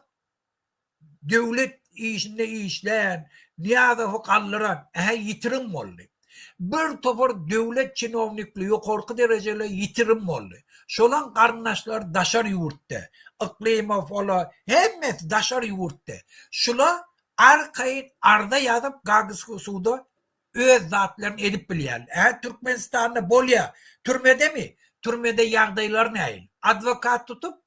döwlet işinde işlän, Nyýazowy galdyran, ähä ýitirim boldy. Bir topar döwlet çinownikli ýokarky derejeli ýitirim boldy. Şolaň garyndaşlary daşary ýurtda. Yklymow ola hemmesi daşary ýurtda. Şula arkaýyn arza ýazyp Gagski suda öz zatlaryny edip bilýärler. Ä Türkmenistanda bolýa. Türmedemi? Türmede ýagdaýlar nähili? Adwokat tutup,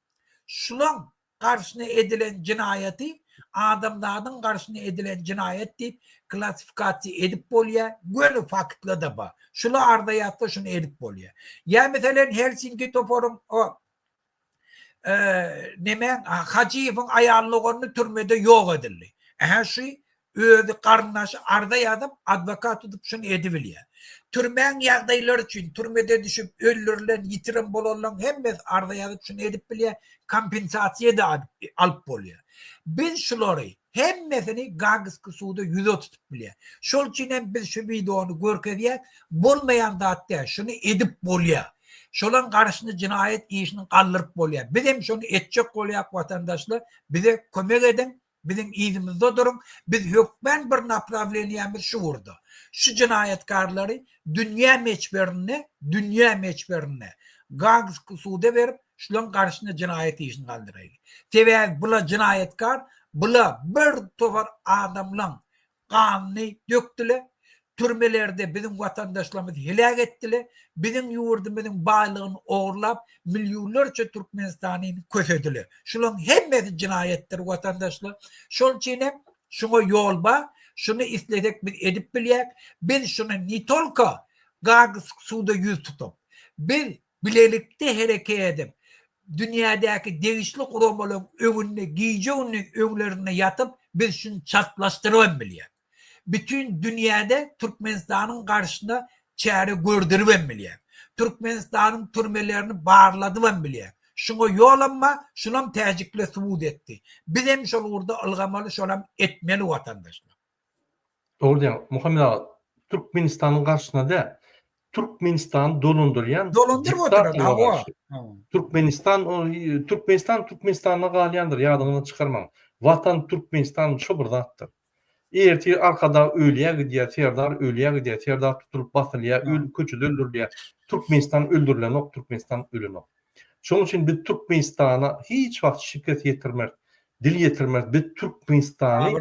şulaň garşyna edilen jenaýaty adamzadyň garşyna edilen jenaýat diýip klassifikasiýa edip bolýa. Göni faktlar-da bar. Şula arza ýazsa şuny edip bolýa. Ýa meselem Helsinki toparyň o nemäň Hajyýewiň aýal dogany türmede ýok edildi. Ähä şu özi garyndaşy arza ýazyp, adwokat tutup şuny edibilýär. Türmäň ýagdaýlary üçin türmede düşüp öldürilen, ýitirim bolanlaryň hemmesi arza ýazyp şuny edip bilýär, kompensasiýa-da alyp bolýar. Biz şulary Hemmesini Gagski suda ýüze tutup bilýär. Şol üçin hem biz şu wideony görkezýäs. Bolmaýan zat däl, şuny edip bolýar. Şolaň garşyna jenaýat işini galdyryp bolýar. Biz hem şony etjek bolýak watandaşlar, bize kömek ediň. Biziň yzymyzda duruň. Biz hökmän bir naprawleniýämiz şu ugurda. Şu jenaýatkarlary dünýä meçberinde, dünýä meçberinde Gaagsk suda berip, şularyň garşysyna jenaýat işini galdyraýly. Sebäbi bula jenaýatkar, bula bir topar adamlaň ganyny dökdüle, türmelerde biziň watandaşlarymyzy heläk etdile, biziň ýurdumyzyň baýlygyny ogurlap, millionlarça türkmenistanyny kösedile. Şularyň hemmesi jenaýatdyr watandaşlar. Şol üçin hem şuňa ýol bar, şuny islesek biz edip bilýäk. Biz şuny ne tolko Gaagsk suda ýüz tutup, biz bilelikde hereket edip, dünýädäki degişli guramalaryň öňünde gije-gündiz öňlerinde ýatyp, biz şuny çaltlaşdyrybam bilýäs. Bütin dünýäde Türkmenistanyň garşysyna çäre gördüribem bilýäs. Türkmenistanyň türmelerini barladybam bilýäs. Şuňa ýolam bar, şunam täjikler subut etdi. Bizem şol ugurda ylgamaly, şonam etmeli watandaşlar. Dogry diýýäň Muhammet aga, Türkmenistanyň garşysyna däl, Türkmenistany dolandyrýan Dolandyryp oturan, diktatorlara hawa. garşy. Türkmenistan o Türkmenistan Türkmenistanda galýandyr, ýadyňyzdan çykarmaň. Watan Türkmenistan şo bir zatdyr. Ertir Arkadag ölýä gidýär, Serdar ölýä gidýär, Serdar tutulyp basylýar, öl köçede öldürilýär. Türkmenistan öldürilenok, Türkmenistan ölenok. Şonuň üçin biz Türkmenistana hiç wagt şikes ýetirmeris, dil ýetirmeris. Biz Türkmenistany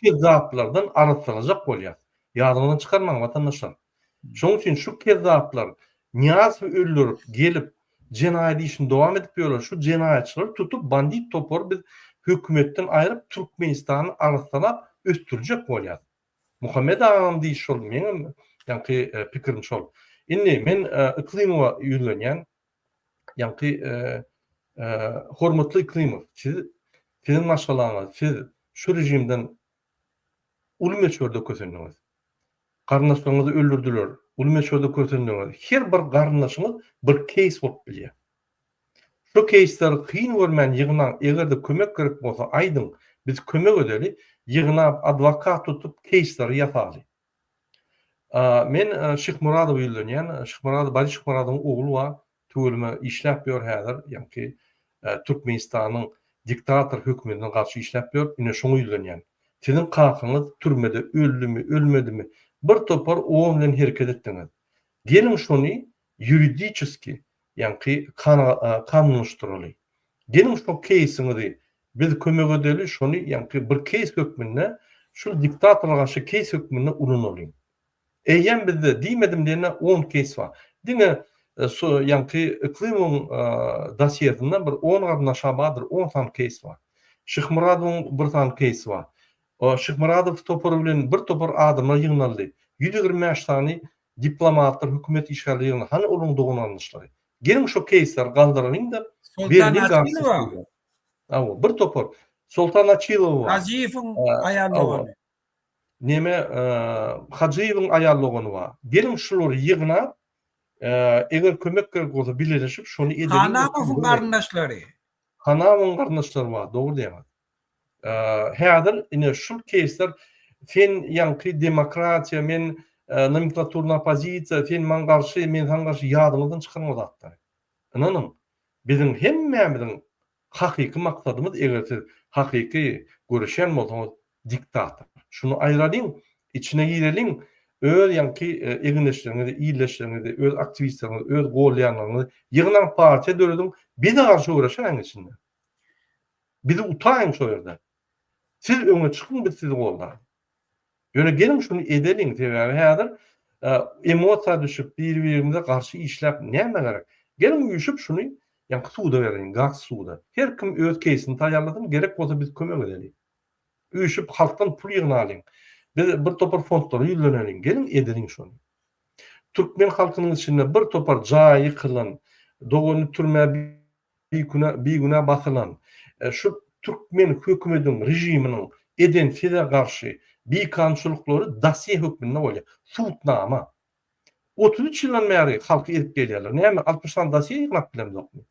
kezzaplardan arassalajak bolýarys. Ýadyňyzdan çykarmaň watandaşlar. Şonuň üçin şu kezzaplar Nyýazowy öldürip gelip jenaýat işini dowam edip ýörler. Şu jenaýatçylary tutup bandit topary biz hökümetden aýryp Türkmenistany arassalap ösdürjek bolýarys. Muhammet agaňam diýişi şol, meňem ýaňky pikirim şol. Indi men Yklymowa ýüzlenýän. Ýaňky hormatly Yklymow, siz siziň maşgalaňyz, siz şu režimden uly möçberde kösendiňiz. Garyndaşlaryňyzy öldürdiler, uly möçberde kösendiňiz. Her bir garyndaşyňyz bir keýs bolup bilýär. Şu keýsleri kyn görmän ýygnaň, eger-de kömek gerek bolsa aýdyň, biz kömek edeli, ýygnap adwokat tutup keýsleri ýasaly. Men Şyhmyradowa ýüzlenýän, Şyhmyradow, Boris Şyhmyradowyň ogly bar, tüweleme işläp ýör häzir, ýaňky Türkmenistanyň diktator hökümetine garşy işläp ýör, ine şoňa ýüzlenýän. Siziň kakaňyz türmede öldümi, ölmedimi, bir topar on bilen hereket etdiňiz. Geliň şony ýuridiçeski, ýaňky kanunlaşdyraly. Geliň şo keýsiňizi biz kömek edeli, şony ýaňky bir keýs hökmünde şul diktatora garşy keýs hökmünde ulanalyň. Eýýäm bizde diýmedim diýende on keýs bar. Diňe şu ýaňky Yklymowyň dosýesinde bir on garyndaşa bardyr, on sany keýs bar. Şyhmyradowyň bir sany keýsi bar. Şyhmyradow topary bilen bir topar adamlar ýygnaldy. 125 sany diplomatlar, hökümet işgärleri ýygnaldy. Hany olaryň dogan-garyndaşlary? Geliň şo keýsleri galdyralyň-da, Soltan Açylowa. Hawa, bir topar. Soltan Açylowa bar. Hajyýewiň aýal dogany. Neme, Hajyýewiň aýal dogany bar. Geliň şulary ýygnap, eger kömek gerek bolsa bileleşip şony edeliň. Hanamowyň garyndaşlary. Hanamowyň garyndaşlary bar, dogry diýýäňiz. Häzir ine şul keýsler sen ýaňky demokratiýa, men nomenklaturny oppozisiýa, sen maňa garşy, men saňa garşy ýadyňyzdan çykaryň o zatlary. Ynanyň, biziň hemmämiziň hakyky maksadymyz eger siz hakyky göreşýän bolsaňyz diktator. Şuny aýralyň, içine gireliň, öz ýaňky egindeşleriňizi, ildeşleriňizi, öz aktiwistleriňizi, öz goldaýanlaryňyzy ýygnaň partiýa dörediň, bize garşy göreşäýiň içinde. Bizi utaýyň şo ýerde. Siz öňe çykyň biz sizi goldaýyn. Ýöne geliň şuny edeliň sebäbi häzir emosiýa düşüp bir-birimize garşy işläp nämä gerek. Geliň üýşüp şuny ýaňky suda bereliň gaz suda. Her kim öz keýsini taýýarlasyn gerek bolsa biz kömek edeliň. Üýşüp halkdan pul ýygnalyň. Biz bir topar fondlara ýüzleneliň. Geliň edeliň şony. Türkmen halkynyň içinde bir topar jaýy ýykylan, dogany türmä bigünä bigünä basylan şu türkmen hökümediň režiminiň eden size garşy bikanunçylyklary dosýe hökmünde bolýar. Sudnama. 33 ýyldan bäri halky ezip gelýärler. Näme 60 sany dosýe ýygnap bilemzokmy?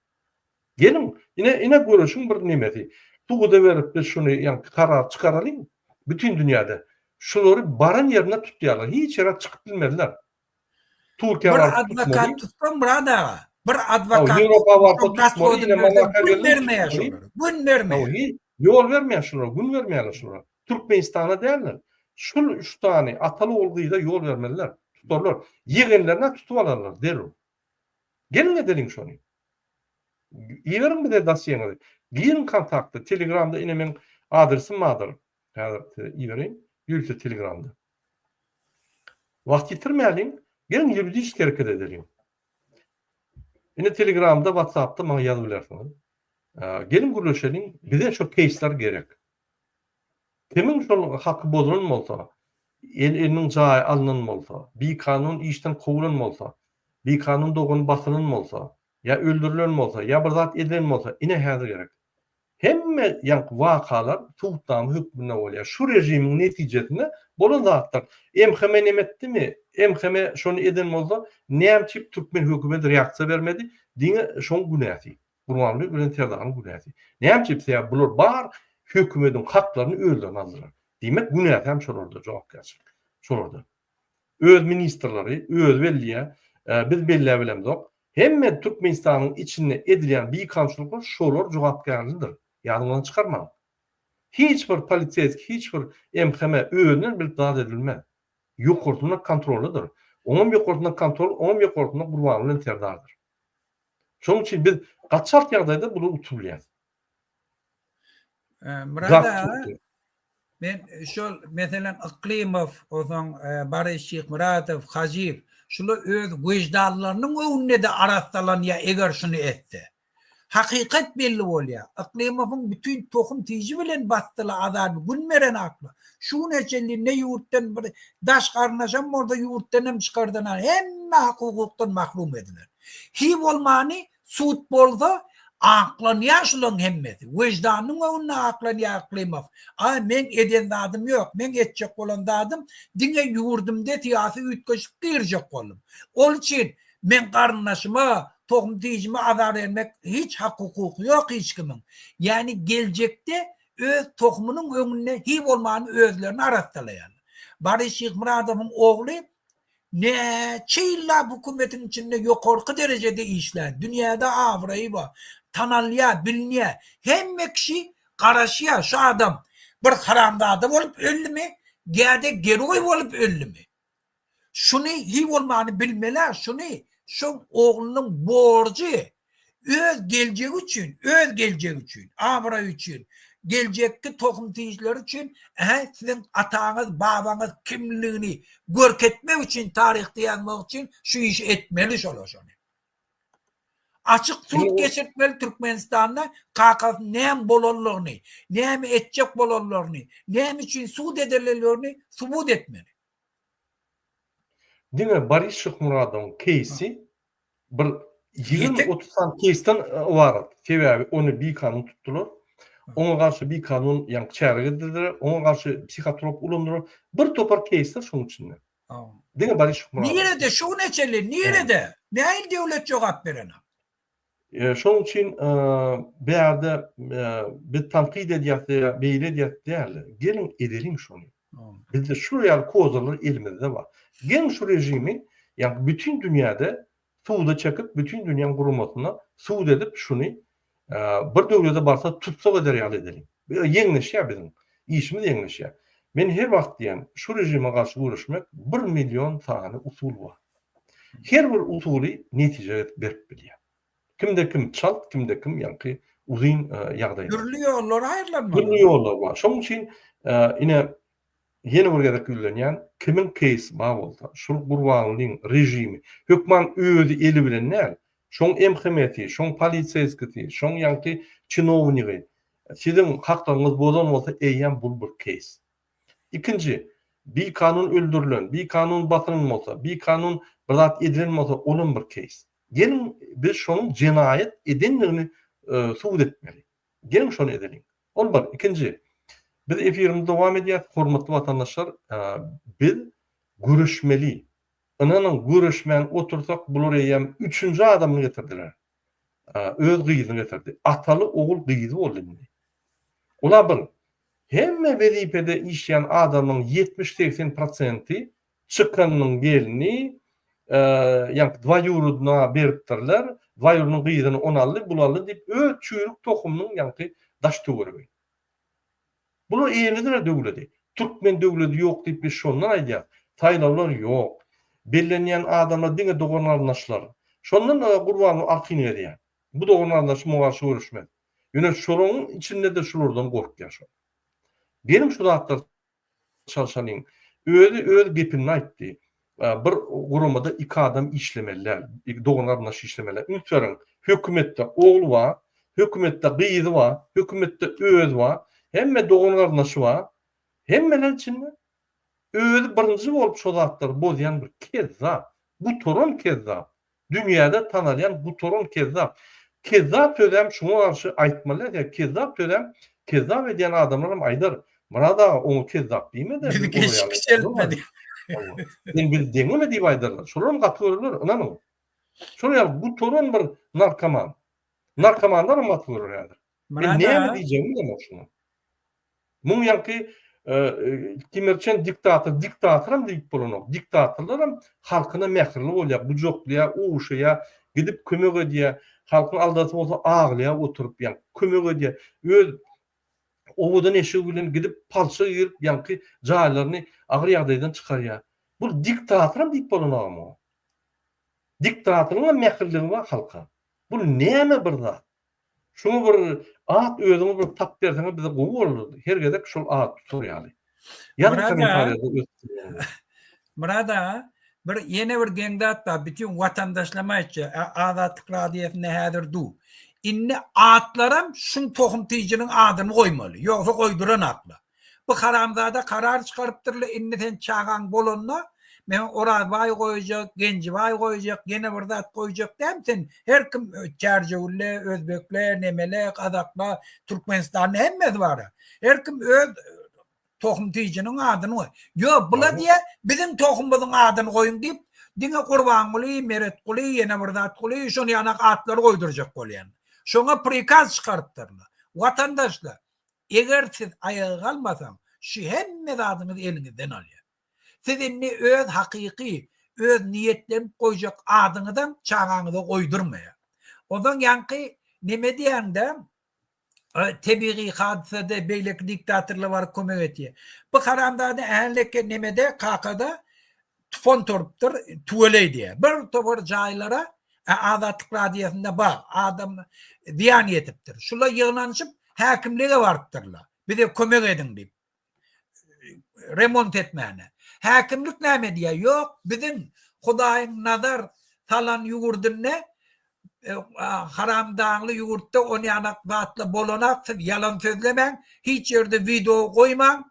Geliň, ine ine göreşiň bir nemesi. Suda berip biz şuny ýaňky karar çykaralyň bütin dünýäde. Şulary baran ýerinde tutýarlar. Hiç ýere çykyp bilmezler. Türkiýä Bir baryp adwokat tutmaly. tutsaň Myrat aga, bir Hawa, adwokat Ýewropa barsa tutsaň tutmaly, ine raswodyny berseň Monaka gün geldi bermeýär tutmaly. şolara. Gün Hawa, bermeýär. hi. Ýol bermeýär şulara, gün bermeýärler şulara. Türkmenistana däldir. Şul üç sany ataly ogul gyza ýol bermeliler. Tutarlar. Ýegenlerini tutup alarlar derrew. Geliň edeliň şony. Iberiň bize dosýeňizi. Giriň kontakta, telegramda ine meň adresim bardyr. Häzir size ibereýin. Ýörite telegramda. Wagt ýitirmäliň, geliň ýuridiski hereket edeliň. Ine telegramda, whatsappda maňa ýazyp bilersiňiz. Geliň gürleşeliň, bize şo keýsler gerek. Kimiň şol haky bozulan bolsa, el eliniň jaýy alnan bolsa, bikanun işden kowulan bolsa, bikanun dogany basylan bolsa, ýa öldürilen bolsa, ýa bir zat edilen bolsa, ine häzir gerek. Hemme ýaňky wakalar subutnama hökmünde bolýar. Şu režimiň netijesinde bolan zatlar. MHM neme etdimi? MHM şony eden bolsa, näme üçin türkmen hökümeti reaksiýa bermedi? Diňe şoň günäsi. Gurbanguly bilen Serdaryň günäsi. Näme üçin? Sebäbi bular bar hökümediň haklaryny özlerine aldylar. Diýmek günäsi hem şolarda, jogapkärçilik şolarda. Öz ministrleri özi belleýär, biz belläbilemzok. Hemme Türkmenistanyň içinde edilýän bikanunçylyklar şolar jogapkärlidir. Ýadyňyzdan çykarmaň. Hiç bir poliseýski, hiç bir MHM özünden bilip zat edilmez. Ýokarsynda kontrollydyr. Oňam ýokarsynda kontrol, oňam ýokarsynda Gurbanguly bilen Serdardyr. Şonuň üçin biz gaty çalt ýagdaýda bular utup bilýäris. Myrat aga, men şol meselem Yklymow, onsoň Boris Şyhmyradow, Hajyýew şular öz wyždanlarynyň öňünde-de arassalanýar eger şuny etse. Hakykat belli bolýar. Yklymowyň bütin tohum-tiji bilen basdylar azaby gün berenaklar. Şu güne çenli ne ýurtdan bir daş garyndaşam bolsa ýurtdan hem çykardylar. Hemme hak-hukukdan mahrum ediler. Hi bolmany sud bolsa aklanýar şulaň hemmesi. Weždanynyň öňünde aklanýar Yklymow. A meň eden zadym ýok. Meň etjek bolan zadym diňe ýurdumda syýasy üýtgeşik girjek boldum. Ol üçin meň garyndaşyma, tohum-tijime azar bermek hiç hak-hukuky ýok hiç kimiň. Ýagny geljekde öz tohumynyň öňünde hi bolmany özlerini arassalaýarlar. Boris Şyhmyradowyň ogly Näçe ýyllap hökümetiň içinde ýokarky derejede işlän, dünýäde abraýy bar, tanalýar, bilinýär. Hemme kişi garaşýar, şu adam bir haramzada bolup öldümi ýa-da geroý bolup öldümi? Şuny hiý bolmany bilmeli-ä, şuny şoň oglunyň borjy. Öz geljegi üçin, öz geljegi üçin, abraýy üçin, geljekki tohum-tijleri üçin, ä siziň ataňyz, babaňyz kimligini görkezmek üçin, taryhda ýazmak üçin şu işi etmeli şolar şony. Açyk sud geçirtmeli Türkmenistanda kakasynyň näme bolanlygyny, näme etjek bolanlaryny, näme üçin sud edilenlerini subut etmeli. Diňe Boris Şyhmyradowyň keýsi bir 20-30 sany keýsden ybarat. Sebäbi ony bikanun tutdular. Oňa garşy bikanun ýaňky çäre geçirdiler. Oňa garşy psihotrop ulandylar. Bir topar keýsler şonuň içinde. Diňe Boris Şyhmyradow. Nirede şu güne çenli nirede? Nähili döwlet jogap berenok? Şonuň üçin bärde biz tankyt edýäs ýa beýle edýäs däl. Geliň edeliň şony. Bizde şular ýaly kozyrlar elimizde bar. Geliň şu režimi ýagny bütin dünýäde suda çekip, bütin dünýäň guramasyna sud edip şuny bir döwlete barsa tussag eder ýaly edeliň. Ýeňleşýär biziň. Işimiz ýeňleşýär. Men her wagt diýýän, şu režime garşy göreşmek bir million sany usul bar. Her bir usuly netije berip bilýär. Kimde kim çalt, kimde kim ýaňky uzyn ýagdaýda. Dürli ýollar aýrylanmaly. Dürli ýollar bar. Şonuň üçin ine ýene bir gezek ýüzlenýän, kimiň keýsi bar bolsa, şul Gurbangulyň režimi hökman özi eli bilen däl, şoň MHM-si, şoň poliseýskisi, şoň ýaňky çinownigi siziň haklaryňyzy bozan bolsa eýýäm bul bir keýs. Ikinji, bikanun öldürilen, bikanun basylan bolsa, bikanun bir zat edilen bolsa olam bir keýs. Geliň biz şonuň jenaýat edendigini subut etmeli. Geliň şony edeliň. Ol bir. Ikinji, biz efirimizi dowam edýäs. Hormatly watandaşlar, biz göreşmeli. Ynanyň, göreşmän otursak bular eýýäm üçünji adamyny getirdiler. Öz gyzyny getirdi. Ataly ogul gyzy boldy indi. Ola bir. Hemme wezipede işleýän adamyň 70-80 prosenti çykanynyň gelni ýaňky dwaýurudna beripdirler. Dwaýurudnyň gyzyny on aldy, bul aldy diýip öz çüýrük tohumynyň ýaňky daş töweregi. Bular eýelediler döwledi. Türkmen döwledi ýok diýip biz şondan aýdýas. Saýlawlar ýok. Bellenýän adamlar diňe dogan-garyndaşlar. Şondan Gurbanguly arkaýyn gezýär. Bu dogan-garyndaşy muňa garşy göreşmez. Ýöne şolaryň içinde-de şulardan gorkýar şol. Geliň şu zatlary çalşalyň. Özi öz gepinde aýtdy. Bir guramada iki adam işlemeli däl. Dogan-garyndaş işlemeli däl. Üns beriň, hökümetde ogly bar, hökümetde gyzy bar, hökümetde özi bar, hemme dogan-garyndaşy bar. Hemmeler içinde özi birinji bolup şo zatlary bozýan bir kezzap, gutaran kezzap. Dünýäde tanalýan gutaran kezzap. Kezzap sözem şuňa garşy aýtmaly däl, kezzap sözem kezzap edýän adamlaram aýdar, Myrat aga oňa kezzap diýme-de, Bizi geçip kiçeltme diýip. Sen bizi deňeme diýip aýdarlar. Şolaram gaty görerler, ynanyň. Şol ýaly gutaran bir narkoman. Narkomanlaram gaty görer häzir. Men näme diýjegimi bilemok şuňa. Muň ýaňky Timerçen diktator, diktatoram diýip bolanok. Diktatorlaram halkyna mähirli bolýar, gujaklaýar, ogşaýar, gidip kömek edýär. Halkyň aldasy bolsa aglaýar oturyp, ýaňky kömek edýär. Öz owadan eşigi bilen gidip palça girip ýaňky jaýlaryny agyr ýagdaýdan çykarýar. Bu diktatoram diýip bolanok muňa. Diktatoryňam mähirligi bar halka. Bu näme bir zat? Şuňa bir at özüňiz bir tapyp berseňiz bize gowy bolardy. Her gezek şol at tutar ýaly. Ýazyň kommentariýada öz pikirleriňizi. Myrat aga, bir ýene bir geň zat bar, bütin watandaşlama aýtja, Azatlyk radiosynda häzir du. Indi atlaram şuň tohum tijiniň adyny goýmaly, ýogsa goýduranaklar. Bu haramzada karar çykarypdyrla indi sen çagaň bolanda men Orazbaý goýjak, Genjibaý goýjak, ýene bir zat goýjak däl sen her kim çärjewülle, özbekle, nemele, gazakla, Türkmenistanda hemmesi bar. Her kim öz tohum tijiniň adyny goý. Ýok, bula diýä biziň tohumymyzyň adyny goýuň diýip, diňe Gurbanguly, Meretguly, ýene bir zat guly şony ýanak atlary goýdurjak bolýan. Şoňa prikaz çykarypdyrlar. Watandaşlar, Eger siz aýaga galmasaň, şu hemme zadyňyzy eliňizden alýar. Siz indi öz hakyky, öz niýetlenip goýjak adyňyzam çagaňyza goýdurmaýar. Onsoň ýaňky neme diýäňde, tebigy hadysada beýleki diktatorlar baryp kömek etýär. Bu haramzada ähli nemede, kakada tufan turupdyr, tüweleý diýýär. Bir topar jaýlara Azatlyk radiosynda bar, adam zyýan ýetipdir. Şular ýygnanyşyp häkimlige barypdyrlar. Bize kömek ediň diýip. Remont etmäne. Häkimlik näme diýýär? Ýok, biziň Hudaýyň nazar salan ýurdunda haramdagly ýurtda onýanak zatlar bolanak, siz ýalan sözlemäň, hiç ýerde wideo goýmaň,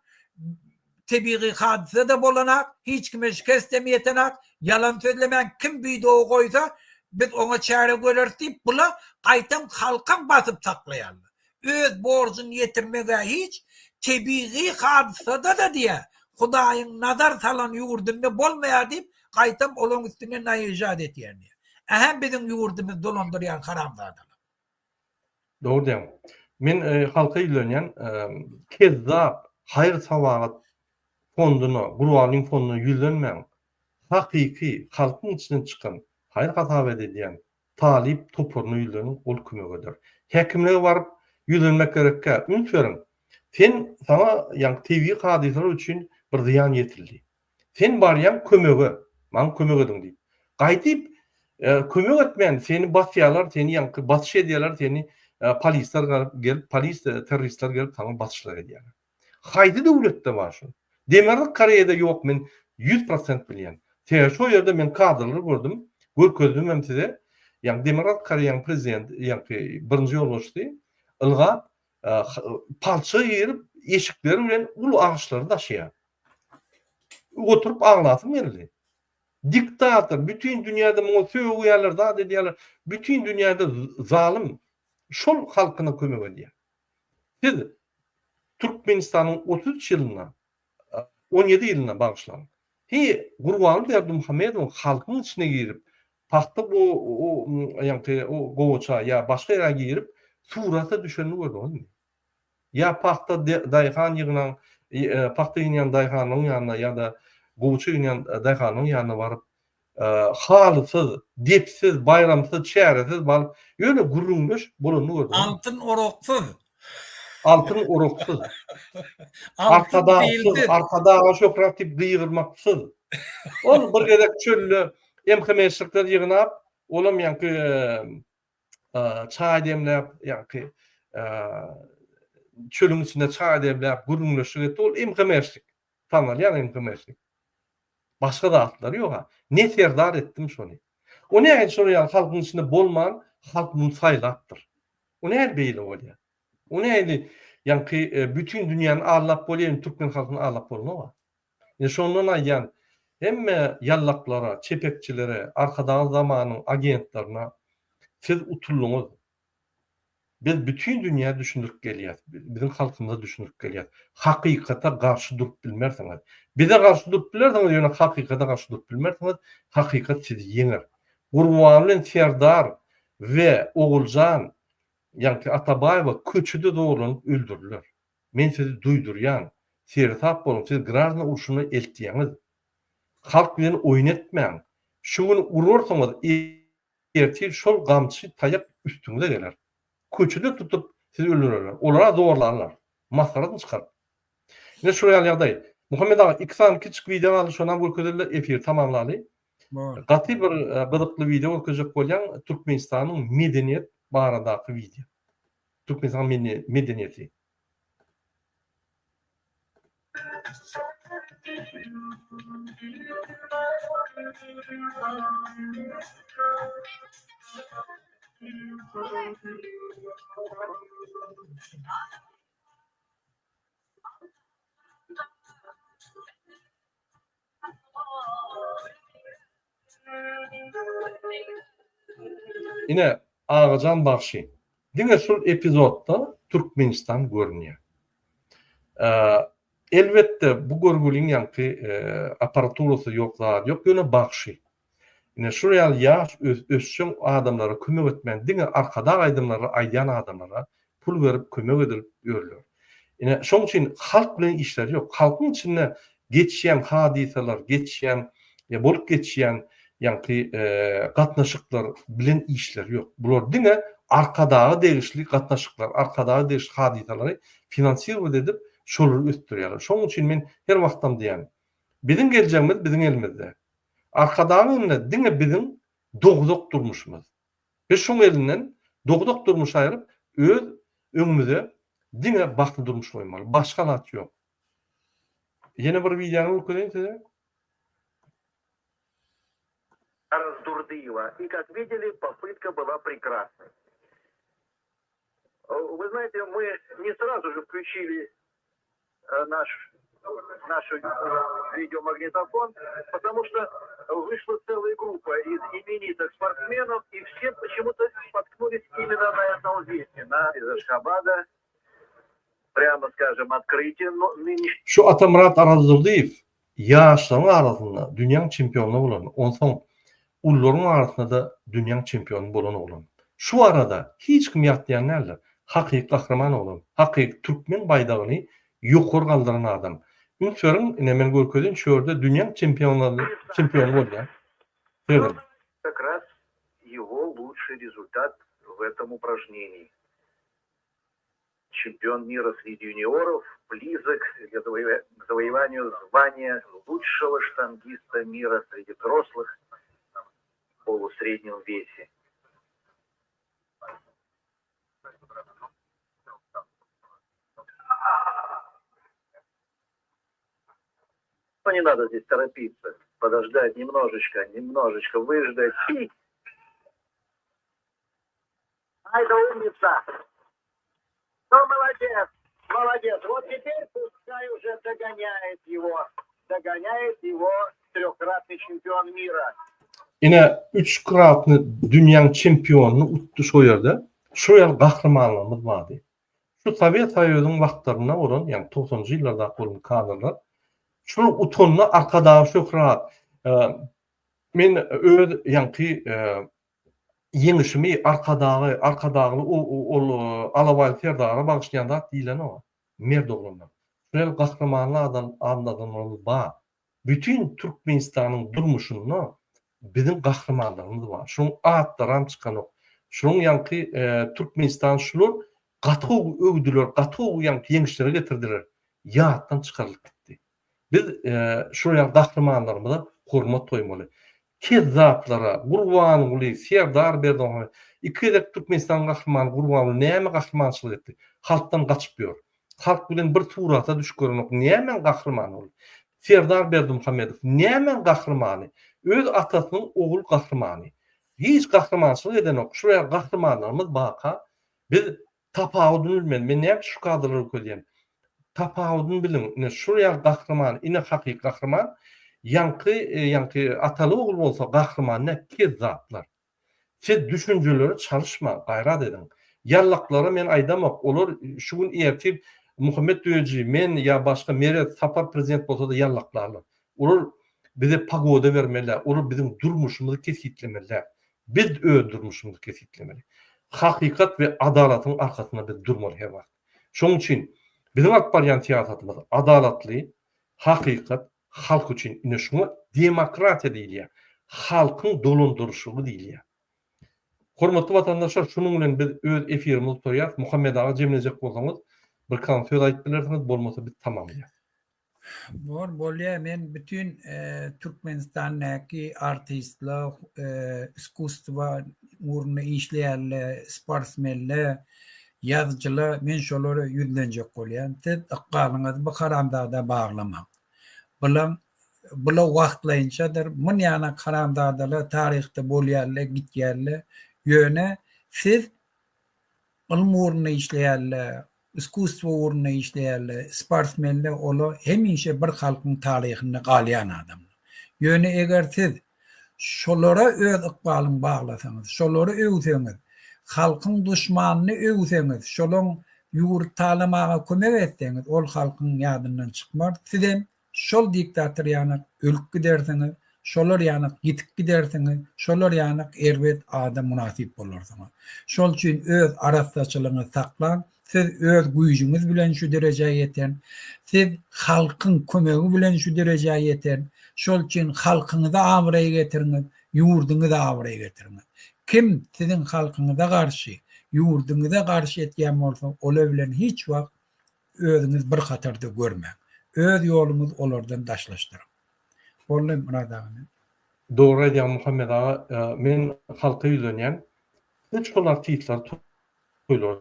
Tebigy hadysa-da bolanak, hiç kime şikestem ýetenak, ýalan sözlemäň, kim wideo goýsa, biz oňa çäre göreris diýip, bula gaýtam halkam basyp saklaýarlar. Öz borjuny ýetirmeg-ä hiç, tebigy hadysada-da diýýär, Hudaýyň nazar salan ýurdunda bolmaýar diýip, gaýtam olaň üstüne naýežat etýär diýýär. Ähä biziň ýurdumyzy dolandyrýan haramzadalar. Dogry diýýäň. Men halka ýüzlenýän, kezzap haýyr-sahawat fonduna, Gurbanlyň fonduna ýüzlenmäň. Hakyky halkyň içinden çykan, haýyr hasap edilýän talyp toparyna ýüzleniň, ol kömek eder. Häkimlige baryp ýüzlenmek gerekkä, üns beriň. Sen saňa ýaňky tebigy hadysalar üçin bir zyýan ýetirildi. Sen barýaň kömege, maňa kömek ediň diýip. Gaýdyp kömek etmän seni basýarlar, seni ýaňky basyş edýärler, seni polisler gelip, polis terroristler gelip saňa basyşlar edýärler. Haýsy döwletde bar şu? Demirgazyk Koreýada ýok men 100% bilýän. Sebäbi şo ýerde men kadrlary gördüm, görkezdim hem size. Ýagny Demirgazyk Koreýanyň prezidenti, ýaňky birinji ýolbaşçysy ylgap palça girip eşikleri bilen uly agaçlary daşaýar. Oturyp aglasym geldi. Diktator, bütin dünýäde muňa sögýärler, zat edýärler. Bütin dünýäde zalym şol halkyna kömek edýär. Siz Türkmenistanyň 33 ýylynda, 17 ýylynda bagyşlaň. He, Gurbanguly Berdimuhamedowyň halkyň içine girip, pagta ýaňky gowaça ýa başga ýere girip, surata düşenini gördüňizmi? Ýa pagta daýhan ýygnan, pagta ýygnaýan daýhanyň ýanyna ýa-da gowaça ýygnaýan daýhanyň ýanyna baryp, halysyz, depsiz, baýramsyz, çäresiz baryp, ýöne gürrüňdeş bolanyny gördüňizmi? Altyn oraksyz. Altyn oraksyz. Altyn Arkadagsyz, dilsiz. Arkadaga şöhrat diýip gygyrmaksyz. Ol bir gezek çölde MHM-şlikler ýygnap, olam ýaňky çaý demläp, ýaňky çölüň içinde çaý demläp gürrüňdeşlik etdi. Ol MHM-şlik. Tanalýan MHM-şlik. Başga zatlary ýok-a. Ne serdar etdim şony. O nähili şol ýaly halkyň içinde bolman, halk muny saýlapdyr. O nähili beýle bolýar? O nähili ýaňky bütin dünýäni aldap bolýar, indi türkmen halkyny aldap bolmag-a. Ine şondan aýdýan, hemme ýallaklara, çepekçilere, Arkadagly zamanyň agentlerine siz utuldyňyz. Biz bütin dünýä düşündirip gelýäs, biziň halkymyza düşündirip gelýäs. Hakykata garşy durup bilmersiňiz. Bize garşy durup bilersiňiz, ýöne hakykata garşy durup bilmersiňiz, hakykat sizi ýeňer. Gurban bilen Serdar we Oguljan ýaňky Atabaýewa köçede zorlanyp öldüriler. Men sizi duýdurýan, seresap boluň, siz graždan urşuna eltýäňiz. Halk bilen oýun etmäň. Şu gün urarsyňyz, ertir şol gamçy, taýak üstüňize geler. Köçede tutup sizi öldürerler. Olar-a zorlarlar. Masgarasyny çykaryp. Ine şular ýaly ýagdaý. Muhammet aga, iki sany kiçijik wideo galdy, şonam görkezeli-de efiri tamamlaly. Gaty bir gyzykly wideo görkezjek bolýan, Türkmenistanyň medeniýet baradaky wideo. Türkmenistanyň medeniýeti. Ine, Agajan bagşy. Diňe şul epizodda Türkmenistan görünýär. Elbetde, bu görgüliň ýaňky apparaturasy ýok, zady ýok, ýöne bagşy. Ine, şul ýaly ýaş ösjeň adamlara kömek etmän, diňe Arkadag aýdymlary aýdýan adamlara pul berip kömek edilip ýörler. Ine, şoň üçin halk bilen işleri ýok. Halkyň içinde geçýän hadysalar, geçýän, bolup geçýän ýaňky gatnaşyklar bilen işleri ýok. Bular diňe Arkadaga degişli gatnaşyklar, Arkadaga degişli hadysalary finansirowat edip, şolary ösdürýärler. Şoň üçin men her wagtam diýýän, biziň geljegimiz biziň elimizde. Arkadagyň elinde diňe biziň dogduk durmuşymyz. Biz şoň elinden dogduk durmuş aýryp, öz öňümize diňe bagtly durmuş goýmaly. Başga zat ýok. Ýene bir wideony görkezeýin size. Arazdurdyýewa i kak videli popytka byla prekrasnoý. Вы знаете, мы не сразу же включили наш наш видеомагнитофон, потому что вышла целая группа из именитых спортсменов, и все почему-то споткнулись именно на этом весе, на из Ашхабада, прямо скажем, открытие нынешнего. Şu Atamyrat Arazdurdyýew ýaşlaryň arasynda dünýäň çempiony bolan, onsoň ulularyň arasynda-da dünýäň çempiony bolan oglan. Şu barada hiç kim ýatlaýan däldir. Hakyky gahryman oglan. Hakyky türkmen baýdagyny ýokary galdyran adam. Üns beriň, ine men görkezeýin şu ýerde dünýäň çempiony çempiony bolýar. Serediň. Как раз его лучший результат в этом упражнении. Чемпион мира среди юниоров близок к завоеванию звания лучшего штангиста мира среди взрослых в полусреднем весе. Но не надо здесь торопиться, подождать немножечко, немножечко выждать. И... Ай да умница! Ну, молодец, молодец. Вот теперь пускай уже догоняет его, догоняет его трехкратный чемпион мира. Ine üçkratny dünýäň çempionyny utdy şo ýerde. Şo ýaly gahrymanlarymyz bardy. Şu Sowet Soýuzyň wagtlarynda bolan, ýagny togsanynjy ýyllardaky bolan kadrlar. Şol utanda Arkadaga şöhrat. Men öz ýaňky ýeňişimi Arkadagy, Arkadagly ol Alabaý Serdara bagyşlaýan zat diýlenok. Mert oglanlar. Şol ýaly gahrymanly adam adamlarymyz bar. Bütin Türkmenistanyň durmuşynda biziň gahrymanlarymyz bar. Şoň atlaram çykanok. Şoň ýaňky Türkmenistan şular. Gaty gowy öwdüler, gaty gowy ýaňky ýeňişlere getirdiler. Ýatdan çykarylyp gitdi. Biz şol ýaly gahrymanlarymyza hormat goýmaly. Kezzaplara, Gurbanguly, Serdar Berdimuhamedow, iki gezek Türkmenistanyň gahrymany Gurbanguly näme gahrymançylyk etdi? Halkdan gaçyp ýör. Halk bilen bir surata düşüp görenok. Nämäň gahrymany ol? Serdar Berdimuhamedow nämäň gahrymany? Öz atasynyň ogul gahrymany. Hiç gahrymançylyk edenok. Şul ýaly gahrymanlarymyz barka biz tapawudyny bilmeli. Men näme üçin şu kadrlary görkezýän? Tapawudyny biliň. Ine şul ýaly gahryman, ine hakyky gahryman. Ýaňky, ýaňky ataly ogul bolsa gahryman däl, kezzaplar. Siz düşünjeleri çalyşmaň, gaýrat ediň. Ýallaklara men aýdamok, olar şu gün ertir Muhammet Düýeji, men ýa başga Meret Sapar prezident bolsa-da ýallaklarlar. Olar bize pogoda bermeli, olar biziň durmuşymyzy kesgitlemeli. Biz öz durmuşymyzy kesgitlemeli. Hakykat we adalatyň arkasynda biz durmaly her wagt. Şonuň üçin biziň alyp barýan syýasatymyz adalatly, hakykat, Halk üçin ine şuňa demokratiýa diýilýär. Halkyň dolandyryşygy diýilýär. Hormatly watandaşlar şunuň bilen biz öz efirimizi gutarýarys. Muhammet aga jemlejek bolsaňyz bir kan söz aýdyp bilersiňiz bolmasa biz tamamlaýas. Bor bolýa men bütin Türkmenistandaky artistler iskusstwa ugrunda işleýänler sportsmenler Ýazyjylar men şolara ýüzlenjek bolýan, siz ykbalyňyzy bu haramzada baglamaň. Bulaň bula wagtlaýynçadyr, munýanak haramzadalar taryhda bolýarlar, gitýärler. Ýöne siz ylym ugrunda işleýärler, iskusstwo ugrunda işleýärler, sportsmenler olar hemişe bir halkyň taryhynda galýan adamlar. Ýöne eger siz Şolara öz ykbalyň baglasaňyz, şolary öwseňiz, halkyň duşmanyny öwseňiz, şolaň ýurt talamaga kömek etseňiz, ol halkyň ýadyndan çykmaz, sizem şol diktator ýanak ölüp gidersiňiz, şolar ýanak ýitip gidersiňiz, şolar ýanak erbet ada mynasyp bolarsyňyz. Şol üçin öz arassaçylygyňyzy saklaň, Siz öz güýjüňiz bilen şu derejä ýeten, siz halkyň kömegi bilen şu derejä ýeten, şol üçin halkyňyza abraý getiriňiz, ýurduňyza abraý getiriňiz. Kim siziň halkyňyza garşy, ýurduňyza garşy etýän bolsa, olar bilen hiç wagt özüňiz bir hatarda görmäň. Öz ýoluňyzy olardan daşlaşdyryň. Boldy Myrat aga men. Dogry aýdýaň Muhammet aga, men halka ýüzlenýän, siz şol artistleri toýlara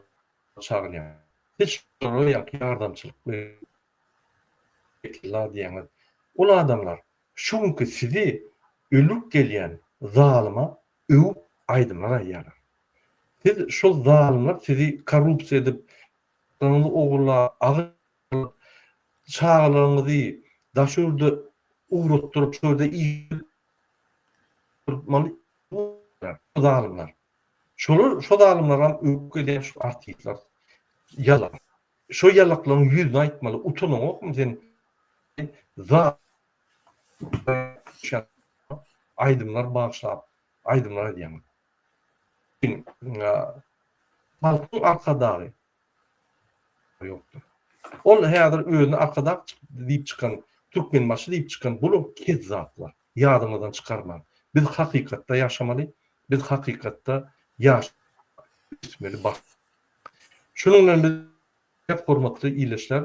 çagyrýaňyz. Siz şolara ýaňky ýardamçylyk berýär diýýäňiz. Ol adamlar şu günki sizi ölüp gelýän zalyma öwüp aýdymlar aýdýarlar. Siz şol zalymlar sizi korrupsiýa edip, gyzyňyzy ogurlap, agyr çagalaryňyzy daşary ýurda ugratdyryp, şo ýerde iş zalymlar. Şolar şo zalymlaram öwüp gelýän şu artistler ýalak. Şo ýalaklaryň ýüzüne aýtmaly utanaňokmy sen za aýdymlar bagyşlap aýdymlar aýdýaň. Halkyň arkadagy ýokdur. Ol häzir özüne arkadag diýip çykan Türkmenbaşy diýip çykan bular kezzaplar. Ýadyňyzdan çykarmaň. Biz hakykatda ýaşamaly, biz hakykatda ýaşap ösmeli bas. Şunuň bilen biz hormatly ildeşler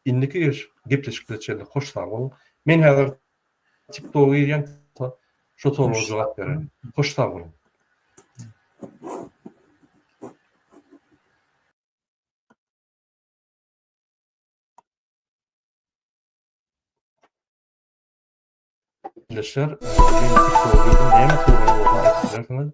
indiki gepleşiklere çenli hoş sag boluň. Men häzir TikToka girýän şo soraga jogap bererin. Hoş sag boluň. Ildeşler, men TikToka girdim, näme soragyňyz bolsa aýdyp bilersiňiz.